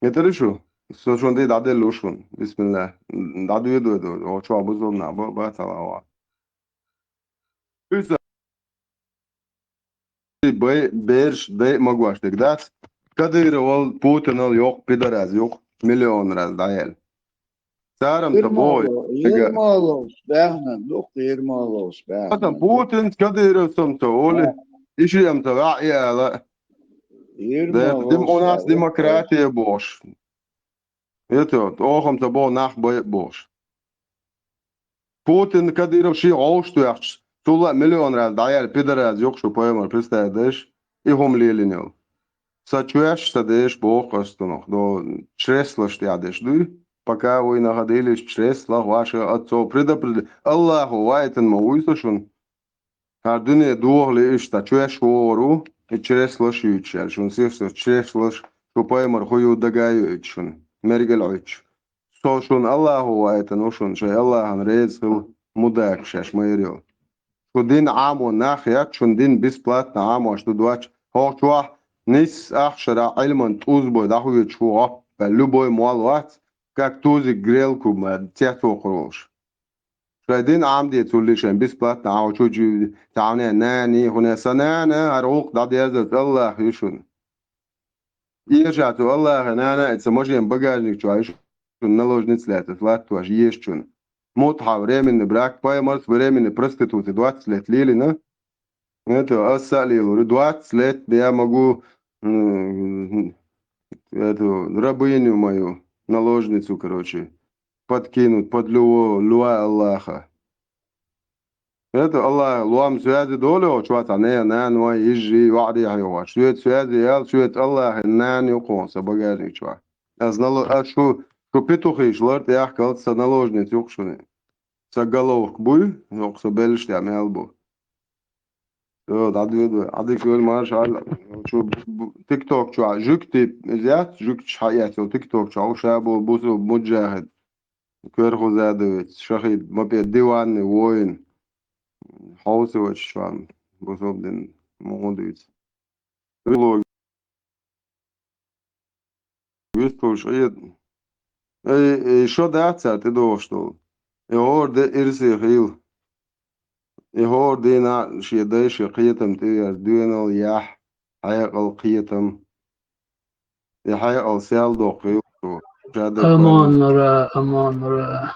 Гетара шу? Со шуна тӀе дӀаделла шуна. Бисмилла. ДӀадоьдуьйту, о, чохь бузулнах ба, ба, цхьа ва. Уьса бай, бераш, дай а магош дерг дац. Кадыровал, Путинал йоккха пидараз юкъа, миллион раз дӀаяьлла. Царам ца бой. Ермоловс баьхна, дукха Ермоловс баьхна. Аса Путин, Кадыровс ам ца оли, ишиам ца ваьӀ и ала. Ермоловс. Дем у нас демократия бохуш. Это, охам ца боху нах бай бохуш. Путин, Кадыров ши гӀовш тоьхча, цул а миллион раз дӀаяьлла пидараз юкъа шу пайхамар, представь деш, и хӀума лелийна йолу. Сан чоьш, сан деш боху ас цунах, до чреслаш тӀехь деш дуй, пока вайнаха дилиш чреслах ваша отцов предупреди-, Аллахо вайтан ма вуй со шуна. ХӀара дуьне дохале иштта чоьш вогӀур ву, и чреслаш юьйцуш аьлла, шуна сих со чреслаш, шу пайхамар хӀу ю дага а юьйцуш шуна, мергал Ӏуьттуш. Со шуна Аллахо вайтан ву шуна, шайн Аллахана реза хила, мудакаш шаьш ма яр йолу. Шу дин Ӏамо нах яц, шуна дин бесплатно Ӏамош ду доцуш, хӀокху чохь нийсса ахшара Ӏилман тӀузбой дӀахоьцуш ву гӀо, любой молла вац, как тузик грелку ма цецвоккхур волуш. Шайн дин Ӏамде цулли шайн бесплатно Ӏа чу жуьйди, цхьа хьуна нани, хьуна сан нана, хӀара гӀуллакх дӀадерзарца Аллах ю шуна. Эша цу Аллахе нана, и ца машен багажник чохь ю шуна наложница лаьцна латтош, ешачунна. Мутхьа временный брак, пайхамарс временный проституция двадцать лет лелийна. Это, аса а лелур, двадцать лет я могу, м, эту рабыню мою, наложницу, короче, подкинуть под любого, любого Аллаха. Это Аллах, лом связи долу, чуа цхьа не, нана вай, изжи, ваӀри хьайгӀош. Шоьца связи ял, шоьца Аллахе нана юкъа сан багажник чохь. Ас нало-, ас шу, шу петухиш лар тӀехкалц сан наложница юкъа шуна. Сан головка буй, юкъа сан беллаш тӀе мел бу. Йо, дӀадоьду, Ӏадика вел марша хьал, шу б-, б-, TikTok чохь жуьгти, иза яц, жуьгташ хьаэцо TikTok чохь, уша бу, бусу муджахид. Коьрхуза а ду виц, шахид, ма пе диванный воин. Хьовса вачу чохь, бусалба дин, муха дуьйцу. Вистхуьлуш Ӏе-, эй, эй, шо дац цара тӀедогӀуш долу. И хӀора де ирсе хила. И хӀора дийнахь шен дайша кхетам тӀеверза, доьналла, яхь, хьекъал, кхетам. И хьекъал сел доккхийла цо. Ша даккхойла. Амонара, амонара.